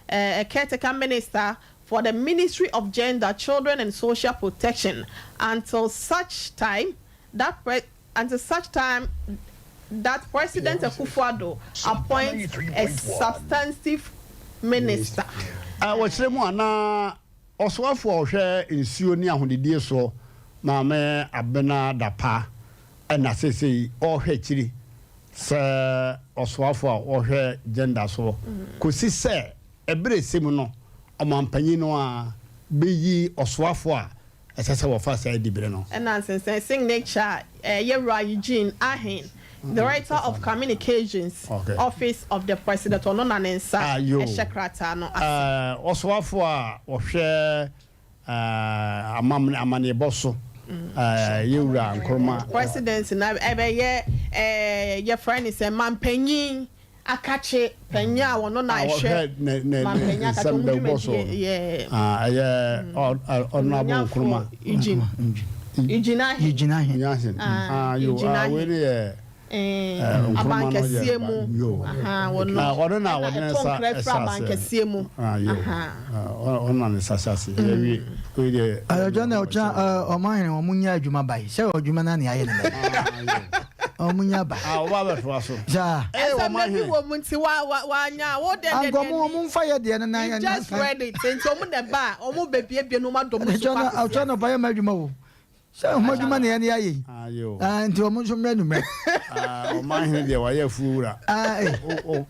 a caretaker minister for the Ministry of Gender, Children and Social Protection until such time that pre until such time that President Akufo-Addo appoints a substantive minister.
Wɔkyerɛ mu a, na Ɔsoafoɔ a ɔhwɛ nsuo ne ahonidie soɔ, Maame Abena Dapaah na seesei ɔrehwɛ akyiri sɛ ɔsoafoɔ a ɔhwɛ gender soɔ kɔsi sɛ ɛberɛ ɛsɛ mu no ɔmanpanyin no ara bɛyi ɔsoafoɔ a ɛsɛ sɛ wɔfa saa diberɛ no.
Ɛna nsensɛn signature a Yɛwura Eugene Arhin, Director of Communications, Office of the President, ɔno na ne nsa hyɛ krataa no ase.
Ɔsoafoɔ a ɔhwɛ amanneɛbɔ so, Yɛwura Nkrumah.
Presidency no ɛbɛyɛ yɛfrɛ no sɛ manpanyin akakye panyin a ɔno na ɛhwɛ manpanyin akakye wɔn dwumadie yɛ.
Ɛyɛ Honourable Nkrumah.
Eugene Eugene Ahen.
Eugene Ahen.
Eugene Ahen. Wei ne yɛ
Abankɛseɛ mu wɔno
ɔno na wɔde ne
ɛto
nsa
nkra firi
ɛhyɛ
abankɛseɛ mu
ɔno na ne nsa hyɛ ase yɛwie wei deɛ
Ɔjɔ na ɔkyena ɔmo ahene ɔmo nya adwuma ba yi sɛ ɔdwuma na nea ayɛ ne nɛ ɔmo nya ba.
Ah ɔba abɛtoa so.
Saa.
Ee
Ɛsɛm
ɔmo
na bi
ahene.
wɔ mu nti wa wa wanya wo deɛ deɛ
Anka ɔmo ɔmo nfa yɛ deɛ no na
You just read it nti ɔmo na ɛba a ɔmo bɛ biebie no ɔmo adɔ mo so
Ɔkyena
kɔ akɔsi
ɔkyena
ase.
nɔpa yɛ ma adwuma o. Sɛ ɔmo adwuma na yɛne ayɛ yi. Ah, nti ɔmo nso mmrɛ numrɛ.
Ah, ɔman hene deɛ wayɛ afuo wura. Ah, eh.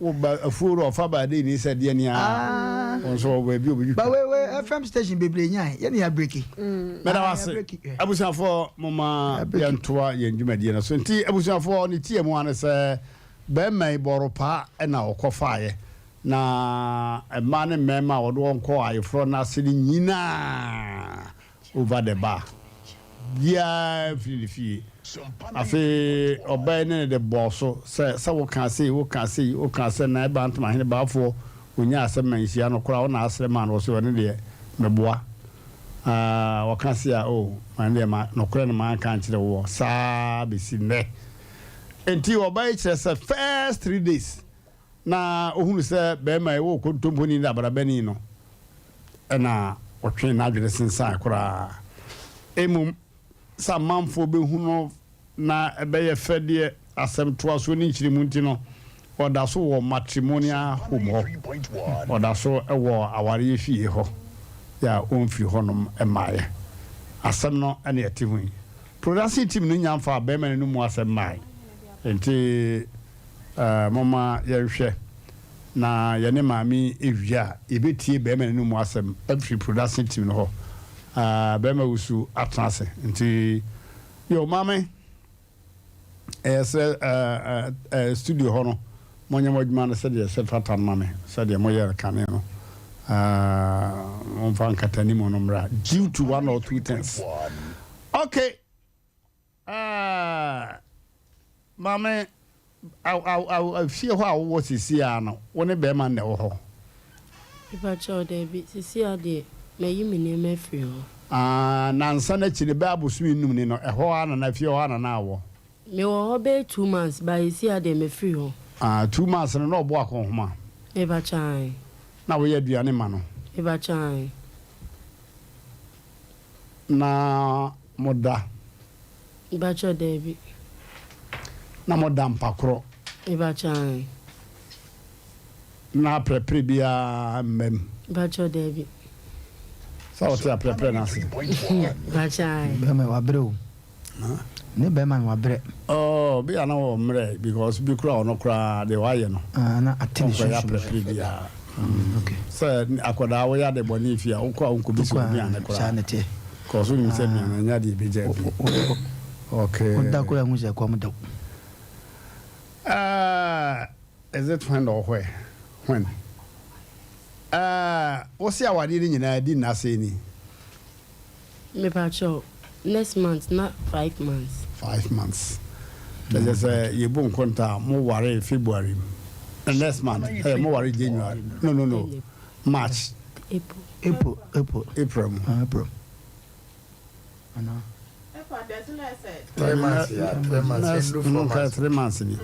O ba afuo wura ɔfa ba de ni sɛ deɛ ni a. Wɔn nso wɔ baabi obi twitwa.
Ba wei wei FM station bebree nya yɛ ne yɛ breki.
Mɛda wase. Abusuafoɔ moma yɛntoa yɛn dwumadie no so. Nti abusuafoɔ ne tie mu ano sɛ bɛrima yi bɔro paa ɛna ɔkɔ faeɛ na mmaa ne mmarima a wɔde wɔn kɔɔ ayeforɔ no ase no nyinaa over the bar biara mfiri ne fie. Afei ɔbaa yi ne no de bɔɔ so sɛ, sɛ wokaa sei, wokaa sei, wokaa sɛ na ɛbaa Ntomahene Baafoɔ ɔnyaa asɛm ma nhyia no koraa, wo na asrɛ maa no, ɔse ɔno deɛ meboa. Ah, ɔka se a, oh, ma no deɛ ma, nokorɛ no manka ankyerɛ woɔ, saa bɛsi nnɛ. Enti ɔbaa yi kyerɛ sɛ first 3 days na ɔhunu sɛ barima yi wɔ kontomponi ne abrabani no, ɛna ɔtwee n'adwene sensan koraa. Mmom sɛ amanfoɔ bɛhu no na ɛbɛyɛ fɛ deɛ, asɛm toasoɔ ne nkyerɛmu nti no, ɔda so wɔ matrimonial home hɔ. Ɔda so wɔ awareɛ fie hɔ yɛ a ɔmfiri hɔnom mmaeɛ. Asɛm no na ɛte ho yi. Production team no nya mfaa barima no no mu asɛm mmaeɛ. Nti momma yɛnhwɛ na yɛne maame yi wie a, yɛbɛtie barima no mu asɛm afiri production team no hɔ. Barima wusu atena ase. Nti, yo, maame, ɛyɛ sɛ studio hɔ no, monyɛ mo adwuma no sɛdeɛ ɛsɛ fata no ma me, sɛdeɛ moyɛ no kane no. Momfa nkatanimu no mmra due to one or two things. Okay. Maame, fie hɔ a wowɔ seesei ara no, wo ne barima no na ɛwɔ hɔ?
Mepakyɛw, dabi. Seesei ara deɛ, Mayi me nneɛma afiri hɔ.
Ah, nansa no akyi no, bɛyɛ abosome nnum ni no, ɛhɔ ara na na, fie hɔ ara na na wɔ?
Mewɔ hɔ bɛyɛ 2 months, but seesei ara deɛ mafiri hɔ.
Ah, 2 months no, na ɔbɔ akɔnhoma?
Mepakyɛ, ae.
Na woyɛ aduane ma no?
Mepakyɛ, ae.
Na moda?
Mepakyɛ, daabi.
Na moda mpa korɔ?
Mepakyɛ, ae.
Na aprɛprɛ biara mma mu?
Mepakyɛ, daabi.
Sɛ wote aprɛprɛ no ase?
Mepakyɛ, ae.
Bɛrima wabrɛ o. Ne bɛrima no wabrɛ.
Oh, bi a na wɔ mmerɛ because bi kura ɔno koraa deɛ wayɛ no.
Ah, na ate ne
Ɔnkɔyɛ
sunsum.
aprɛprɛ biara.
Okay.
Sɛ akwadaa woyɛ ade bɔne fie a, wokɔ a wonkɔbisa
Wokɔ a,
oduane koraa.
saa na ɛteɛ.
Kɔ so nim sɛ aduane nyɛ adeɛ ɛbɛgya bi. Okay.
Woda koraa hu sɛ ɛkɔm de wo.
Is it when or where? When? Wo se awadeɛ no nyinaa di nna sɛn ni?
Mepakyɛw, next month na 5 months.
5 months. Kyerɛ sɛ yɛbu nkonta a, mo waree February mu. Next month, mo waree January. No, March.
April.
April, April.
April mu.
Ah, April. Ana.
3 months, yeah, 3 months.
Next,
4
no,
months.
3 months ni.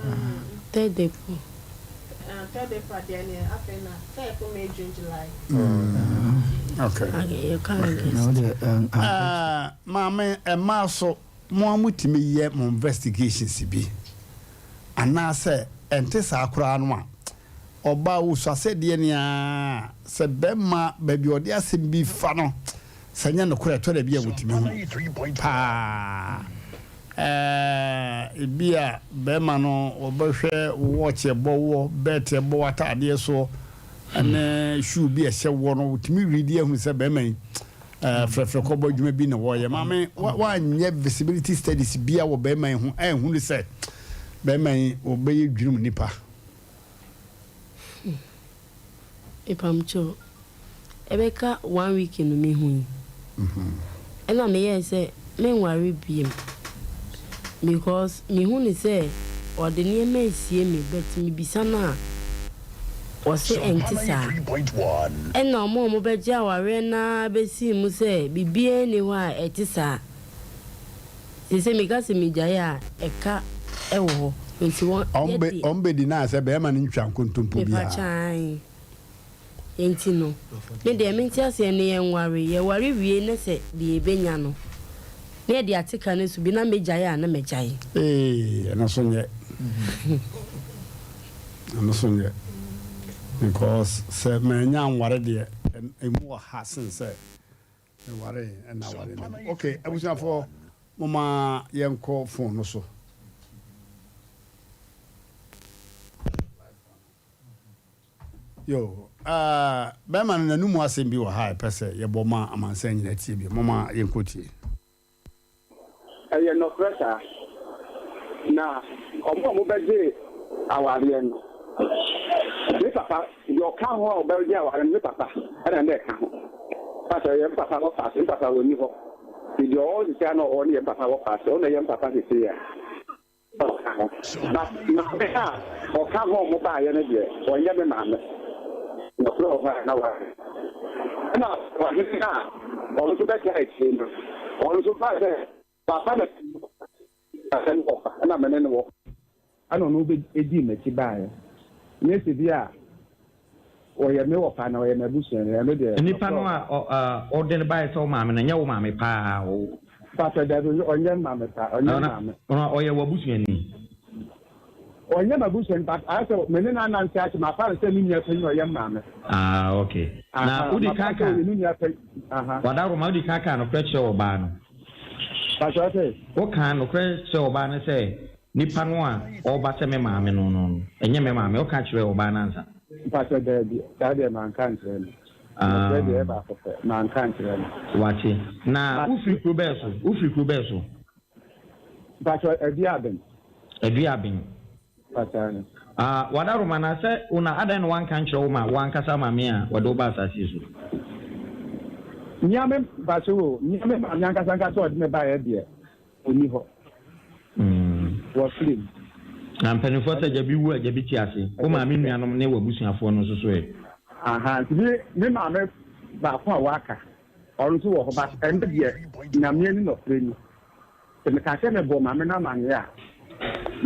Third April.
Third April deɛ ne afei na sɛ April, May, June, July.
Okay.
Okay, yɛka August.
Na wode
Maame, mmaa so mo a motumi yɛ mo investigations bi anaasɛ ɛnte saa koraa no a, ɔbaa wosua sɛdeɛ nea sɛ bɛrima baabi a ɔde asɛm bi fa no sɛ nyɛ nokorɛ, ɛtɔ da bi a wotumi hu paa. Ebi a bɛrima no wɔbɛhwɛ watch ɛbɔ woɔ, belt ɛbɔ w'ataadeɛ soɔ ɛne shoe bi a ɛhyɛ woɔ no, wotumi redi ahunu sɛ bɛrima yi frɛfrɛ kɔbɔ adwuma bi na wɔyɛ. Maame, wanyɛ visibility studies bia wɔ bɛrima yi ho ɛnhunu sɛ bɛrima yi wɔbɛyɛ dwirim nipa?
Mepakyɛw, ɛbɛka one week no mehu yi. Ɛna meyɛɛ sɛ menware biem because mehu ne sɛ ɔde nneɛma esie me, but mebisa no a, ɔse ɛnte saa. Ɛna ɔmo a ɔmo bɛgye awareɛ naa bɛsii mu sɛ biribiara nni hɔ a ɛte saa. Sɛ meka sɛ megyae a, ɛka ɛwɔ hɔ nti wɔn yɛde.
Ɔmo bɛdi naa sɛ bɛrima no ntwa nkontompo biara.
Mepakyan nti no, me deɛ mente aseɛ no, yɛnware, yɛware wie ne sɛ deɛ yɛbɛnya no na yɛde ate ka no so bi na megyae a, na megyae.
Ee, ɛno so nyɛ, ɛno so nyɛ, because sɛ manya nware deɛ, ɛmu wɔ ha sen sɛ meware ɛna ware no. Ok, abusuafoɔ, moma yɛnkɔ phone no so. Yo, bɛrima no n'anum asɛm bi wɔ ha a ɛpɛ sɛ yɛbɔ ma amansan nyinaa tie bi. Moma yɛnkɔ tie.
Ɛyɛ nɔkorɛ saa. Na ɔmo a ɔmobɛgye awareɛ no, me papa deɛ ɔka ho a ɔbɛgye awareɛ no, me papa ɛna na ɛka ho. Pasɛ ɛyɛ me papa wɔfa ase, me papa ɔnni hɔ. Nti deɛ ɔwɔ sisi a na ɔwɔ no yɛ me papa wɔfa ase, ɔno na ɛyɛ me papa sisi a ɔka ho. But maame a ɔka ho a ɔmo baayɛ no deɛ, ɔnyɛ me maame. Nɔkorɛ wɔ hɔ a na ware. Ɛna ɔhene a ɔno nso bɛka akyire no, ɔno nso baa sɛ papa na asɛm wɔ ɛna me ne no wɔ.
Ɛna ɔno bɛdii m'akyi baeɛ. Nyɛ sɛ bi a ɔyɛ me wɔfa na ɔyɛ m'abusuani, ɛno deɛ.
Nipa no a ɔde no baeɛ sɛ wo maame no, ɛnyɛ wo maame paa o.
Pastor, dabi, ɔnyɛ maame paa, ɔnyɛ maame.
Ɔno ɔyɛ w'abusuani?
Ɔnyɛ m'abusuani, but ayɛ sɛ me ne no anante akyɛ, mafa no sɛ me nua panyin a ɔyɛ maame.
Ah, okay. Na wodi kan ka.
Ɔyɛ me nua panyin. Aha.
Wadaroma, wodi kan ka nokorɛ kyerɛ ɔbaa no?
Pastor, ɔsɛ.
Woka nokorɛ kyerɛ ɔbaa no sɛ nipa no a ɔreba sɛ me maame no, ɛnyɛ me maame, woka kyerɛ ɔbaa no ansa?
Pastor, dabi, saa deɛ manka nkyerɛ no. Nokorɛ deɛ ɛyɛ baako pɛ, manka nkyerɛ no.
Wate. Na wofiri kuro bɛɛ so? Wofiri kuro bɛɛ so?
Pastor, Aduaben.
Aduaben.
Pastor no.
Ah, Wadaroma, na sɛ wo na adan na wanka nkyerɛ wo ma wankasa maame a wɔde wo ba asase yi so?
Nyame, Pastor o, nyame maame ankasa ankasa ɔde me baeɛ deɛ, ɔnni hɔ. Wɔfiri mu.
Na mpanimfoɔ sɛ gyabi wu a gyabi te ase. Wo maame nuanom ne w'abusuafoɔ no nso so ɛ?
Aha, nti me maame baako a waka.
Ɔno nso wɔ hɔ but ɛno deɛ Nyame ani nɔkorɛ ni. Sɛ mekaa sɛ mebɔɔ maame no amaneɛ a,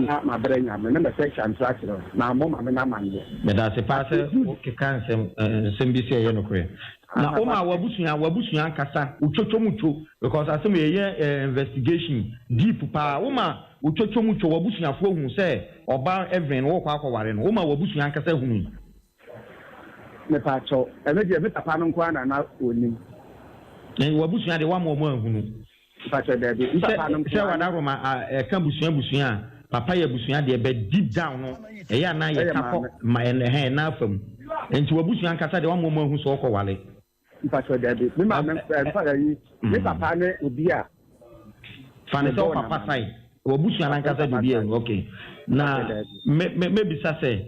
na mabrɛ Nyame, na mɛsɛ atwa ntorɔ akyerɛ wo. Mammɔ maame no amaneɛ.
Medase paa sɛ wo keka nsɛm nsɛm bi sɛ ɛyɛ nokorɛ. Na wo ma w'abusua w'abusua ankasa wo twotwo mu two because asɛm wei yɛyɛ investigation deep paa wo ma wo twotwo mu two w'abusuafoɔ hu sɛ ɔbaa Evelyn no wokɔ akɔ ware no wo ma w'abusua ankasa hunui.
Mepaakyɛw, ɛno deɛ me papa no nko ara na na ɔnim.
Na w'abusua deɛ woama wɔn anhunu?
Mpakyɛw daabi, me papa no nko
ara. Sɛ w'adaworoma a ɛka abusua abusua a, papa yɛ abusua deɛ but deep down no ɛyɛ a na yɛka kɔ ma ɛhɛn ɛna afa mu. Nti w'abusua ankasa deɛ woama wɔn ahu sɛ ɔkɔ ware?
Mpakyɛw dabi, me maame mfa ayi, me papa ne obi a.
Fa ne sɛ wo papa side, w'abusua no ankasa de obi a okay. Na me me mɛbisa sɛ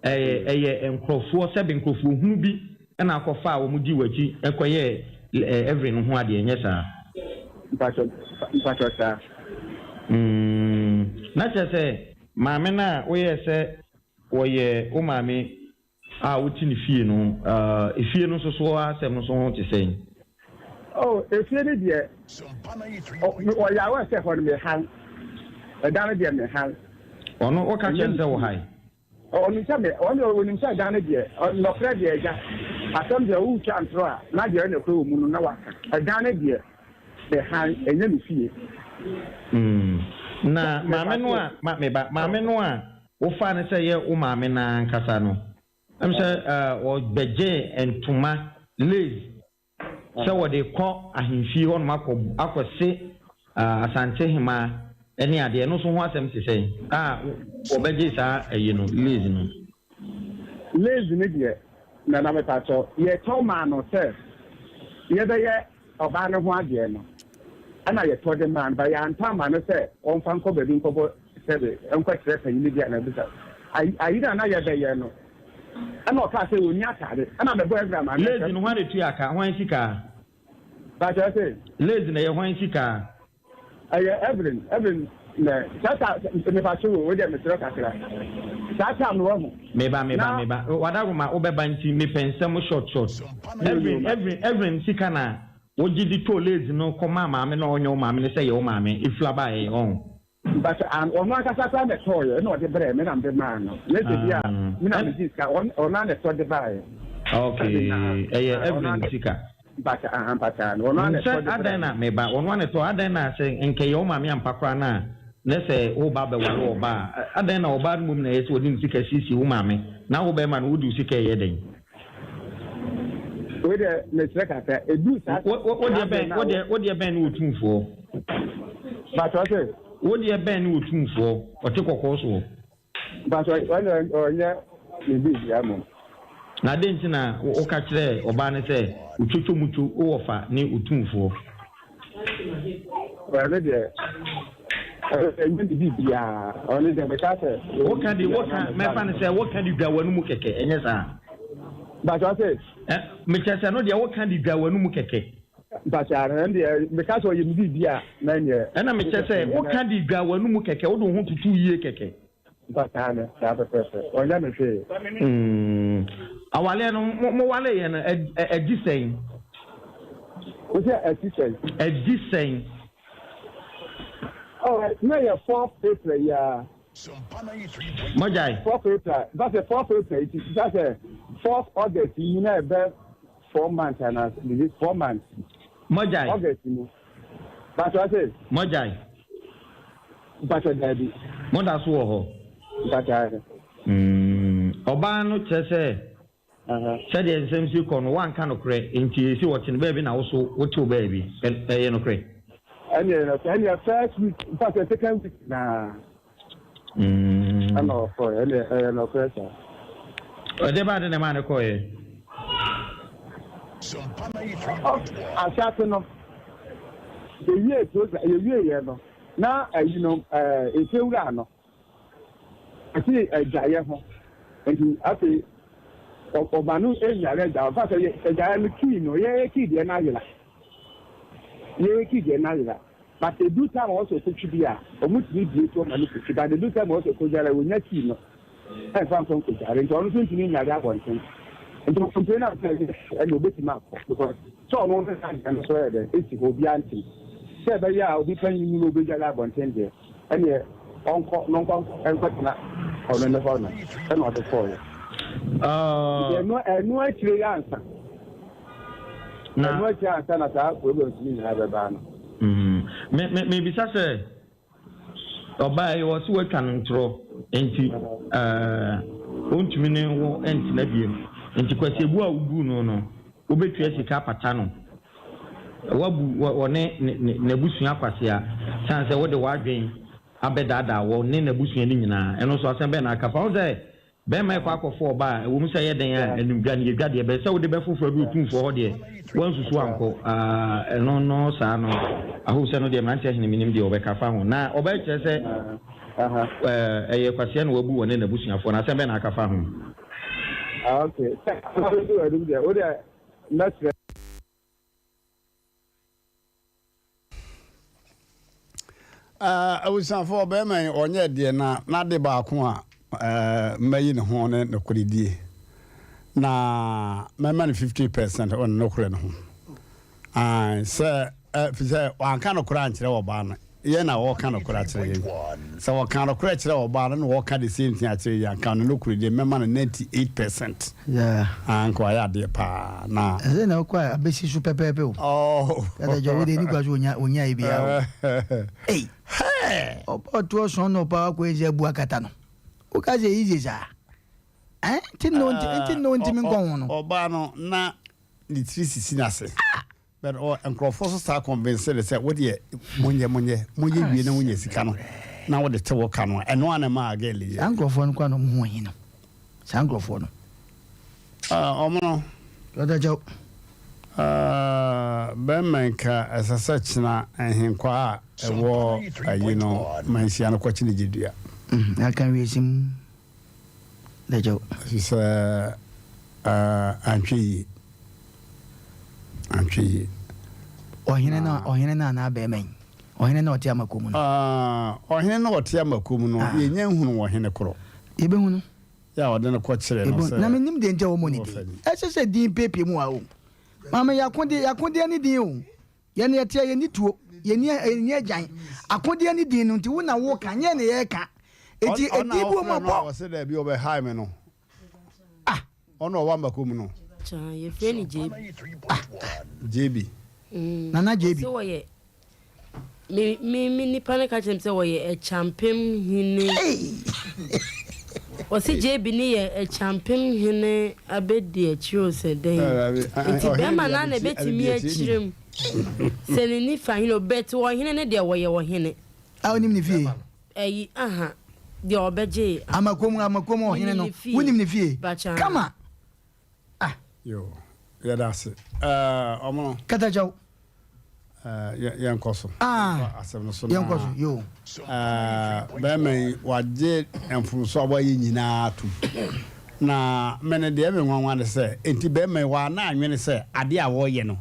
ɛyɛ ɛyɛ nkorɔfoɔ sɛbe nkorɔfoɔ hunu bi na akɔfa a wɔn di w'akyi kɔyɛɛ Evelyn no ho adeɛ nyɛ saa?
Mpakyɛw mpakyɛw saa.
Mm, na kyerɛ sɛ maame no a woyɛɛ sɛ wɔyɛ wo maame A wote ne fie no, efie no nso so asɛm no nso ho te sɛn?
Oh, efie no deɛ, ɔyɛ aware sɛ hɔ no mehan. Ɛdan no deɛ mehan.
Ɔno woka kyerɛ no sɛ wohan?
Ɔnim sɛ me, ɔno deɛ ɔnim sɛ ɛdan no deɛ, nɔkorɛ deɛ agya, asɛm deɛ wotwa ntorɔ a, na deɛ nɔkorɛ wɔ mu no na waka. Ɛdan no deɛ, mehan, ɛnyɛ me fie.
Mm. Na maame no a, ma, me ba, maame no a Wofaa no sɛ ɛyɛ wo maame no ara ankasa no, ɛm sɛ wɔbɛgyee ntoma, lace, sɛ wɔde rekɔ ahemfie hɔnom akɔ akɔse Asante hemaa ne adeɛ. Ɛno nso ho asɛm te sɛn? A wɔbɛgyee saa ayi no, lace no.
Lace no deɛ, Nana mepakyɛw, yɛtɔ maa no sɛ yɛbɛyɛ ɔbaa no ho adeɛ no ɛna yɛtɔ de maa no but yɛantɔ amma no sɛ ɔmfa nkɔ baabi nkɔbɔ sɛbe nkɔkyerɛ panyini bi anaa bisa ayi ayi no a na yɛbɛyɛ no ɛna ɔkaa sɛ ɔnni ataade ɛna mebɔ Ezra amaneɛ
Lazy
sɛ
no hwan na etua ka? Hwan sika?
Pakyɛ ɔse.
Lazy no ɛyɛ hwan sika?
Ɛyɛ Evelyn Evelyn na saa ta mepatwo o wo deɛ mesrɛ kakra saa time no wahu.
Meba meba
Na
meba Wadaroma wobɛba nti mepɛ nsɛm short short
yo yo
Evelyn
mate.
Evelyn Evelyn sika na wogye de tɔɔ lazy no kɔmaa maame no a ɔnyɛ wo maame no sɛ yɛ wo maame efiri abaeɛ ɔho.
Mpakyɛ an ɔno ankasa koraa na ɛtɔɔeɛ ɛna ɔde brɛɛ me na mede maa no nyɛ sɛ bi a me na megyee sika ɔno ɔno ara na ɛtɔ de baeɛ
Okay
ɛde na
ɛyɛ
ɔno
Evelyn
ara na
sika.
mpakyɛ aha mpakyɛ an ɔno ara na
Sɛ
ɛtɔ de brɛɛ
adɛn
me.
na meba ɔno ara na ɛtɔ adɛn na sɛ nkɛyɛ wo maame ampa koraa no a ne sɛ wo ba bɛware ɔbaa a adɛn na ɔbaa no mmom na ɛyɛ sɛ ɔde ne sika siesie wo maame na wo bɛrima no wode wo sika ɛyɛ dɛn.
Wei deɛ mesrɛ kakra ɛduru saa
Wo wo wo deɛ
saa berɛ
bɛn
no a
wo deɛ wo deɛ bɛn ne otumfoɔ.
Mpakyɛ ɔse.
Wo deɛ bɛn ne otumfoɔ ɔte kɔkɔɔ soɔ.
Mpakyɛ ɔno ɔnyɛ ne biribia mmom.
Na adɛn nti na woka kyerɛɛ ɔbaa no sɛ otwotwomutwo wo wɔfa ne otumfoɔ.
Ɔno deɛ ɛnyɛ ne biribiara ɔno deɛ meka sɛ.
Woka de woka mɛfa no sɛ woka de dwa w'anomu kɛkɛ ɛnyɛ saa.
Mpakyɛ ɔse.
Ɛ mekyɛ sɛ no deɛ woka de dwa w'anomu kɛkɛ.
Mpakyɛ ano ɛno deɛ meka sɛ ɔyɛ me biribi a na ɛnyɛ.
Ɛna mekyɛ sɛ woka de dwa w'anomu kɛkɛ wode wo ho tutu yie kɛkɛ.
Mpataa no, saa pɛpɛɛpɛ. Ɔnyɛ me hwee.
Mm. Awaleɛ no, mo mo waleeɛ no, ɛ ɛ ɛdi sɛn?
Wo sɛ ɛti sɛn?
Ɛdi sɛn?
Oh, na yɛ fourth April yi ara.
Mogyae?
Fourth April, nfa sɛ fourth April yi ti, nfa sɛ fourth August yi na ɛbɛ 4 months ana bibi 4 months.
Mogyae?
August mu. Mpatsɔ ase.
Mogyae?
Mpatsɔ daabi.
Moda so wɔ hɔ?
Mpatsɔ ase.
Ɔbaa no kyerɛ sɛ sɛdeɛ nsɛm si kɔ no woanka nokorɛ nti ɛsi wɔte no baabi na wo so wote wo baabi. Ɛyɛ nokorɛ?
Ɛneɛ nokorɛ ɛneɛ first week mpatsɔ second week naa. Ɛna ɔkɔɛ ɛneɛ ɛyɛ nokorɛ saa.
Ɛdeɛ baa de na ɛmaa no kɔɛ?
Ahyɛase no yɛwie program yɛwie yɛ no na ayi no ɛɛ efewura no ɛsi adwaeɛ ho nti afei ɔba no enyare agya ɔfa sɛ adwaeɛ no kii no yɛyɛ kii deɛ n'ayera yɛyɛ kii deɛ n'ayera but edu time a wɔsɔ kotwi bi a wɔn tumi bie so ɔma no kotwi but edu time a wɔsɔ kodware wonya kii no ɛnfa nkɔ nkodware nti ɔno nso ntumi nyare abɔnten. Nti ɔcomplain a sɛ ɛna obetumi akɔ because sɛ ɔno ne nan deɛ no so ɛyɛ dɛ esi hɔ obiara nte sɛ ɛbɛyɛ a obi panyin mu na obedwale abɔnten deɛ ɛneɛ ɔnkɔ na ɔnkɔ nkɔtena ɔno ne hɔ no ɛna ɔde kɔɔyɛ. Nti ɛno ɛno akyire yi ansa ɛno akyire ansa na saa problems no nyinaa bɛbaa no.
Me me mebisa sɛ Ɔbaa yi ɔse watwa no ntorɔ nti ɔntumi ne wo ntena biom nti kwasiabu a wobuu no no wobɛtua sika apata no wabu ɔne n'abusua kwasea sane sɛ wode w'adwen abɛdaadaa wɔ ne n'abusua no nyinaa ɛno nso asɛm bɛn na aka fa ho sɛ Bɛrima rekɔ akɔfa ɔbaa a, ɛwom sɛ ɛyɛ dɛn a, animdwa no yɛ dwa deɛ, bɛyɛ sɛ wode bɛfoforo aduru otumfoɔ hɔ deɛ, woansusu ankɔ. Ah, ɛno no saa no, I hope sɛ ɛno deɛ mmeranteɛ hene menim deɛ ɔbɛka afa ho. Na ɔbɛkyerɛ sɛ eh, ɛyɛ kwasea na wabu wɔne n'abusuafoɔ no, asɛm bɛn na aka fa ho?
Ah, okay. Sɛ wobɛdu w'anim deɛ, wo deɛ mɛsrɛ.
Abusuafo, ɔbarima yi ɔnyɛ deɛ na n'ade baako a mɛyi ne ho ne nokorɛdie na mɛma no 50 percent wɔ ne nokorɛ no ho. Sɛ fi sɛ wanka nokorɛ ankyerɛ ɔbaa no yɛn na wɔka nokorɛ akyerɛ yɛn. Sɛ wɔka nokorɛ kyerɛ ɔbaa no na wɔka the same thing akyerɛ yɛn anka no nokorɛ deɛ mɛma no 98 percent.
Yeah.
Anka wayɛ adeɛ paa na.
Ɛsɛ na ɔkɔ a abɛsi so pɛpɛɛpɛ o.
Oh.
Kata jɔ wo de ni kwa so onya onya ebi ya o. Ei.
Hey.
Ɔba ɔto ɔsɔn na ɔpa akɔ ezi abu akata no. Wo ka sɛ easy saa. Eh, nti no nti no ntimi nkɔ ho no.
Ɔbaa no na ne tiri sisi n'ase. But ɔ nkurɔfoɔ nso saa convince no sɛ wodeɛ monyɛ monyɛ monyɛ wie na wonya sika no na wode te wo ka no a ɛno a na ɛmaa girl yi
Saa nkurɔfoɔ no koraa na ɔmo ho ahi no saa nkurɔfoɔ no.
Ah ɔmo no.
Brother Gyau.
Ah bɛrima nka ɛsɛ sɛ kyena nhenkwaa a ɛwɔ ayi no manhyia no kɔkye ne gyedua.
Mm aka wiase mu. Dagyaw.
Efisɛ antwɛ yie, antwɛ yie.
Ɔhene no ɔhene no anaa bɛrima yi? Ɔhene no a ɔte Amako mu no.
Ɔhene no a ɔte Amako mu no, ah. yɛnya nhunu ɔhene korɔ.
Yɛbɛhu no.
Yɛ a ɔde no kɔkyerɛ no sɛ.
Na menim deɛ nti a wɔmmɔ ne din. Ɛsɛ sɛ din piepie mu a o. Maame yɛakodeɛ yɛakodeɛ ne din o. Yɛn yɛteɛ yɛnni tuo, yɛnni yɛnni agyan. Akodeɛ ne din no nti wo na woka nyɛ ne yɛreka. Eti
Ɔna
edin bi wɔ mu
ɔfrɛ
a
no a
bɔ.
ɔse daabi ɔbɛhae me no.
Ah.
Ɔna ɔwɔ ambako mu no.
Kyaa yɛfrɛ no JB.
Ah.
JB.
Mm,
Nana JB.
Ɔse wɔyɛ Me me me nipa no ka kyerɛ me sɛ wɔyɛ Ɛkyampem hene. Wɔsi JB ne yɛ Ɛkyampem hene abɛdi akyire o sɛ dɛn. Nti bɛrima no ara na ɛbɛtumi akyerɛ mu sɛ ne nifa hene o but ɔhene no deɛ wɔyɛ ɔhene.
A wonim ne fie?
Ɛyi aha deɛ ɔbɛgye.
Amakom Amakom ɔhene no wonim ne fie? Kama. Ah.
Yo, yɛda ase. Ɛɛ, ɔmo no.
Katakyɛw.
Ɛɛ, yɛnkɔ so.
Ah.
Asɛm no so
na. Yɛnkɔ so, yo.
Ɛɛ, bɛrima yi, wagye mfomso a wayɛ nyinaa atom. Na me no deɛ me nwanwa ne sɛ, enti bɛrima yi wana anwene sɛ adeɛ a wɔreyɛ no,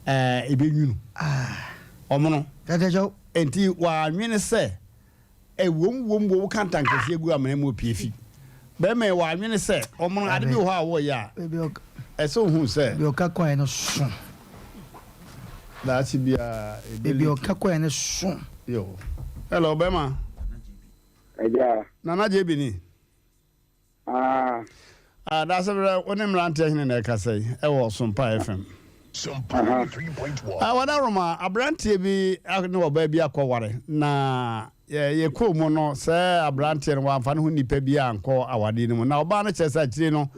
ɛɛ, ɛbɛnwunu.
Ah.
Ɔmo no.
Katakyɛw.
Enti wanwene sɛ. Ɛwom wom wɔ wo kantankɛseɛ gu amena mu opie fi. Bɛrima yi w'anwene sɛ ɔmono ade bi wɔ hɔ a wɔyɛ a ɛsɛ ohun sɛ.
Baabi ɔka kɔɛ no so.
Daakye biara ebe
Baabi ɔka kɔɛ no so.
Yo. Hello bɛrima.
Agya.
Nana JB ni.
Ah.
Ah, Daasebrɛ, wo ne mmeranteɛ hene na ɛkasa yi ɛwɔ Sompa FM. Ah, Wadaroma, aberanteɛ bi ne ɔbaa bi akɔware na yɛkɔɔ mu no sɛ aberanteɛ no wamfa ne ho nnipa bi ankɔ awadeɛ no mu na ɔbaa no kyerɛ sɛ akyire no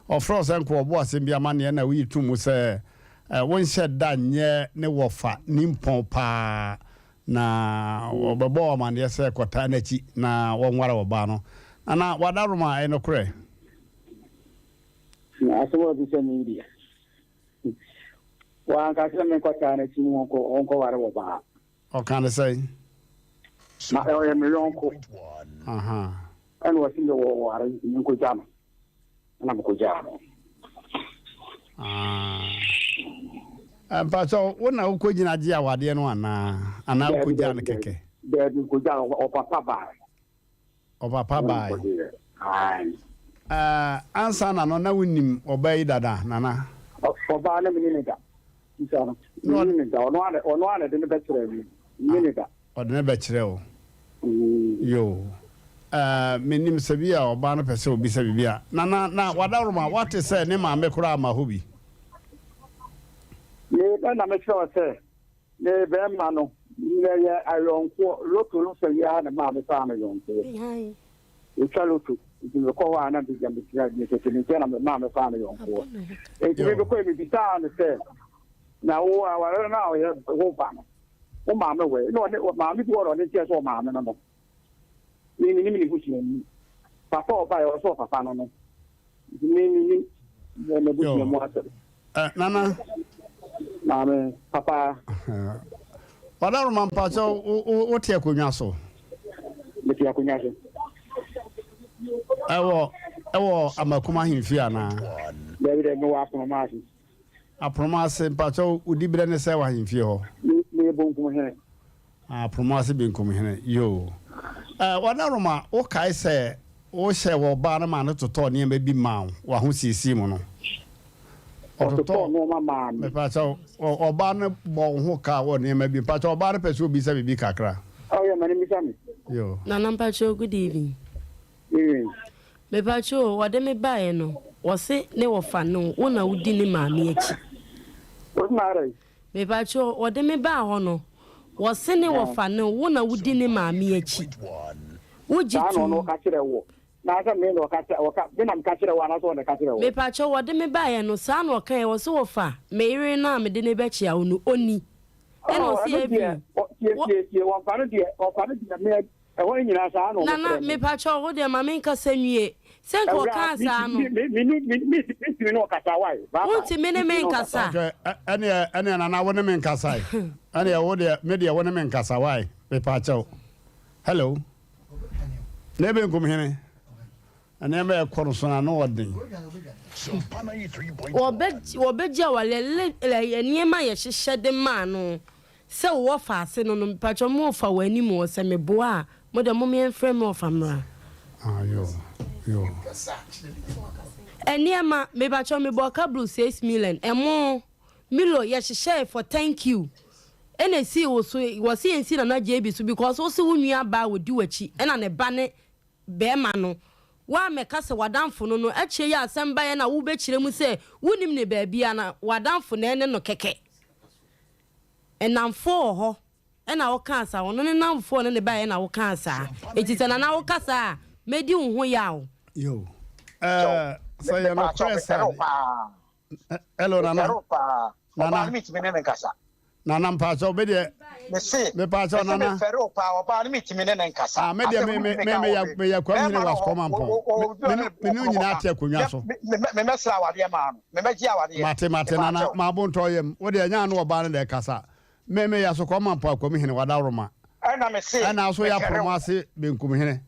ɔfrɛ wo sɛ nka ɔbɔ asɛm bi amanneɛ na woyi to mu sɛ wonhyɛ da nyɛ ne wɔfa nimpɔn paa Na wɔbɛbɔɔ wo amanneɛ sɛ kɔtaa n'akyi na wɔnware ɔbaa no. Nana, w'adaworoma, ɛyɛ nokorɛ?
Na asɛm a ɔbisa me yi deɛ, wanka sɛ menkɔtaa n'akyi ne ɔnkɔware ɔbaa.
Ɔkaa no sɛn?
Na ɔyɛ me yɔnko. Ɛna ɔse me wɔware nti menkɔgya no. Ɛna mekɔgyaa no.
Ah. Mpakyɛw, wo na wokɔgyina gye awadeɛ no anaa? Anaa wokɔgyaa no kɛkɛ?
Daabi, nkɔgyaa no. Ɔpapa bae.
Ɔpapa bae.
Ae.
Eh, ansa na no na wonim ɔbaa yi dada, Nana?
Ɔbaa no menni no da. Bisa no, menni no da. Ɔno ara ɔno ara na ɛde no bɛkyerɛɛ me. Menni no da.
Ɔde no bɛkyerɛ wo. Yoo. Eh, menim sɛ bi a ɔbaa no pɛ sɛ obisa biribi a. Nana, na wadaworoma, woate sɛ ne maame koraa ama hɔ bi?
Me, ɛna mekyerɛ wo sɛ, me bɛrima no, yɛyɛ ayɔnkoɔ. Loto no sɛ yi ara na ɛmaa mefaa no yɔnkoɔ. Metwa loto, nti mekɔ hɔ a na megyina megyina metete ne nkyɛn na me maa mefaa no yɔnkoɔ. Nti me mekɔɛ mebisaa no sɛ, na wo aware no a ɔyɛ wo ba no, wo maame wɔ he? Na ɔne maame bi wɔ na ɔde nkyɛn sɛ ɔmaame no no. Me menim ne busuani. Papa a ɔbaeɛ ɔsɛ ɔpapa no no. Nti me menim n'abusua mu asɛm.
Eh, nana.
Maame, papa.
Wadaroma mpakyɛ wote akonnwa so.
Mete akonnwa so.
Ɛwɔ ɛwɔ Amakum ahemfie anaa?
Dabi dabi mewɔ Aponoma ase.
Aponoma ase mpakyɛ wodi berɛ ne sɛ wɔ ahemfie hɔ?
Meyɛ bonkum hene.
Aponoma ase benkum hene yoo. Eh, Wadaroma wokae sɛ wohyɛɛ wɔ ɔbaa no maa no totɔɔ nneɛma bi maa wo wɔ ahosiesie mu no?
Ɔtotɔɔ nneɛma maa me.
Mepakyɛw, ɔbaa no bɔ wo ho ka wɔ nneɛma bi. Mpakyɛw, ɔbaa no pɛ sɛ obisa biribi kakra.
Oh yeah, ma no mmisa me.
Yo.
Nana mpakyɛw good evening.
Evening.
Mepakyɛw o, wɔde me baeɛ no, wɔse ne wɔfa no wo na wodi ne maame akyi.
Wose ma adɛn?
Mepakyɛw, wɔde me baa hɔ no, wɔse ne wɔfa no wo na wodi ne maame akyi. Wogye
Saa na
tom?
ɔno ɔka kyerɛ wo? Na sɛ me na ɔka kyerɛ ɔka me na meka kyerɛ wo anaasɛ ɔna ɛka kyerɛ wo?
Mepakyɛw, wɔde me baeɛ no, saa na ɔkaeɛ, wɔse wɔfa me yere no a mede no bɛkyea wo no, ɔnni. Ɛna
Oh,
ɔse
ɛno deɛ,
Evelyn,
ɔ, tie,
wɔ.
tie, tie, wɔmfa no deɛ, wɔmfa no deɛ, me, ɛhɔ no nyinaa saa na
Nana,
wɔfrɛ me.
mepakyɛw, wo deɛ ma menkasa nwie. Sɛ nka
Awuraa,
ɔkaa
me,
saa no.
me, me, me, me, me, me, mentumi ne wo kasa, why? Bye bye.
Wontumi ne me
Mentumi ne wo
nkasa.
kasa.
Okay, ɛ, ɛneɛ, ɛneɛ Nana, wo ne me nkasae. Ɛneɛ wo deɛ, me deɛ wo ne me nkasa, why? Mepakyɛw. Hello. Ne benkum hene. Nneɛma a ɛkɔ no so no ano wɔ den.
Wɔbɛgye awale le nneɛma a yɛhyehyɛ de maa no sɛ wɔ fa ase no no mpakyɛ mo fa wɔ anim wɔ sɛ meboa a mo deɛ mom yɛnfrɛ me ɔfa mmra.
Ah yo yo.
Nneɛma mepakyɛ mebɔɔ kablu 6 million ɛmo Milo yɛhyehyɛɛ for thank you ɛna esii wo so wɔse yɛnsi Nana JB so because wose wo nua baa ɔdi wakyi ɛna ne ba ne bɛɛma no woamɛka sɛ wadamfo no no akyire yi asɛm baeɛ na wobɛkyerɛ mu sɛ wonim no baabia na wadamfo na ɛne no kɛkɛ nnamfoɔ wɔ hɔ Ɛna wo kaa saa, ɔno ne namfoɔ ne ne baeɛ na wo kaa saa. Enti sɛ Nana wo ka saa a, mɛdi wo ho yaw.
Yo, eh, sɛ yɛ nokorɛ saa de. Hello Nana. Nana. Nana mpakyɛw me deɛ. Mepaakyɛw Nana. Ah me deɛ me me me me yɛ me yɛ kwam hene wɔ asukɔma mpɔn. Me me me ne nyinaa te akonnwa so. Mate mate Nana ma abo ntɔ yam. Wo deɛ ɛnyɛ ano ɔbaa no na ɛkasa. Me me yɛ asokɔ mampo akwam hene wadaworoma.
Ɛna me se,
Ɛna nso yɛ
mefɛre
apromo
wo.
ase benkum hene.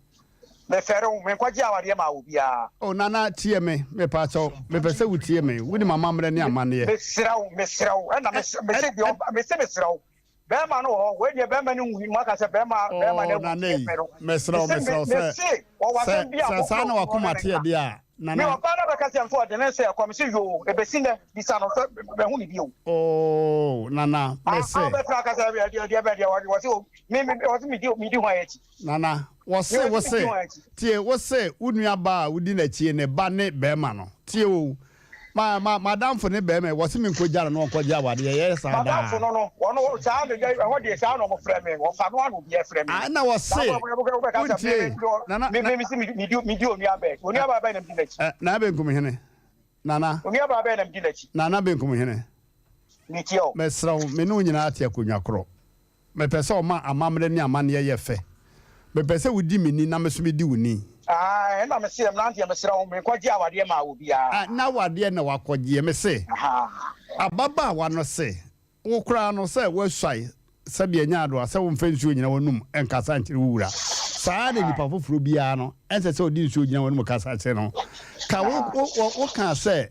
Mefɛre wo, menkɔgye awadeɛ maa obiara.
Oh Nana tie me, mepaakyɛw, mepɛ sɛ wo tie me, wonim amammerɛ ne amanneɛ.
Mesrɛ wo, mesrɛ wo, ɛna mese, mese deɛ ɔba, mese mesrɛ wo, bɛɛma no wɔ hɔ, wei deɛ bɛɛma no nwui, moaka sɛ bɛɛma, bɛɛma no
Oh
awu,
Nana ei,
mefɛre wo.
mesrɛ wo,
Mese,
mesrɛ wo sɛ,
mese, wɔwɔ
sɛ,
asɛm bi a
sɛ
mofrɛ
saa na
obi ma
wakoma
ɔne me
teɛ
nka.
deɛ a,
Me
Nana.
ɔbaa no abɛka kyerɛ me sɛ ɔde ne nsa ɛkɔ, mese yoo, ebesi nnɛ, bisa no sɛ mahu no bio.
Oh Nana,
Ah,
mese.
ah, wobɛtena aka sɛ ɛdeɛ ɛdeɛ bɛn deɛ wɔde wɔse o, me me wɔse medi medi hwan akyi?
Nana,
Me
wɔse
wɔse medi
wose,
hwan akyi?
tie, wose wo nua baa a wodi n'akyi ne ba ne bɛɛma no, tie o, ma ma m'adamfo ne bɛɛma yi, wɔse menkɔgya no na ɔnkɔgye awadeɛ, yɛyɛ saa daa.
M'adamfo no no, wɔn saa na ɛhɔ deɛ saa na wɔfrɛ me, wɔfa no ara na obiara frɛ me.
Ah, ɛna wɔse,
Saa wobɛka sɛ me
wontie,
me
Nana,
me
na,
me mese medi medi onua bɛn, onua baa bɛn na medi n'akyi?
eh, Nana Benkumhene. Nana.
Onua baa bɛn na medi n'akyi?
Nana Benkum Hene.
Metie wo.
Mesrɛ wo, me ne wo nyinaa te akonnwa korɔ. Mepɛ sɛ ɔma amammerɛ ne amanneɛ yɛ fɛ. Mepɛ sɛ wodi me ni na me nso medi wo ni.
Aane, ɛnna mese, Mmeranteɛ, mesrɛ wo, menkɔgye awadeɛ maa obiara.
Ah, na awadeɛ na wakɔgyeɛ. Mese, ababaawa no se, Wo koraa no, sɛ woasuae sɛdeɛ ɛnyɛ adowa sɛ womfa nsuo nnyina w'anom nkasa nkyerɛ wo wura, saa ara na nipa foforɔ biara no, ɛnsɛ sɛ ɔde nsuo gyina w'anom kasa kyerɛ no. Ka wo, wo, wo, wokaa sɛ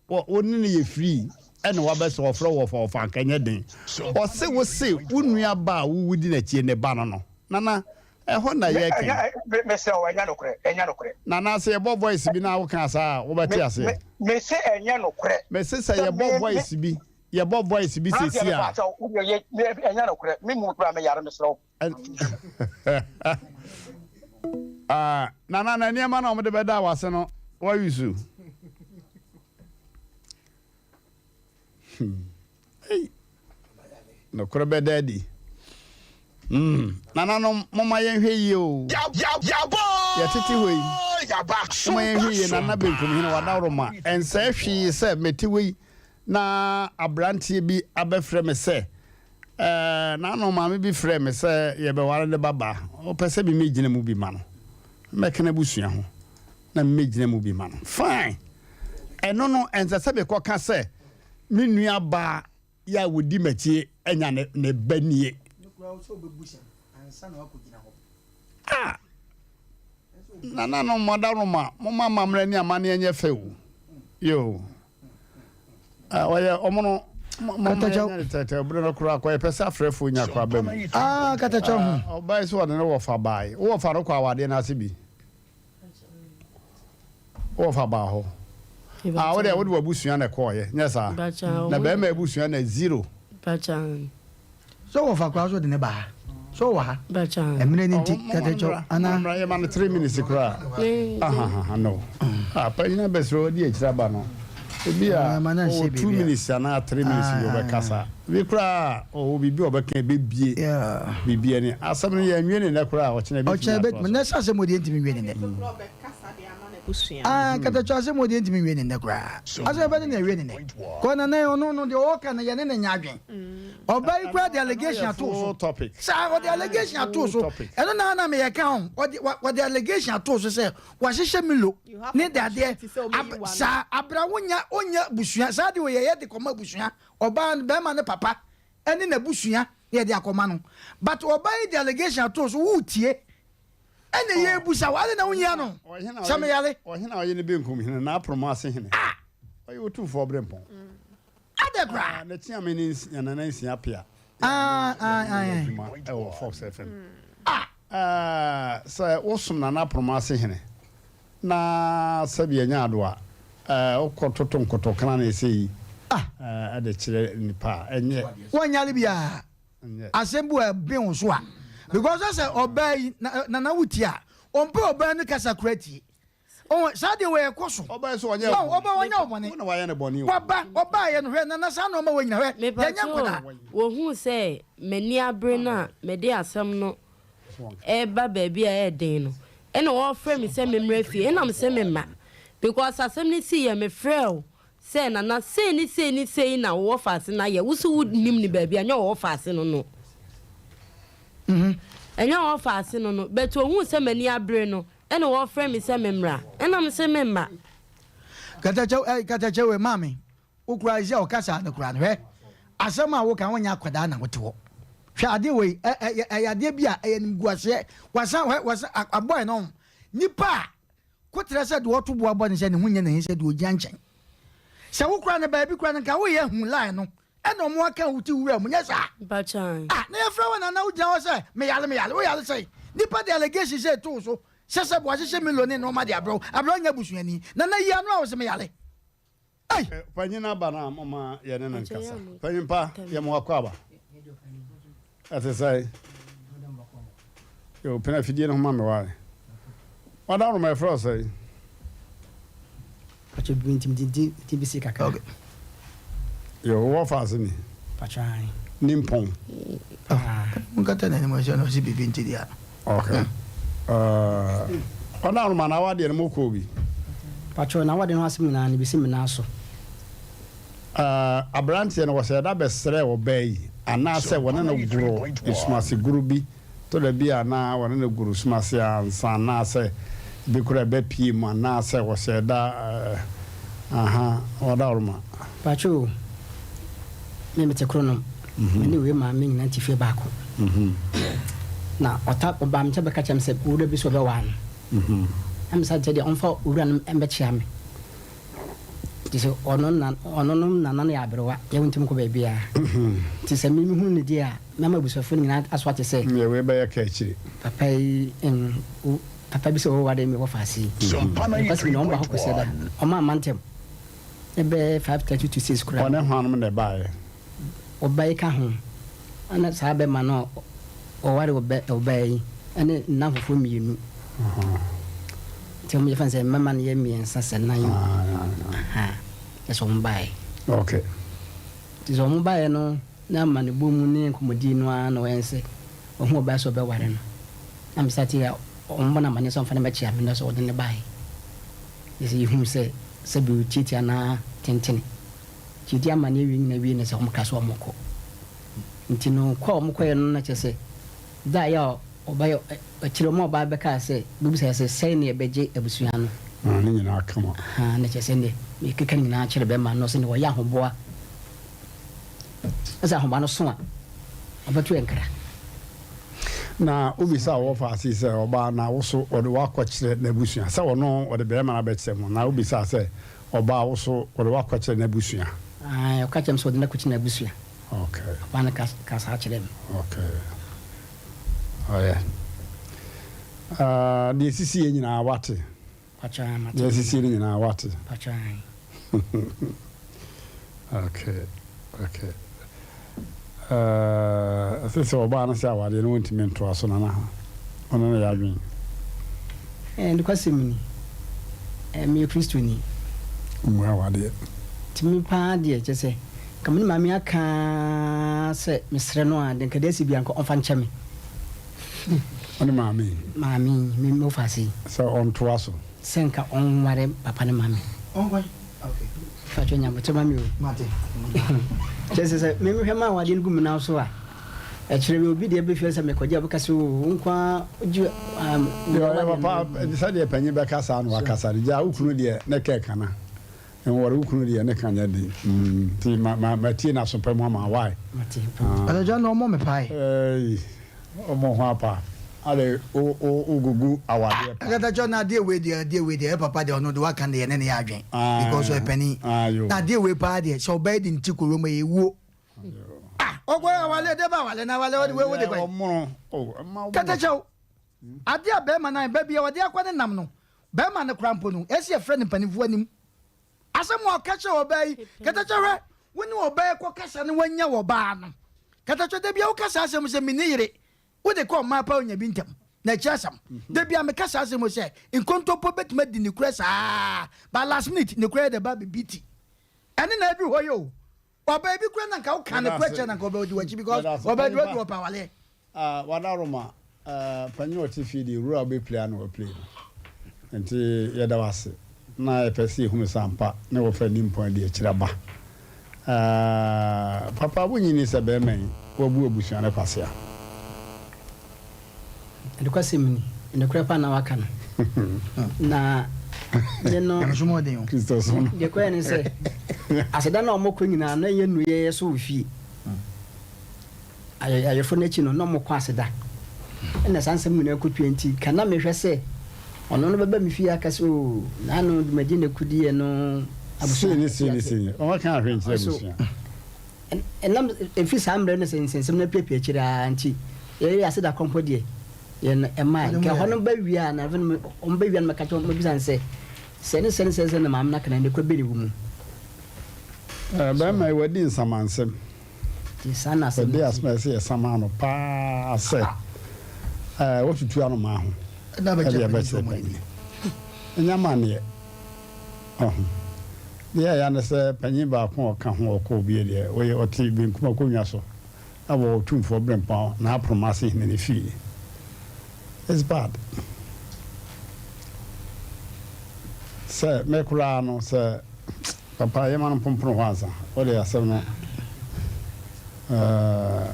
wo, wo ne no yɛ firii ɛna wabɛsɛ ɔfrɛ wo ɔfa ɔfa anka ɛnyɛ den. Ɔse wo se wo nua ba a wo wodi n'akyie ne ba no no. Nana, Ɛhɔ na yɛreka yi.
Mesrɛ wo, ɛnyɛ nokorɛ, ɛnyɛ nokorɛ.
Nana, sɛ yɛbɔ voice bi na woka saa a, wobɛte aseɛ.
Mese ɛnyɛ nokorɛ.
Mese sɛ yɛbɔ voice bi, yɛbɔ voice bi
Aberanteɛ
seesei a.
mepa kyɛw, wo deɛ yɛ, ɛnyɛ nokorɛ. Me mu koraa meyare, mesrɛ wo.
Ah, Nana, na nneɛma na wɔde bɛda w'ase no, woayi so? Hmm. Ei. Nokorɛ bɛda adi. Hmm. Nananom, momma yɛnhwɛ yie o. Yɛtete hɔ yi, momma yɛnhwɛ yie. Nana Benkumhene Wadaworoma, ɛnsɛe hwee sɛ mete hɔ yi na aberanteɛ bi abɛfrɛ me sɛ, eh, n'ano maame bi frɛɛ me sɛ yɛbɛware ne babaa. Ɔpɛ sɛ memmɛgyina mu bi ma no. Mɛka n'abusua ho na memmɛgyina mu bi ma no. Fine. Ɛno no, ɛnsɛ sɛ mekɔka sɛ me nua baa yi a ɔdi m'akyi anya ne ne ba nie. Ah! Nananom mo adaworoma, momma amammerɛ ne amanneɛ nyɛ fɛ o. Yoo. Ah, ɔyɛ ɔmo no momma yɛnyɛ no tɛtɛ bere no koraa kɔ yɛpɛ sɛ afrɛfoɔ nya kɔ aba mu.
Ah, katakyɛ ho.
Ah, ɔbaa yi sɛ ɔde ne wɔfa bae. Wo wɔfa no kɔ awadeɛ no ase bi? Wɔfa baa hɔ. Ah, wo deɛ wode w'abusua na ɛkɔɔyɛ, nyɛ saa? Na bɛrima abusua na zero.
Sɛ wɔfa koraa so de ne ba ha. Sɛ ɔwɔ ha. Mmerɛ no nti, kɛtɛkyɛw anaa?
Mmra yɛma no 3 minutes koraa. Ahahaha no. Ah, panyin abɛsrɛ ɔdi akyire aba no. Ebi a ɔwɔ 2 minutes anaa 3 minutes bi ɔbɛkasa. Bi koraa ɔwɔ biribi a ɔbɛka ɛbɛbie biribi ani. Asɛm no yɛnwie ne nnɛ koraa a, ɔkyena
Ɔkyena
ɛbɛtumi
ɛbɛtumi.
atoa so.
Nnɛ sɛ asɛm wɔ deɛ ɛntumi nwie ne nnɛ. Ah, katakyɛ asɛm wɔ deɛ ɛntumi nwie ne nnɛ koraa. Asɛm ɛbɛde na ɛwie ne nnɛ. Kɔ na nɛ ɔno no deɛ ɔɔka no yɛne no nyɛ adwen. Ɔbaa yi koraa de allegation ato so. Saa ɔde allegation ato so. Ɛno na na meyɛ ka ho. Ɔde ɔde allegation ato so sɛ wahyehyɛ Milo ne dadeɛ. Ab saa abra wonya onya busua saa de oyɛ yɛ de kɔma abusua. Ɔbaa no bɛrima no papa ɛne n'abusua na yɛde akɔma no but ɔbaa yi de allegation ato so woretie ɛna yɛrebusa wo adɛn na wonyia no sɛ meyare.
Ɔhene a ɔyɛ ne benkum hene, n'aporɔmo ase hene. Ɔyɛ otumfoɔ berempɔn.
Adɛn koraa?
Ne kyeame ne nana nsia pea. Yɛ adwuma wɔ Fox FM. Sɛ wosom nana aporɔmo ase hene Na sɛbi ɛnyɛ adoa a, wokɔ toto nkotokra na ɛsɛ yi de kyerɛ nipa a, ɛnyɛ.
Wonyare biara. Asɛm bi wɔ ɛben wo so a, because sɛ ɔbaa yi nana wo tie a, ɔmpɛ ɔbaa no kasa koraa tie. Ɔwɔ saa deɛ wɔ ɛkɔ so.
Ɔbaa yi so ɔnyɛ wo
bɔne. Ɔbaa ɔnyɛ wo bɔne.
Wo na wayɛ no bɔne o.
Waba, ɔbaa yɛ no hwɛ nana saa nnoɔma wɔ nyina hwɛ, yɛnyɛ nkwadaa.
Wɔhuu sɛ m'ani abere no a mede asɛm no reba baabi a ɛyɛ den no, ɛna ɔrefrɛ me sɛ memmra fie, ɛna mese memma because asɛm no siiɛ mefrɛɛ wo sɛ Nana sei ne sei ne sei na wo wɔfaase no ayɛ, wo se wonim no baabi a, ɛnyɛ wo wɔfaase no no, ɛnyɛ wo wɔfaase no no, but ɔhuu sɛ m'ani abere no, ɛna ɔrefrɛ me sɛ memmra, ɛna mese memma.
Katakyɛ eh, katakyɛ wei maame. Wo koraa sɛ ɔkasa no koraa no hwɛ asɛm a woka wonyɛ akwadaa na wote hɔ hwɛ adeɛ wei ɛ ɛ ɛyɛ adeɛ bi a ɛyɛ nimguaseɛ wasan hwɛ wasan abɔɛ no nipa a kotrɛ sɛ deɛ ɔto boa bɔ ne sɛ ne ho nyɛ n'ahi sɛ deɛ ɔgyina nkyɛn sɛ wo koraa no baabi koraa no nka woyɛ hu line no ɛna ɔmo aka wo ti wura mu nyɛ saa ah na yɛfrɛ wo nana wogyina hɔ sɛ meyale meyale woyale sɛ nipa de allegation sɛ ɛtoo so sɛ sɛ boahyehyɛ milo ne nneɛma de abrɛw abrɛw nyɛ busuani nana yi ano a wo sɛ meyale Ei!
Panyin aba no a momma yɛne no nkasa. Panyin pa, yɛ mo akwaaba. Ɛte sɛn? Yo, pene afidie no ho ma me wae. Wadaworoma yɛfrɛ wo sɛn?
Pacho bi nti mede di di bisi kakra.
Okay. Yo, wowɔ faase ni?
Pacho ae.
Ni mpɔn.
Ah. Nkata n'anim ɔsɛ na ɔsɛ biribi nti deɛ.
Okay. Uh, Wadaworoma na awadeɛ no mokɔɔ bi?
Pacho na awadeɛ no ho asɛm nyinaa no bɛsi me nan so.
Uh, aberanteɛ no wɔsɛ ɛda bɛsrɛ ɔbaa yi anaasɛ wɔne no goro esumase goro bi Tɔ da bi a na wɔne no goro sum ase ansa anaasɛ bi koraa ɛbɛpue mu anaasɛ wɔhyɛ da eh, aha, wɔadaworoma.
Pacho o, me mete Kronom, me ne wei maame nyinaa te fie baako. Na ɔta ɔbaa me nkyɛn bɛka kyerɛ me sɛ owura bi sɛ ɔbɛwaa no. Na me sa kyerɛ deɛ ɔmfa owura no mbɛkyea me. Nti sɛ ɔno na ɔno no nana no yɛ aberewa, yɛ wontumi nkɔ baabiara. Nti sɛ me mehunu no deɛ a, mɛma abusuafoɔ no nyinaa aso ate sɛ.
Deɛ wei bɛyɛ ka akyire.
Papa yi mm, papa bi sɛ ɔware me wɔfa ase yi. Nokwasɛm ni, wɔn ba hɔ Kwasiada. Wɔn amma ntɛm. Ne bɛyɛ 5:30 to 6 koraa.
Ɔne hwannom na ɛbaeɛ?
Ɔba yi ka ho. Ɛna saa bɛma no a ɔware ɔbaa yi ne nnamfofoɔ mmienu. Nti wɔn yɛfa no sɛ mmarima no yɛ mmiɛnsa sɛ nan o. Ɛsɛ sɛ wɔn baeɛ.
Okay.
Nti sɛ wɔn baeɛ no na amanebɔ mu ne nkɔmmɔdie no ara na ɔyɛ sɛ ɔhu ɔbaa sɛ ɔbɛware no. Na mesa te a wɔn bɔ no amaneɛ sɛ ɔmfa no mmɛkyea me na sɛ ɔde no baeɛ. Yɛ sɛ yɛhunu sɛ sɛbi ɔtiatia anaa tentene. Nti yɛdi amaneɛ wie nyina wie na sɛ wɔn ka sɛ wɔn kɔ. Nti no kɔ a wɔn kɔeɛ no na kyerɛ sɛ da a yɛ a ɔbaeɛ akyire wɔn a ɔbaa bɛkaa sɛ bɛbisaeɛ sɛ sɛn na yɛbɛgye abusua no.
Ah, ne nyinaa kama.
Ahaa, na kyerɛ sɛ neɛ mekeka ne nyinaa kyerɛ bɛrima no sɛ neɛ ɔyɛ ahoboa na sɛ ahoboa no so a ɔbɛto yɛ nkra.
Na wobisa wɔ faase sɛ ɔbaa na wo so ɔde wo akɔkyerɛ n'abusua sɛ ɔno ɔde bɛrima no abɛkyerɛ mo na wobisa sɛ ɔbaa wo so ɔde wo akɔkyerɛ n'abusua.
Ae, ɔka kyerɛ me sɛ ɔde no akɔkyerɛ n'abusua.
Okay.
Ɔbaa no ka ka saa kyerɛɛ me.
Okay. Ɔyɛ. Uh, deɛ esisi yɛ nyinaa wate.
Pakyɛ mate.
Deɛ esisi no nyinaa wate.
Pakyɛ.
Okay. Okay. Ɛsɛ sɛ ɔbaa no sɛ awadeɛ no wɔntumi ntoa so nana ɔno no yɛ adwene.
Eh, nokwasɛm ni, eh, meyɛ Kristoni.
Mmu awadeɛ.
Nti me paa deɛ, kyerɛ sɛ, nka me ne maame aka ara sɛ mesrɛ no a, deɛ nka deɛ asi biara nka ɔmfa nkyɛ me.
Wo ne maame yi?
Maame yi, me me wofa ase yi.
Sɛ ɔntoa so?
Sɛ nka ɔnware papa no ma me.
Ɔnkwan? Okay.
Fa twɛ nyabotrɛ ma me o.
Mate.
Kyerɛ sɛ sɛ me mehwɛ ma awadeɛ no gu me nan so a, Ɛkyerɛ me obi deɛ bɛfie sɛ mekɔgye a ɔbɛka sɛ oo wo nko ara wogye um,
Deɛ ɔyɛ papa sɛdeɛ panyin bɛka saa na wakasa no gyaa wo kunu deɛ ne kɛ kana nwɔre wo kunu deɛ ne ka nyɛ den mm, nti ma ma matie n'aso pa mu ama why
Adagya na ɔmɔ me pae.
Ei ɔmɔ ho apa ade wo wo wo gugu awadeɛ pa.
Akatakyɛ na adeɛ wei deɛ adeɛ wei deɛ papa deɛ ɔno de waka deɛ ne ne yɛ adwen because ɔyɛ panin na adeɛ wei paa deɛ sɛ ɔbɛyɛ de ne ti kɔ wura mu ɛyɛ wuo. Ah, ɔkɔ awale de ba awale na awale ɔde wei wo de kwan. Kɛtɛkyɛw, ade a bɛrima nan ba bi a ɔde akɔ ne nam no, bɛrima no kora mpo no, ɛsi ɛfrɛ no mpanimfoɔ anim. Asɛm a ɔka kyerɛ ɔbaa yi, kɛtɛkyɛ hwɛ, wo ne ɔbaa yi kɔ kasa ne wanya ɔbaa no. Kɛtɛkyɛ da bi a woka saa asɛm sɛ menni yere, wode kɔ ɔmaa pa onya bi ntɛm. Na ɛkyerɛ asɛm. Da bi a meka saa asɛm sɛ nkontompo bɛtumi adi ne kura saa, but last minute ne kura yɛ de ba bɛbi ti. Ɛne na aduru hɔ yi o. Ɔbaa bi kura na nka wo ka ne kura kyerɛ na nka ɔbɛ odi w'akyi because ɔbɛ di w'adi ɔpɛ awaleɛ.
Ah wadaroma eh panyin a ɔte fie deɛ wura a ɔbɛ play a na wa play no nti yɛda wo ase na yɛpɛ sɛ yɛhunu sɛ ampa ne wɔfa nimpɔn adi akyire aba eh papa wonyini sɛ bɛɛma yi wabu abusua no kwasea.
Nokwasɛm ni, nokorɛ paa na waka no. Na me no, deɛ kɔɛ ne sɛ, aseda no a wɔkɔ nyinaa na ɛyɛ nnuyɛeɛ so wɔ fie. Ayɛfo no akyi no, na wɔkɔ aseda. Ɛna saa nsɛm nyinaa kɔpie nti, ka na mehwɛ sɛ ɔno no bɛba me fie aka sɛ, oo, naano dwumadie na ɛkɔdiiɛ no abusua.
Sei ne sei ne sei. Wɔka ahwɛ nkyerɛ abusua.
Ɛnam ɛfiri saa mmerɛ no sɛ nsɛnsɛm no apiapia akyire ara nti, yɛyɛ aseda korɔ mpo deɛ, yɛn ɛmaae. Nka ɛhɔ no ba wie a, na afei no wɔn ba wie a na mɛka kyerɛ wɔn, mɛbisa no sɛ, sɛ ne sɛ ne sɛ ne sɛ na maame no aka no, ɛnde kɔ bɛ ne wo mu.
Bɛrima yi wadi nsamansɛm.
Nti saa na asɛm no
Wadi asɛm a ɛsɛ yɛsama no paa sɛ watutu anomaa ho de abɛkyerɛ panyini. Ɛnyɛ amanneɛ. Ɔho. Deɛ ɛya ne sɛ panyin baako a ɔka ho a ɔkɔɔ bie deɛ, ɔyɛ ɔte benkum akonnwa so wɔ Otumfoɔ Berempɔn n'aporomase hene no fie. It's bad. Sɛ me koraa no sɛ papa yɛma no mpompone hɔ ansa. Wode asɛm no eh,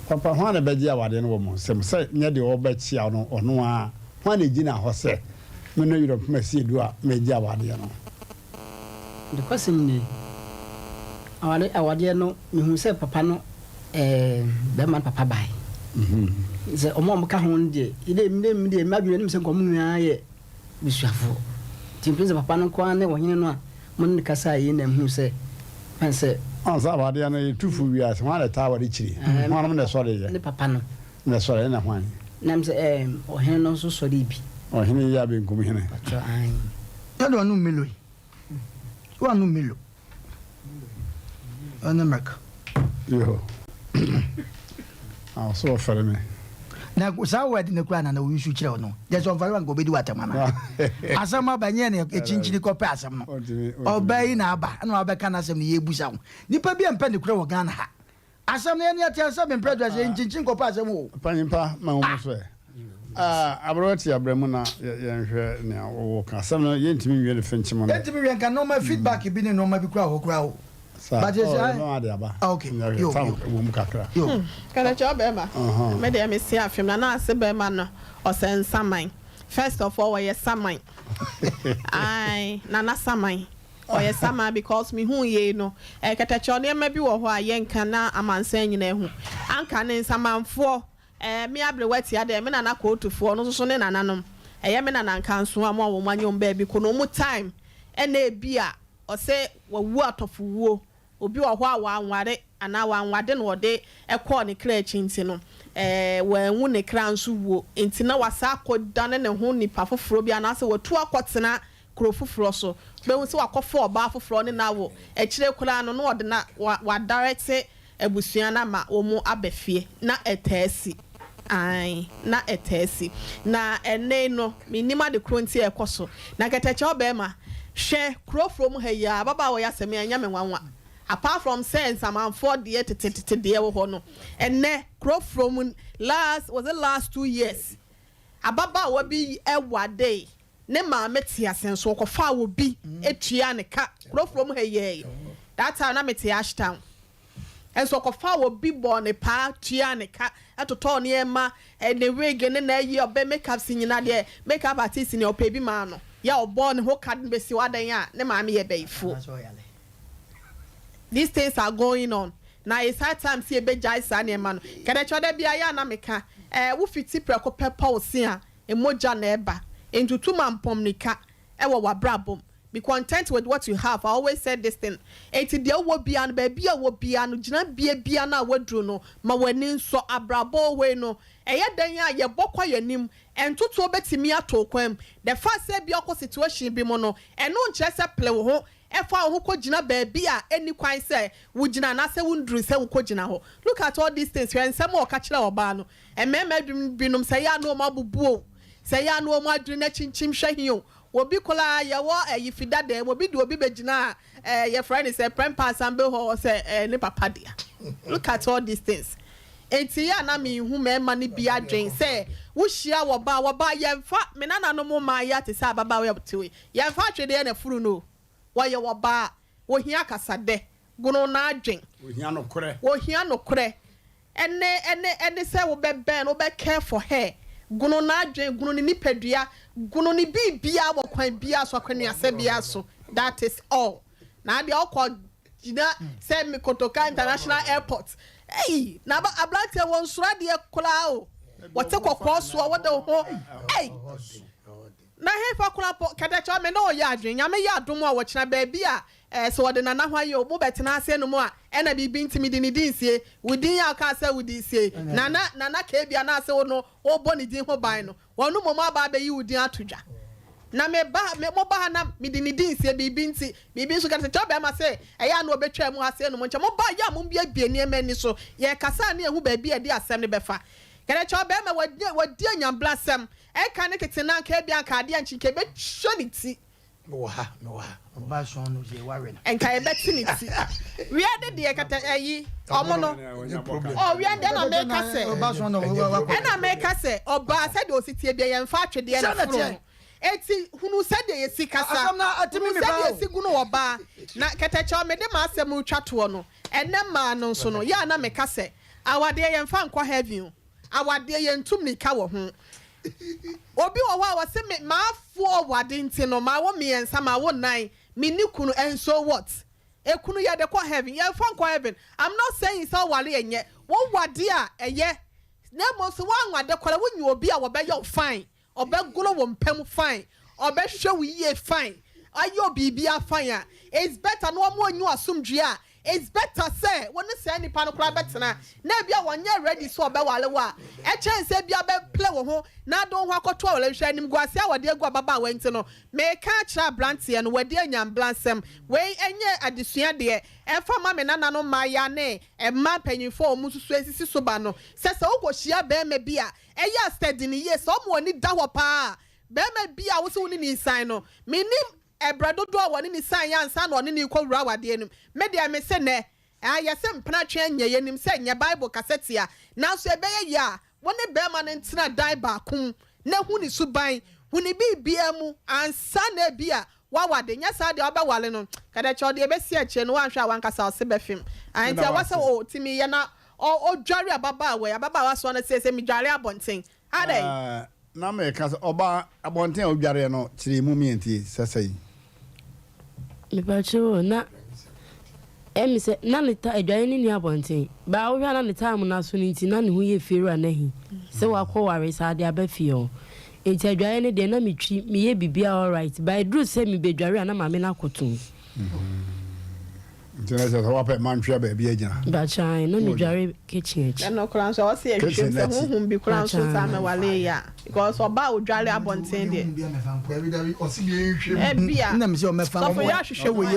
papa hwan na ɛbɛgye awadeɛ no wɔ mo nsam sɛ nyɛ deɛ ɔbɛkyea no ɔno ara hwan na ɛgyina hɔ sɛ Me ne yerɛ poma sie du a megye awadeɛ no.
Nokwasɛm nie, aware awadeɛ no mehuu sɛ papa no ɛɛ bɛrima no papa bae. Sɛ wɔn a wɔka ho no deɛ, yɛde me me deɛ m'adwene anim sɛ nka wɔn nyinaa yɛ busuafoɔ. Nti mpene sɛ papa no nko ara ne ɔhene no a Mo ne no kasaa yei na mehuu sɛ, ɛsiane sɛ.
Ɔn sɛ awadeɛ no yɛtu fo wiase, hwan na ɛtaa aware kyiri? Hwanom na ɛsɔreeɛ?
Ne papa no.
Na ɛsɔreeɛ na hwan?
Nam sɛ ɛɛm, ɔhene no nso sɔree bi.
Ɔhene yi yɛ abenkum hene.
Patrɔ, aane.
Sɛ deɛ ɔnom Milo yi. Woannom Milo. Ɔne milk.
Yo. Ah, ɔsɛ ɔfɛre me.
Na saa word no koraa na na oyi so kyerɛ wo no. Gyɛ sɛ ɔmfɛre wo anka obedi w'atɛm anaa? Asɛm aba nyɛ na ɛkyinkyini kɔpɛ asɛm no. Ɔbaa yi na aba ɛna wabɛka n'asɛm no yɛbusa wo. Nipa bi mpɛ nokorɛ wɔ Ghana ha. Asɛm no yɛne yɛte asɛm mprɛ dwa sɛ yɛnkyinkyin kɔpɛ asɛm o.
Panyimpa ma wo mu so ɛ. Ah, aberewa te abrɛ mu na yɛnhwɛ nea wɔwɔ ka. Asɛm no yɛntumi nwie no fenkyem no.
Yɛntumi nwie nka nnoɔma feedback bi ne nnoɔma bi koraa wɔ hɔ koraa o.
Saa,
But
oh,
ɛsɛ
yɛbɛma ade aba.
Ah, okay.
Nyɛ hwee,
Yo,
fa
yo.
wɔ mu kakra.
Yo.
Kɛlɛkyɛ ɔbɛɛma, me deɛ me se afem na na ase bɛɛma no ɔsɛ nsaman first of all ɔyɛ saman ae nana saman ɔyɛ saman because me hu yei no ɛɛ kɛtɛkyɛ nneɛma bi wɔ hɔ a yɛnka na amansan nyina ahu anka ne nsamanfoɔ ɛɛ me abrewa tia deɛ me nana kootufoɔ no nso so ne nananom ɛyɛ me nana nkanso a mo a wɔn anyɛ wɔn baabi ko no wɔn time ɛna ebi a Ɔse wawu atɔfowuo. Obi wɔ hɔ a wanware anaa wanwade na ɔde kɔɔ ne kra akyi nti no, wanwu ne kra nso wuo nti na wasan akɔdane ne ho nipa foforɔ bi anaasɛ watu akɔtena kuro foforɔ so. Wobɛhu sɛ wakɔfa ɔbaa foforɔ ne no awo. Akyire koraa no na ɔde no wadarɛte abusua no ama wɔn aba fie. Na ɛtaa si. Aane, na ɛtaa si. Na ɛnnɛ yi no, mennim ade korɔ nti a ɛkɔ so. Na kɛtɛkyɛw barima, hwɛ, kuro foforɔ mu ha yi ara, ababaawa yi asɛm yi, ɛnyɛ me nwanwa. Apart from sɛ nsamanfoɔ deɛ tetetete deɛ wɔ hɔ no, ɛnnɛ, kuro foforɔ mu, last, was it last 2 years, ababaawa bi wadee, ne maame te ase nso, ɔkɔfaa obi tuaa ne ka, kuro foforɔ mu ha yi ara yi. That time na mete Ashtown. Nso ɔkɔfaa obi bɔɔ ne paa, tuaa ne ka, totɔɔ nneɛma, ne wig ne n'ayi, ɔbɛ makeups nyina deɛ makeup artist nea ɔpɛ bi maa no, yɛ a ɔbɔɔ ne ho ka de no bɛsi hɔ, adɛn a ne maame yɛ bayifoɔ. These things are going on na it's high time sɛ yɛbɛgyae saa nneɛma no. Kɛdɛkyɛ da biara yɛ a na meka, eh, wo fiti prɛko pɛ pɔ wo se a, mogya na ɛba. Ntutu mampɔmmirika wɔ w'abrabɔ mu. Be content with what you have, I always said this thing, enti deɛ wowɔ biara no, baabi a wowɔ biara no, gyinabea biara no a woaduru no, ma w'ani nsɔ. Abrabɔ wei no, ɛyɛ dɛn a yɛbɔ kɔ yɛn anim, ntotoɔ bɛtumi ato wo kwan mu. The fact sɛ ebia wokɔ situation bi mu no, ɛno nkyerɛ sɛ pere wo ho fa wo ho kɔgyina baabi a ɛnni kwan sɛ wogyina anaasɛ wonduruu sɛ wokɔgyina hɔ. Look at all these things, hwɛ nsɛm a ɔka kyerɛɛ ɔbaa no. Mmarima binom, sɛ ɛyɛ a na wɔabubu o, sɛ ɛyɛ a na wɔn adwene no akyinkyim hwɛ he o, Obi koraa yɛwɔ ɛyi fi dada mu obi de obi bɛgyina ɛɛ yɛfrɛ no sɛ prɛmpa asambe hɔ sɛ ɛɛ ne papa dea. Look at all these things. Enti yɛ a na menhu mmarima no bi adwen sɛ wohyia wɔ baa wɔ baa yɛmfa me nananom mmaa yi ate sɛ ababaawa yi a ɔte hɔ yi yɛmfa atwedeɛ na furu no o. Wɔyɛ wɔ baa wɔhia kasadɛ gono n'adwen.
Wɔhia nokorɛ.
Wɔhia nokorɛ. Ɛne, ɛne, ɛne sɛ wobɛbɛn no, wobɛ care for her, gono n'adwene, gono ne nipadua, gono ne biribiara wɔ kwan biara so, akwanuasɛ biara so, that is all. Na adeɛ ɔkɔ gyina sɛ me Kotoka International Airport, ei, na aba, abranteɛ wɔ nsoro adeɛ koraa o, wɔte kɔkɔɔ soɔ, wode wo ho, ei. Na hefa koraa po, kɛtɛkyɛw me ne wo yɛ adwene, Nyame yɛ adom a wɔkyena baabi a eh, sɛ wɔde Nana hɔ ayɛ o, mo bɛtena ase nom a, ɛna biribi nti mede ne din sie, wo din a wokaa sɛ wode sie, Nana, Nana KB anaase wo no wobɔ ne din ho ban no, wɔno mmom aba abɛyi wo din ato dwa. Na me ba, me, mo ba ha na mede ne din sie biribi nti, biribi nso kɛtɛkyɛw bɛɛma se ɛyɛ a na ɔbɛtwaa mu ha se nom nkyɛ, mo ba yɛ a mombiebie nneɛma ani so, yɛkasa a ne yɛhu baabi a yɛde asɛm no bɛfa. Kɛtɛkyɛw bɛɛma wadi, wadi anyambrasɛm, Ɛka ne tete no anka ebia anka adeɛ nkye nka ɛbɛtwa ne ti.
Mewɔ ha, mewɔ ha. Ɔbaa sɔn no deɛ wawe no.
Nka yɛbɛte ne ti. Wia de deɛ kata ayi ɔmo no. Oh wia deɛ na meka sɛ. Ɛna meka sɛ ɔbaa sɛdeɛ ɔsi tie bia yɛnfa atwedeɛ na foro no. Eti hunu sɛdeɛ yɛsi kasa. Hunu sɛdeɛ yɛsi gunu ɔbaa. Na kɛtɛkyɛw mede m'asɛm retwa toɔ no. Ɛnɛ mmaa no nso no yɛ a na meka sɛ awadeɛ yɛnfa nkɔ heaven o. Awadeɛ yɛntu mmirika wɔ ho. Obi wɔ hɔ a ɔse me mafoɔ wade nti no mawo mmiɛnsa mawo nnan menni kunu and so what? Ekunu yɛde kɔ heaven yɛnfa nkɔ heaven I'm not saying sɛ ɔware ɛnyɛ wo wade a ɛyɛ na mmom sɛ woanwade koraa wonya obi a wɔbɛyɛ wo fine Ɔbɛgoro wo mpa mu fine, ɔbɛhwɛ wo yie fine. ayɛ wo biribiara fine a, it's better na wɔn anyi wo asomdwoeɛ a, it's better sɛ wo ne saa nipa no koraa bɛtena na ebia wɔnyɛ ready sɛ ɔbɛware wo a, ɛkyɛn sɛ ebia wobɛpere wo ho na ade wo ho akɔto aware. Hwɛ animguaseɛ a wɔde agu ababaawa yi nti no, meka akyerɛ aberanteɛ no, wadi anya mbransɛm. Wei ɛnyɛ adesua deɛ, ɛmfa mma me nananom mmayewa ne mmaa mpanyinfoɔ a wɔn nso so asisi so ba no, sɛ sɛ wokɔhyia barima bi a, ɛyɛ a study no yie, sɛ ɔma w'ani da hɔ paa a, Barima bi a wose wo ne no resan no, mennim ɛberɛ dodoɔ a wɔne no saneeɛ ansa na ɔne no rekɔwura awadeɛ no mu. Me deɛ mese nnɛ, ah, yɛse mpena twe nyɛ, yɛnim sɛ ɛnyɛ Bible kasa tia, nanso ɛbɛyɛ yie a wo ne barima no ntena dan baako mu na hu ne suban, hu ne biribiara mu ansa na ebia woawade. Nyɛ saa deɛ wobɛware no, kɛdɛkyɛ ɔde ɛbɛsi akyire no woanhwɛ a w'ankasa ɔse bɛfem. Ah, nti ɛwɔ sɛ ɔtumi yɛ na ɔdware ababaawa yi, ababaawa soɔ no seesei medware abɔnten, Adɛn?
Ɛɛ, na meka sɛ, Ɔbaa, abɔnten a wodwareɛ no, kyerɛ emu mientie, sɛ sɛn?
Mepakyɛw o, na ɛyɛ me sɛ na ne ta adwareɛ no nni abɔnten. Baa wohwɛ a na ne time no aso no nti na ne ho yɛ fiewura no ahi sɛ wakɔ ware saa de aba fie hɔ. Nti adwareɛ no deɛ na metwi, meyɛ biribiara alright, but ɛduru sɛ mebɛdware a na maame no akoto mu.
Nti na kyerɛ sɛ woapɛ mantwea baabi agyina.
Mpakyɛ ae na me dware kitchen akyi.
Ɛno koraa nso ɛwɔ sɛ yɛhwehwɛ mu sɛ honhom bi koraa nso saa mɛwale yi a because ɔbaa a odware abɔnten deɛ ebia sɔfo yɛ ahwehwɛ mu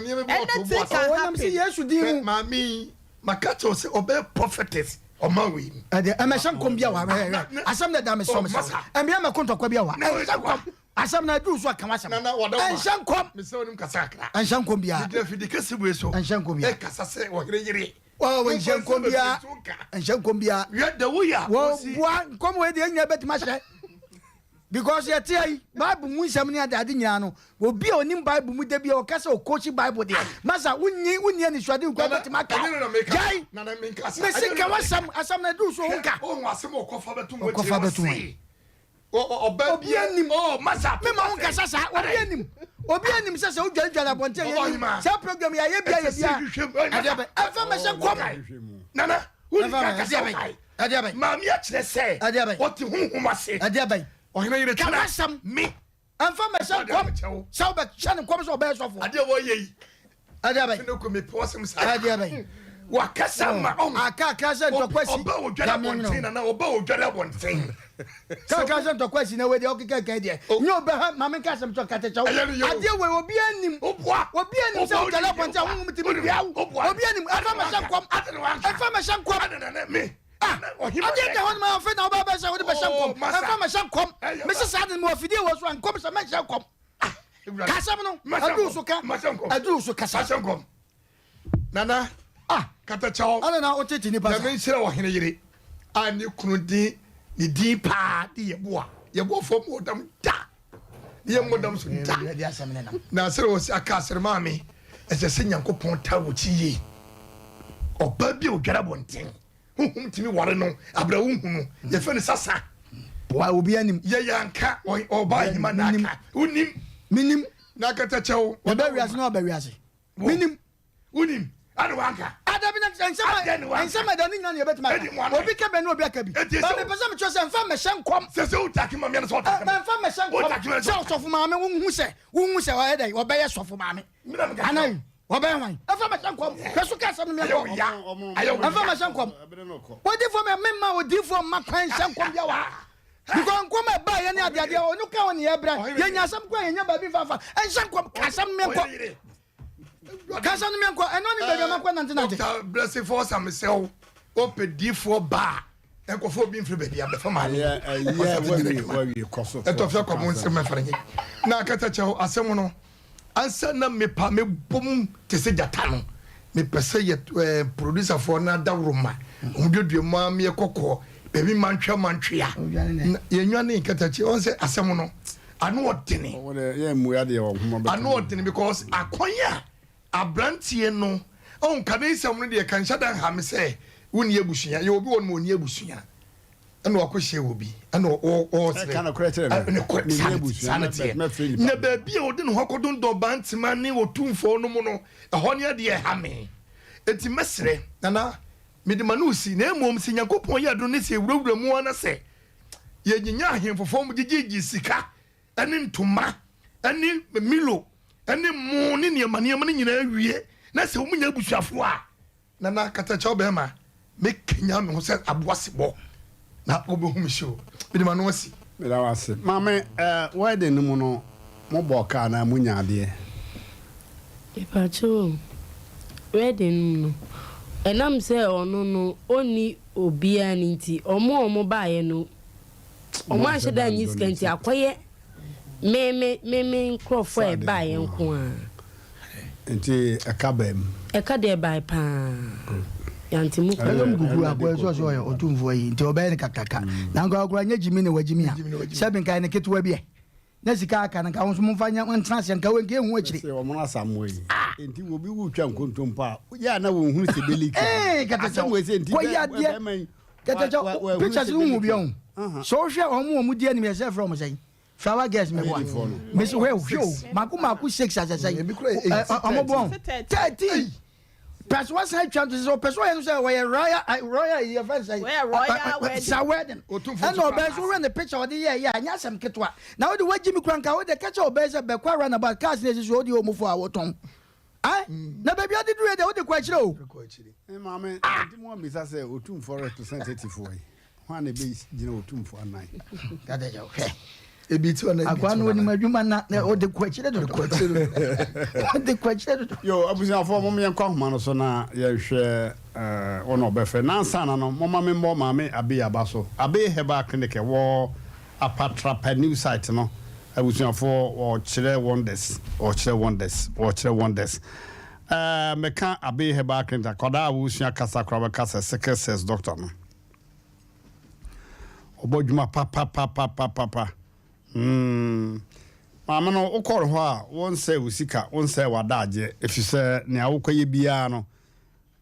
anything can happen.
Maame yi maka kyerɛ wo sɛ ɔbɛyɛ prophetess ɔman wei mu.
Ɛdeɛ ɛmɛhyɛ nkɔm bi a wa asɛm na ɛda me sɔm sɛ ɛmea mɛko ntɔkwa bi a wa ɛnhyɛ nkɔm. Asɛm no aduru so a, ka w'asɛm.
Nana wada wo ma.
Ɛnhyɛ nkɔm.
Mesrɛ wo nim kasa kakra.
Ɛnhyɛ nkɔm biara.
Megyina fidi kɛse wei so.
Ɛnhyɛ nkɔm biara.
Ɛkasa sɛ ɔhene yere.
Wɔ ɛnhyɛ nkɔm biara. Ɛnhyɛ nkɔm biara.
Wia da wo ya.
Wɔ bua nkɔm wei deɛ nyinaa bɛtumi ahyɛ. Because yɛte ayi Bible mu nsɛm ne ade ade nyinaa no obi a onim Bible mu da bi a ɔka sɛ ɔkɔkyi Bible deɛ masa wonni wonni anisoade nkwa bɛtumi aka gyae mesi ka w'asɛm asɛm no aduru so wo nka ɔkɔfa bɛto wɔn
Obi
anim. Mema wo nkasa saa. Obi anim. Obi anim sɛ sɛ wodwaredware abɔnten a yɛnim. Saa program yi ayɛ bia yɛ bia. Ɛdeɛ bɛ. Ɛmfa mɛhyɛ nkɔm.
Nana, wodi
Ɛmfa
ka
mɛ.
kasa
Ɛdeɛ bɛ.
wokae.
Ɛdeɛ bɛ.
Maame akyerɛ sɛ
Ɛdeɛ bɛ.
ɔte honhom ase.
Ɛdeɛ bɛ.
Ɔhene yere
Ka
tena.
w'asɛm.
Me.
Ɛmfa mɛhyɛ nkɔm. Sɛ wobɛhyɛ no nkɔm sɛ ɔbɛyɛ sɔfoɔ.
Adeɛ wɔyɛ yi.
Ɛdeɛ bɛn?
Fene ko mepɛ ɔsɛm saa.
Ɛdeɛ bɛn?
Wakasa ma ɔn.
Aka aka sɛ ntɔkwa si.
Ɔba odware abɔnten nana ɔba odware abɔnten.
Ka aka sɛ ntɔkwa si na wei deɛ ɔkeka kan deɛ. Nyɛ ɔbɛ ha maame nka asɛm kyɛ ɔkata kyɛw. Adeɛ wei obi anim. Obi anim sɛ odware abɔnten a honhom tumi wia wo. Obi anim ɛfa mɛhyɛ nkɔm. Ɛfa mɛhyɛ nkɔm. Ah, adeɛ da hɔ nom afei na wobɛ bɛ sɛ wode bɛhyɛ nkɔm. Ɛfa mɛhyɛ nkɔm. Mese saa de no mewɔ afidie wɔ so a nkɔm sɛ mɛnhyɛ nkɔm. Ka asɛm no, aduru so ka, aduru so kasa.
Nana,
ah,
katakyɛw.
Ana na wotete nipa sa.
Nyame nhyira ɔhene yere a ne kunu din ne din paa de yɛboa. Yɛboa fam wɔ dam da. Ne yɛ mmɔ dam so da. Na sɛ wɔ aka asɛre maame, ɛsɛ sɛ Nyankopɔn taa wɔ kyi yie. Ɔbaa bi a odware abɔnten. Honhom tumi ware no abrɛ wo hu no yɛfɛ no sasa.
Wa obi anim.
Yɛ yɛ anka ɔba ahima na aka wonim.
Menim.
Na akata kyɛw.
Ɔbɛ wiase na ɔbɛ wiase. Menim.
Wonim. Ade wanka.
Adabi na nsɛm a nsɛm ɛda ne nyina na yɛbɛtumi aka. Obi ka bɛ ne obi aka bi. Ba mepɛ sɛ mekyerɛ sɛ mfa mmɛhyɛ nkɔm.
Sɛ sɛ wotake ma meɛ no sɛ wotake.
Mfa mmɛhyɛ nkɔm sɛ ɔsɔfo maame wohu sɛ wohu sɛ ɔyɛ dɛ ɔbɛyɛ sɔfo maame. Anan. Wɔbɛyɛ hwan? Ɛmfa mɛhyɛ nkɔm. Hwɛ so ka asɛm no meɛnkɔ. Ɛmfa mɛhyɛ nkɔm. Odiifoɔ mɛ memma odiifoɔ mma kwan nhyɛ nkɔm bia wɔ ha. Because nkɔm a ɛbaa yɛ ne adeadeɛ ɔno ka wɔ ne yɛ brɛ. Yɛnya asɛm kora yɛnya baabi mfafa. Ɛnhyɛ nkɔm. Ka asɛm no meɛnkɔ. Ka asɛm no meɛnkɔ. Ɛno ne baabi a makɔ nante nante.
Dr. Blessing for some sɛ wopɛ diifoɔ baa nkurɔfoɔ bi mfiri baabi abɛfa maame ɛtɔfɛ kɔ mo nsɛm mɛfra nyɛ na akata kyɛw asɛm no Ansa na mepa me bɔ mu te sɛ gyata no, mepɛ sɛ yɛ ɛɛ producerfoɔ no adaworoma, wɔn duadua mu ara meyɛ kɔkɔɔ, baabi mantwea mantwea, na yɛnwane nkatakyi, wɔn sɛ asɛm no ano ɔdene, ano ɔdene because akwan a aberanteɛ no, ɔn kane nsɛm no deɛ kanhyɛ da nha me sɛ wonni abusua, yɛ obi wɔ no ma ɔnni abusua. ɛna wakɔ hyia wɔ bi ɛna ɔsrɛ
ɛka nokorɛ kyerɛ me
nokorɛ saa na teɛ na baabi a ɔde ne ho akɔdondɔn bantema ne ɔtumfoɔ no mu no ɛhɔ ne adeɛ ɛha me enti mɛsrɛ nana mede ma no si na mmom sɛ Nyankopɔn yɛ adom ne sɛ yɛwurawura mu ana sɛ yɛnyinya ahemfo fam gyegyegye sika ɛne ntoma.
ne Milo ne mo ne nneɛma nneɛma no nyinaa wie na sɛ wɔn nyɛ abusuafoɔ a, Nana Katakyɛw bɛrima, mɛkanyan me ho sɛ aboa sebɔ na wobɛhu me hyɛ o. Mede m'ano asi.
Meda wo ase. Maame, eh, wedding no mu no, mo bɔɔ ka anaa mo nyaa adeɛ?
Mepakyɛw o, wedding no mu no, ɛnam sɛ ɔno no ɔnni obiara no nti, wɔn a wɔbaeɛ no, wɔn anhyɛ da annye sika nti akɔyɛ me me me me nkurɔfoɔ a ɛbaeɛ nko ara.
Nti ɛka baa mu?
Ɛka deɛ ɛbae paa. Yɛante mu koraa.
Ɛnom gugu akoa yi so ɔsɛ ɔyɛ ɔtumfoɔ yi nti ɔbɛyɛ no kakraka na nka ɔkora nyɛ gyimi na wagyimi a sɛbi nka yɛ no ketewa bi ɛ na sika aka no nka wo nso momfa nyɛ ntena aseɛ nka wei nka ɛhu akyire.
Sɛ wɔn asamoa yi nti obi wu twa nkontompo a yɛ a na wɔn hunu sɛ bɛli
ka asɛm wɔ sɛ nti bɛrima yi kɛtɛkyɛ pictures no hu bi ɔho sɛ wohwɛ wɔn wɔn di anim yɛ sɛ frɛ wɔn sɛn flower girls meboa mesi hwɛ hwɛ o mako mako six asɛsɛ ɔmo bɔn 13 pɛsɛ wasan atwa nto sɛ ɔpɛ sɛ ɔyɛ no sɛ ɔyɛ royal royal yɛ fɛn sɛ sa wedding ɛna ɔbɛn so wohwɛ ne picture ɔde yɛ yɛ anyɛ asɛm ketewa na wode wagyi mi kura nka wode kɛkyɛ ɔbɛn sɛ bɛkɔ roundabout cars na esi so wode ɔmo fo a wɔtɔn Ai, na baabi ade duru yɛ deɛ wode kɔ akyire o.
Maame, nti mo amisa sɛ Otumfoɔ representative wɔ yi, hwan na ebe gyina Otumfoɔ anan?
Dada yɛ hwɛ. Ebi ti ɔna ebi ti ɔna. Akwa no onim adwuma na na ɔde kɔ akyire dodo. Kɔ akyire
dodo. Ɔde kɔ akyire dodo. Yo, abusuafoɔ mom yɛnkɔ ahoma no so na yɛnhwɛ wɔn a ɔbɛfrɛ. Nansa na no, momma me mmɔ Maame Abey aba so. Abey Herbal Clinic ɛwɔ Apatrapa new site no abusuafoɔ wɔkyerɛ wonders wɔkyerɛ wonders wɔkyerɛ wonders ɛɛ meka Abbey Herbal Clinic akwadaa a wɔresua kasa koraa bɛka sɛ sickle cells doctor no ɔbɔ adwuma papapapapapa mm maame no wokɔre hɔ a wonsɛe wo sika wonsɛe w'adagyeɛ ɛfiri sɛ nea wokɔyɛ biara no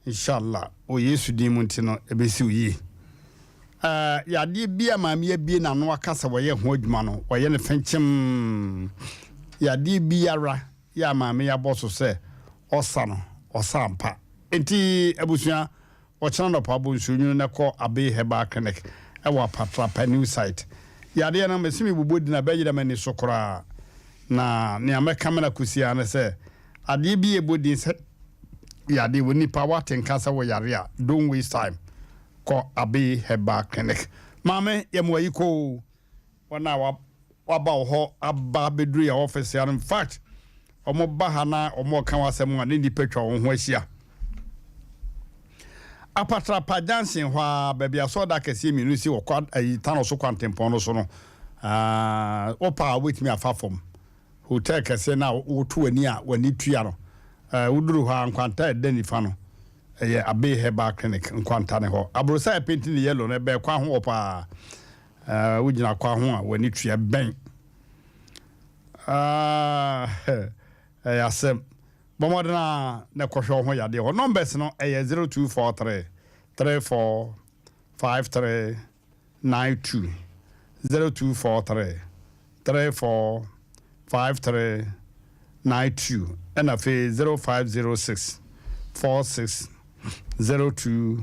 Inshallah wɔ Yesu din mu nti no ɛbɛsi wo yie. Ɛɛ yadeɛ bi a maame abie n'ano aka sɛ wɔyɛ ho adwuma no wɔyɛ no fɛnkyɛm. Yadeɛ biara yɛ a maame yi abɔ so sɛ ɔsa no ɔsa ampa. Nti abusua ɔkyena nɔpa bɔ nsuo nwunu na kɔ Abbey Herbal Clinic ɛwɔ Apatrapa new site. Yadeɛ no mese mebobɔ din a bɛyera m'ani so koraa na nea mɛka mena kɔsi ara ne sɛ Adeɛ bi a ɛbɔ din sɛ yadeɛ wɔ nipa wate nka sɛ wo yare a don't waste time kɔ Abbey Herbal Clinic. Maame yɛ mo ayi kɔ o wɔn a waba wɔ hɔ aba abɛduru yɛ office ha no in fact wɔn ba ha na wɔn ɔka wɔn asɛm a ne nipa atwa wɔn ho ahyia. Apatrapa junction hɔ a baabi asɔɔda akɛseɛ mmienu si wɔ kwa ayi Tano so kwantempɔn no so no wopɛ a wobɛtumi afa fam. Hotel kɛseɛ no a woto w'ani a w'ani tua no, woduru hɔ a, nkwanta a ɛda nifa no, ɛyɛ Abbey Herbal Clinic nkwanta no hɔ. Aborosan a ɛpenti no yellow no, ɛbɛn kwan ho hɔ paa. Wogyina kwan ho a w'ani tua, ɛbɛn. Ɛyɛ asɛm. Bɔ mmɔden a na kɔhwɛ wo ho yadeɛ hɔ. Numbers no, ɛyɛ 0243 34 53 92 0243 34 53 92 ɛna afei 0506 46 02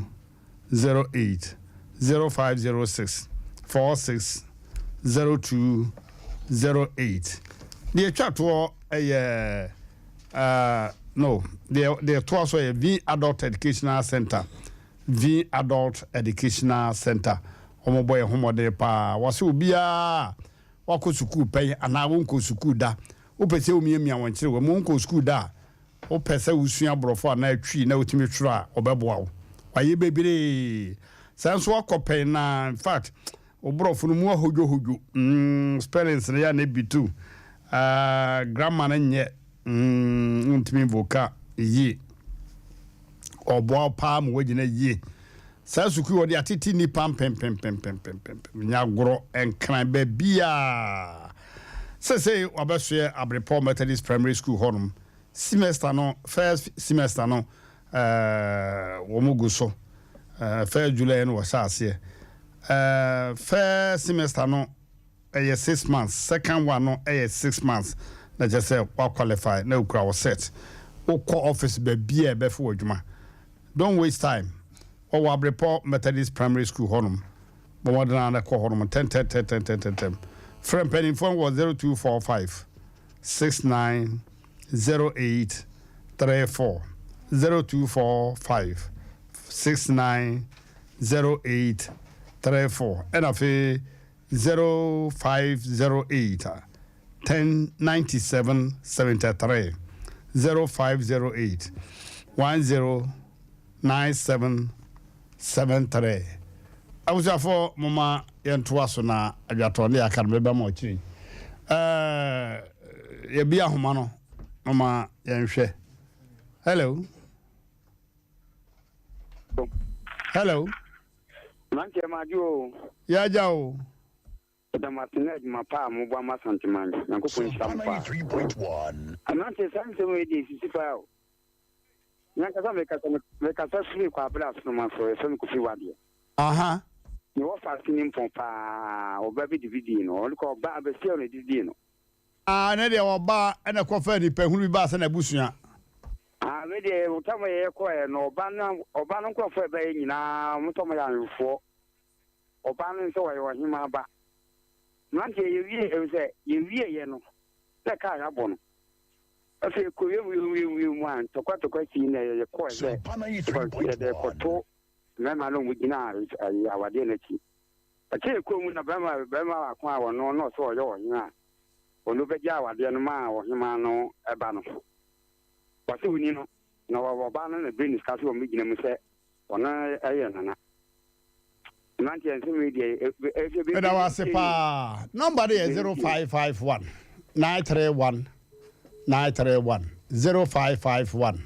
08 0506 46 02 08. Deɛ ɛtwa toɔ yɛ uh, no deɛ deɛ ɛtoa so yɛ V Adult Educational Center. Vin Adult Educational Centre, wɔbɔ yɛn ho mmɔden paa. Wɔse obiara a wakɔ sukuu pɛn anaa wonkɔɔ sukuu da, wopɛ sɛ womiamia wɔn kyerɛ wo. Mmom wonkɔɔ sukuu da a, wopɛ sɛ wosua Borɔfo anaa Twi na wotumi twerɛ a, wɔbɛboa wo. Wɔayɛ bebree. Sɛ nso woakɔ pɛn na in fact wo Borɔfo no mu ahodwohodwo, mm, spellings no yɛ a na ebi tu, uh, grammar no nyɛ, mm, wontumi nvoka yie. Ɔboa wo paa ma woagyina yie. Saa sukuu yi wɔde atete nnipa mpempempempempempem. Nyɛ agorɔ, Nkran baabiara. Seesei wɔabɛsoɛ Abrepɔ Methodist Primary School hɔnom. Semester no, first semester no, eh, wɔn gu so. Eh, first July no wɔhyɛ aseɛ. Eh, first semester no, Ɛyɛ six months, second one no yɛ six months na kyerɛ sɛ wa qualify na okura wo cert. Wokɔ office baabi a ɛbɛfa wo adwuma. Don't waste time. Wɔwɔ Abrepɔ Methodist Primary School hɔnom. Bɔ mmɔden ara na kɔ hɔnom ntɛntɛntɛntɛntɛntɛm. Frɛ mpanimfoɔ no wɔ 0245. 69 08 34 0245 69 08 34 ɛna afei 0508 10 97 73 0508 10 97 73 Abusuafoɔ momma yɛntoa so na adwatoɔ ne yɛaka no meba mo akyiri. Ɛɛ yɛbi ahoma no momma yɛnhwɛ. Hello. Hello.
Mmeranteɛ madwo o.
Yɛagya o.
Yɛda mo ase ne adwuma pa a mobɔ ama Asanteman. Nyankopɔn nhyira mo paa. Mmeranteɛ saa nsɛm wei deɛ ɛsisi paa o. Me ankasa mekasa mekasa firi Kwabere Asoroma so, yɛfrɛ me Kofi Wadeɛ.
Aha.
Me wɔfa ase ne mpɔn paa, ɔba bi de bi dii no, ɔno kɔ ɔba abɛsia na ɛde dii no.
Ah, ne deɛ ɔba ɛna kɔfaa nipa hunu bi baa sɛ n'abusua.
Ah, me deɛ tam a yɛyɛ kɔɛ no, ɔba no ɔba no nkorɔfoɔ a ɛbaeɛ nyinaa, wɔn nso wɔyɛ awefoɔ. Ɔba no nso ɔyɛ ɔhemaa ba. Mmeranteɛ yɛwie, ɛfiri sɛ yɛwieɛ no, na kaa yɛabɔ no. Afei ɛkɔɔ wiem wiem wiem wiem a ntɔkwa ntɔkwa sii na yɛkɔɔ sɛ yɛde rekɔto mmarima no a wɔgyina awadeɛ no akyi. Ɛkyɛ yɛkɔɔ mu na barima barima baako a ɔno na ɔsɛ ɔyɛ ɔhene a ɔno bɛgye awadeɛ no maa ɔhemaa no ba no. Ɔsɛ ɔni no na ɔbaa no na bere ne sika sɛ ɔmmɛgyina mu sɛ ɔno yɛ nana. Mmeranteɛ nsɛm yi deɛ ɛfɛ
Meda wo ase paa. Number no yɛ 0551 931 931 0551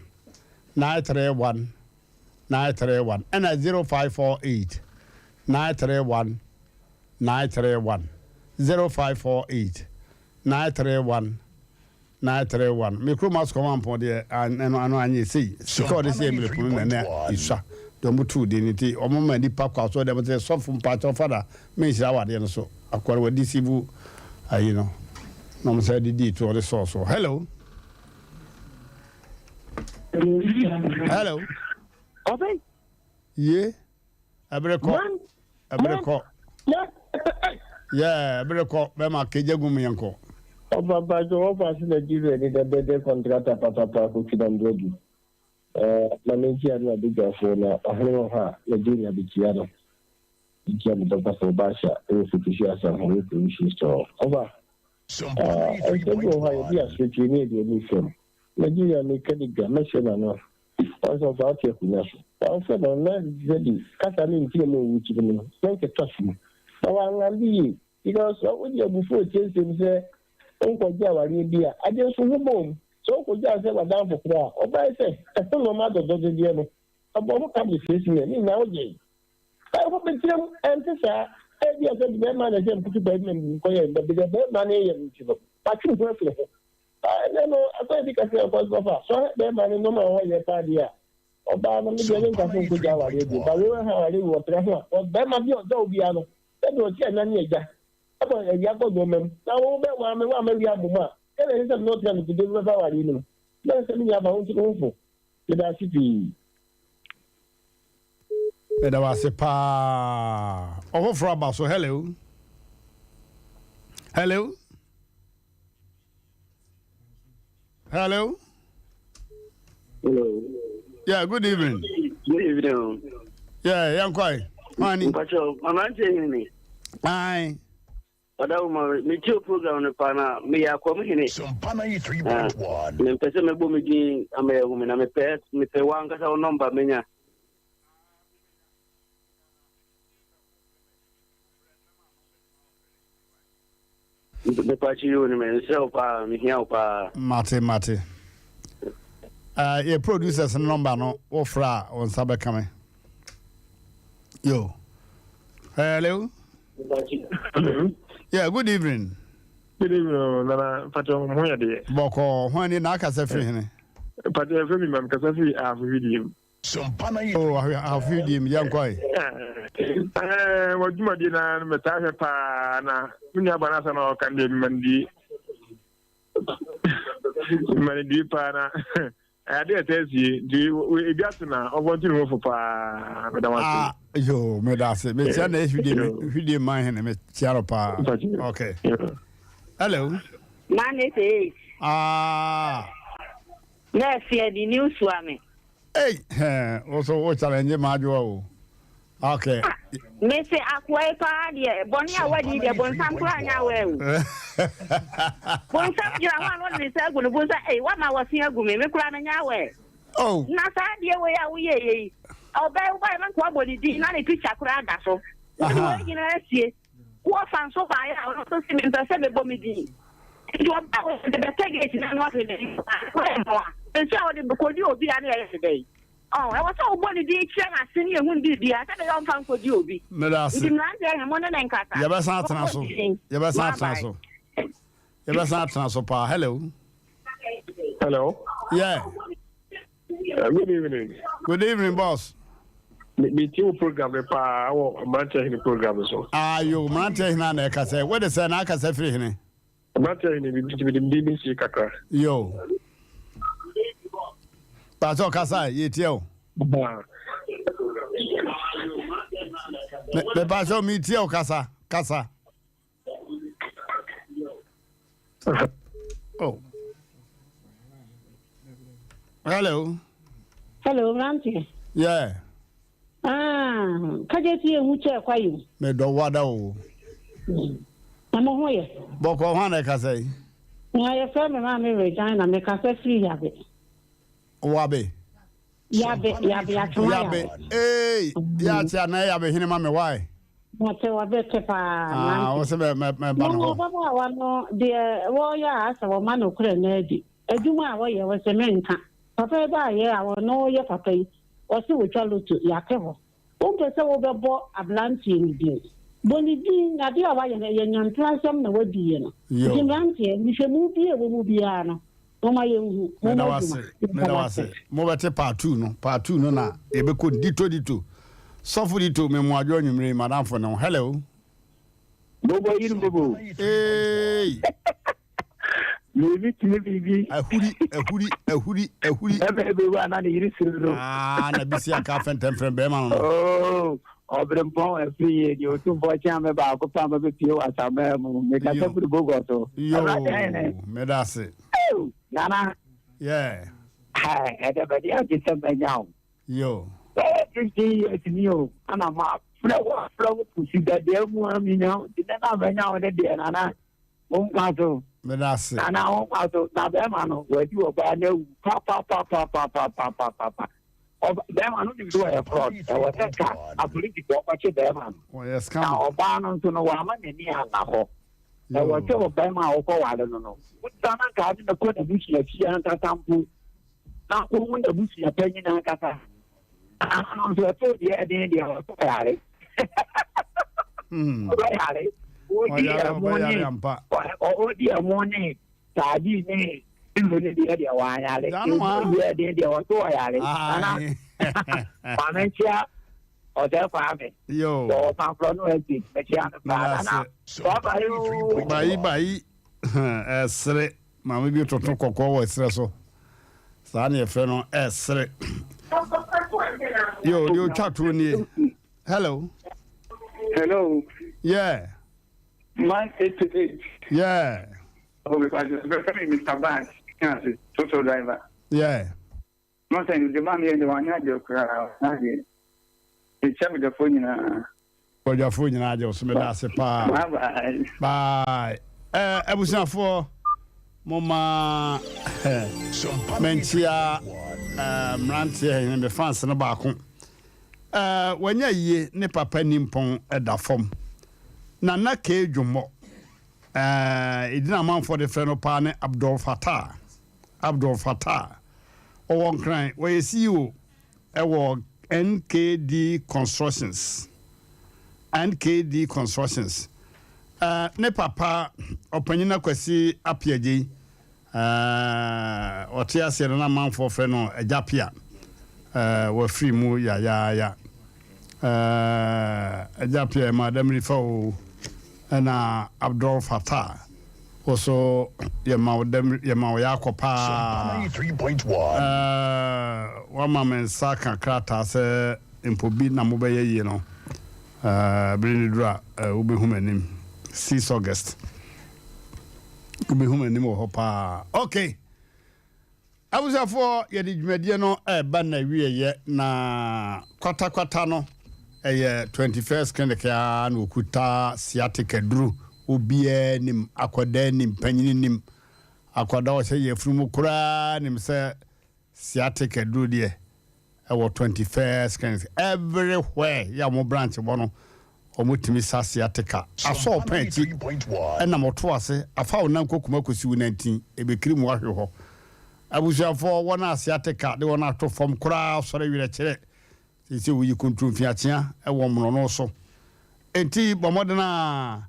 931 931 ɛna 0548 931 931 0548 931 931 Me kurom asukɔma mpɔn deɛ ɛno ano anyɛ sei. Sika ɔde sɛ Emily pono na ɛnɛ esua deɛ ɔmo tuu din nti ɔmo ma nipa kɔ asɔre dɛm sɛ sɔfo mpakyɛw fada menhyira awadeɛ no so akoa no wadi sivu ayi no na ɔmo sɛ de dii to ɔde sɔɔ so hello hello ye Ɛbere kɔ. Ɛbere kɔ. Yeah, ɛbere kɔ. Bɛma kegya gum yɛn kɔ.
Ɔfa mpatsɔ wɔfa ase Nigeria ni dɛ bɛdɛ kɔntrata papapa kofi na mbrɛdu eh ma menkyia no abadwafoɔ na ɔhene wɔ hɔ a Nigeria bɛkyia no mekyia me dɔktafoɔ Basha ɛwɔ Futusi Asaho ne Provision store ɔfa eh nsɛm bi wɔ hɔ a yɛde aserekyere ne yɛde ani fam Nigeria meka de dwa mɛhyɛ n'ano Ɔno nso ɔmfa ɔte akonnwa so. Ɔmfrɛ no na sɛbi kasa no ntie mu wɔ wo tiri mu no na nkɛtɔ asom. Na wanlande yie because sɛ wode abufuo retie nsɛm sɛ wonkɔgye awareɛ bi a, adeɛ nso ho bɔ mu. Sɛ wokɔgyaa sɛ w'adamfo koraa a, ɔbae sɛ ɛho nnoɔma adɔdɔdedeɛ no, ɔbɔ ho ka de siesie ne nyinaa wogyee. Ɛho bɛkyerɛ mu, ɛnte saa? Ebia sɛbi bɛrima na ɛsɛ mputu baabi na mekɔyɛ no, dabi deɛ bɛrima no reyɛ no nti no, matwe me ho afiri ho. Ɛnɛ no, akwan bi ka sɛ ɔkɔ so fa sɔhwɛ bɛrima no nneɛma a ɔyɛ paa deɛ a, ɔbaa no, me deɛ menka sɛ nkɔgya awareɛ bio. Ba wei ha awareɛ wei ɔtrɛ ho a, bɛrima bi a ɔdɔ wo biara no, sɛdeɛ ɔte ɛna ne agya, ɛbɔ awia kɔ nneɛma mu, na wo bɛ waame waama awia mmom a, sɛdeɛ ɛsɛ sɛ me ne wo tena no kudie bɛfa awareɛ no mu. Na ɛsɛ sɛ me nua ba wo nti me ho fo. Meda ase pii.
Meda wo ase paa. Ɔfoforɔ aba so. Hello. Hello. Hello.
Hello.
Yeah, good evening.
Good evening.
Yeah, yeah, kwai. Mani.
Mpacho, mama nche hene.
Ai.
Oda wo ma me tio program no pa na me ya kwam hene.
Sompa 93.1.
Me mpɛ sɛ mɛbɔ me din ama yɛ hu me na mepɛ mepɛ wa ankasa wo nɔmba menya. Mepatwo yi wo ne me nsrɛ wo paa mehia wo paa.
Mate mate. Uh, yɛ producers no number no wofrɛ a wo nsa bɛka me. Yo. Hello. Yeah, good evening.
Good evening, oh, Nana. Mpacho ho yɛ deɛ.
Bɔkɔ, ho ani na akasa firi hene.
Mpacho ɛfɛ mi ma mekasa firi ahafo hwidie mu.
Oh, ahafo die mu yɛnkɔ ɛ.
Ɛɛ w'adwumadie na mɛtaa hwɛ paa na me nua ba no asɛm a ɔka no deɛ mema no die mema no die paa na ɛyɛ adeɛ ɛtaa sie nti ebi ato na ɔbɔ nto ne ho fo paa meda wo ase.
Ah, yo meda ase mekyia na ehwidie hwidie man hene mekyia no paa okay hello.
Nine eight eight.
Ah.
Na afia di news wa me.
Ei hɛn wo so wo challenge m'adwoa o. Okay.
Ah, me se akoa yi paa deɛ bɔne a wadi deɛ bonsam koraa nyɛ aware o. Bonsam gyina hɔ a na ɔde ne nsa agu ne bo nsa ei wama wɔse agu me me koraa menyɛ aware.
Oh.
Na saa adeɛ wei a woyɛeɛ yi ɔbaa yi wobaeɛ na nka wabɔ ne din na ne picture koraa da so. Wode wei nyinaa asie. Wɔfa nso baeɛ a ɔno nso se mempɛ sɛ mebɔ me din. Nti ɔbaa wei ɔde bɛtɛ gate no ano ahwɛ n'anim a ɔyɛ mmoa. Nso a ɔde kɔdi obi a na ɛyɛ ne dɛn? Ɔn, ɛwɔ sɛ wobɔ ne din kyerɛ n'ase ne yɛhu no biribiara sɛ ɛbɛyɛ a ɔmfa nkɔdi obi.
Meda ase.
Nti mmeranteɛ he, mo ne no nkasa.
Yɛbɛsan atena
Mommɔ
so.
ne din.
Yɛbɛsan
Bye
atena
bye.
so. Yɛbɛsan atena so paa. Hello.
Hello.
Yeah.
Good evening.
Good evening, boss.
Me ti wo program ne paa wɔ mmeranteɛ hene program so.
Ayo, mmeranteɛ hene na ɛka sɛ, wode sɛ na akasa firi hene?
Mmeranteɛ hene bi nti mede mede ne sie kakra.
Yo. Paatɔ kasa yɛtie o. Me paatɔ metie o kasa kasa. Oh. Hello.
Hello, mmeranteɛ.
Yeah.
Ah, kagye ti ehu kyɛ kwa yi o.
Medɔ wada o.
Na mo ho yɛ.
Bɔkɔ ho ana ɛkasa yi?
Na yɛfrɛ me maame Regina, mekasa firi Yabe.
Wabe.
Yabe, yabe, atwoma yabe.
Yabe, ee, yaakye anaa yabe hene ma me why?
Mate wabe te paa.
Ah, wo sɛ mɛ mɛ mɛ ba no hɔ.
Ababaawa no deɛ wɔyɛ a asɛ wɔma no korɛ no adi. Adwuma a wɔyɛ wɔ sɛ menka. Papa yi baayɛ a ɔno yɛ papa yi, ɔse wɔtwa loto, yɛate hɔ. Wompɛ sɛ wobɛbɔ aberanteɛ no din. Bɔ ne din, na adeɛ a wayɛ no, ɛyɛ nyantorasɛm na wadiiɛ no. Nti mmeranteɛ, nhwehwɛmu bi a ɛwɔ mu biara no, momma yɛnhu.
Meda
Mommɔ
wo ase,
adwuma. Yɛda
meda
mo
wo
ase.
ase. Mobɛte part two no, part two no na yɛbɛkɔ dito dito. Sɔfo dito, me mmoadwo anwummere yi, madamfo ne wo. Hello.
Bobo yiri bobo.
Hey.
Biribi tumi biribi.
Ahuri, ahuri, ahuri, ahuri.
Bɛrima yi bɛwu a na ne yere suro no.
Ah, na bisi aka fɛntɛmfrɛm bɛrima no no.
Oh, ɔberempɔn afiri yie deɛ otumfoɔ kyɛn me baako pɛ a mabɛpie wɔ asaman mu. Mekasa firi Bogor so.
Yoo,
Awurade hene.
meda ase.
Ew, Nana.
Yeah.
Hi, ɛdɛ bɛde agye sɛ manya wo.
Yo.
Bɛyɛ 15 years ni o, ana ma frɛ wo afrɛ wo pusi dadeɛ mu a menya wo. Nti nɛ na manya wo ne deɛ Nana. Wo nkwa so.
Meda ase.
Nana wo nkwa so. Na bɛrima no wadi ɔbaa no awu papapapapapapapa. Ɔba bɛrima no nim sɛ ɔyɛ fraud. Ɛwɔ sɛ ka apolisifoɔ kɔkye bɛrima no.
Ɔyɛ scammer.
Na ɔbaa no nso no wama n'ani anna hɔ. Ɛwɔ sɛ ɔbɛrima a wokɔ ware no no, wotra na nka ade no kɔ n'abusua fie ankasa mpo na wohu n'abusua panyin ankasa. Ano no nso ɛtoo deɛ ɛden deɛ ɔsɔ yare. Ɔbɛyare. Ɔdi ɛmo ne ɔdi ɛmo ne taadi ne nnu ne deɛ deɛ wanyare. Ɛtoo deɛ ɛden deɛ ɔsɔ ɔyare. Nana maame nkyia ɔsɛ kwame.
Yo.
Wɔ ɔfankorɔ no ɛsi mekyia no paa. Nana bye bye oo.
Bayi bayi ɛsere. Maame bi toto kɔkɔɔ wɔ ɛserɛ so. Saa na yɛfrɛ no ɛsere. Yo, deɛ otwa toɔ nie. Hello.
Hello.
Yeah.
Man 88.
Yeah.
Oh, because Mr. Bass, toto driver.
Yeah.
No sɛ ne dema meyɛ deɛ wanyɛ adeɛ koraa wanyɛ adeɛ mekyia badwafoɔ nyinaa.
Badwafoɔ nyinaa gye wo so meda ase paa.
Bye bye.
Bye. Eh, abusuafoɔ moma menkyia eh, mmeranteɛ hene me fans no baako eh, wanya yie ne papa nimpɔn da fam Nana K Dwommɔ eh, edin amanfoɔ de frɛ no paa ne Abdul Fattah Abdul Fattah, ɔwɔ Nkran, ɔyɛ CEO wɔ NKD Constructions. NKD Constructions. Eh, ne papa Ɔpanyin Akwasi Appiah-Gyei, eh, ɔte aseɛ no na amanfoɔ frɛ no Agya Appiah, eh, wafiri mu yayaaya. Eh, Agya Appiah ɛma adamiri fa o. Ɛna Abdul Fattah wo so yɛma wo dɛm yɛma wo yaakɔ paa Ɛɛ wama me nsa ka krataa sɛ mpo bi na mobɛyɛ yie no ɛɛ bere no duru a ɛɛ wobɛhu m'anim 6 August. Wobɛhu m'anim wɔ hɔ paa. Ok. Abusuafoɔ, yɛde dwumadie no ɛreba n'awieɛ na kwatakwata no ɛyɛ 21st Clinic ara na ɔkuta sciatic aduru. Obiara nim, akwadaa nim, panyini nim, akwadaa ɔhyɛ yafunu mu koraa nim sɛ Sciatic aduru deɛ ɛwɔ 21st clinic everywhere yɛ a wɔn branch wɔ no wɔn tumi sa sciatica. Asɔ ɔpɛn akyi ɛnam ɔto ase afa wo nan kokuma kɔsi wo nantin ɛbɛkiri mu ahwe hɔ. Abusuafoɔ wɔn a sciatica de wɔn ato fam koraa sɔre werɛkyerɛ seesei woyi kontromfiakyea ɛwɔ mmorɔno so. Enti bɔ mmɔden a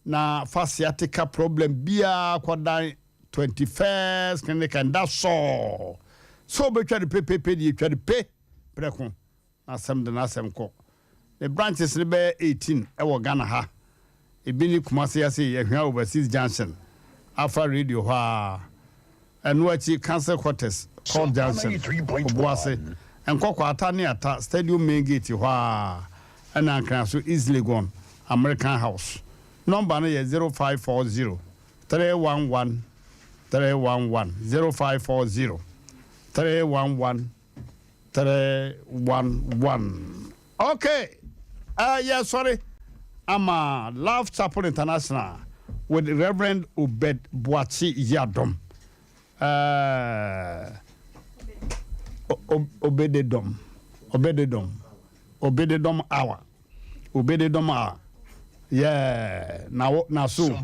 na fa sciatica problem biara kɔdan 21st clinic and that's all. Sɛ wobɛtwa no pepepe deɛ twa no pe prɛko na asɛm de n'asɛm kɔ. Ne branches no bɛyɛ 18 ɛwɔ Ghana ha. Ebi ne Kumasi ase Ahwea Overseas Junction, Alpha Radio hɔ ara. Ɛno akyi Council Quarters, Court Junction, Obuasi, Nkɔkɔ Ata ne Ata Stadium Main Gate hɔ ara ɛna Nkraso East Legon, American House. Nɔmba no yɛ 0540 311 311 0540 311 311. Okay, yɛsɔre ama Love Chapel International with Reverend Obed Boakye Yiadom. Obededom, Obededom, Obededom hour. Obededom a yeah na wo na so ɛɛ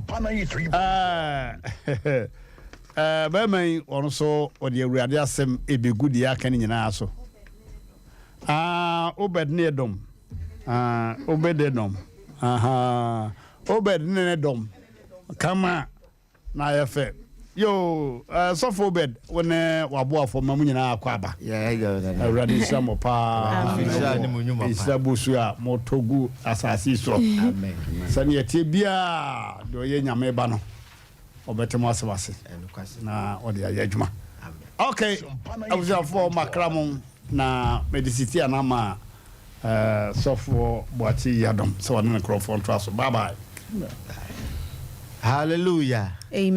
ɛɛ bɛrima yi ɔno so ɔde awurade asɛm ebegu deɛ aka ne nyinaa so ah Obed ne Edom ah Obed Edom aha Obed ne ne dɔm kama. Na ayɛ fɛ. Yoo eh, Sɔfo Obed, wo ne w'aboafoɔ ma mo nyinaa akɔ aba. Awurade nhyira mo paa wɔ nhyira bosuo a motɔ gu asase yi soɔ. Sɛdeɛ ɛteɛ biara, deɛ ɔyɛ Nyame ba no, ɔbɛte mo asɛm ase na ɔde ayɛ adwuma. Ok, abusuafoɔ makra mo. Na mede Sitia no ama Sɔfoɔ Boakye Yiadom sɛ ɔne ne nkorɔfoɔ ntoa so. Bye bye.
Hallelujah.
Amen.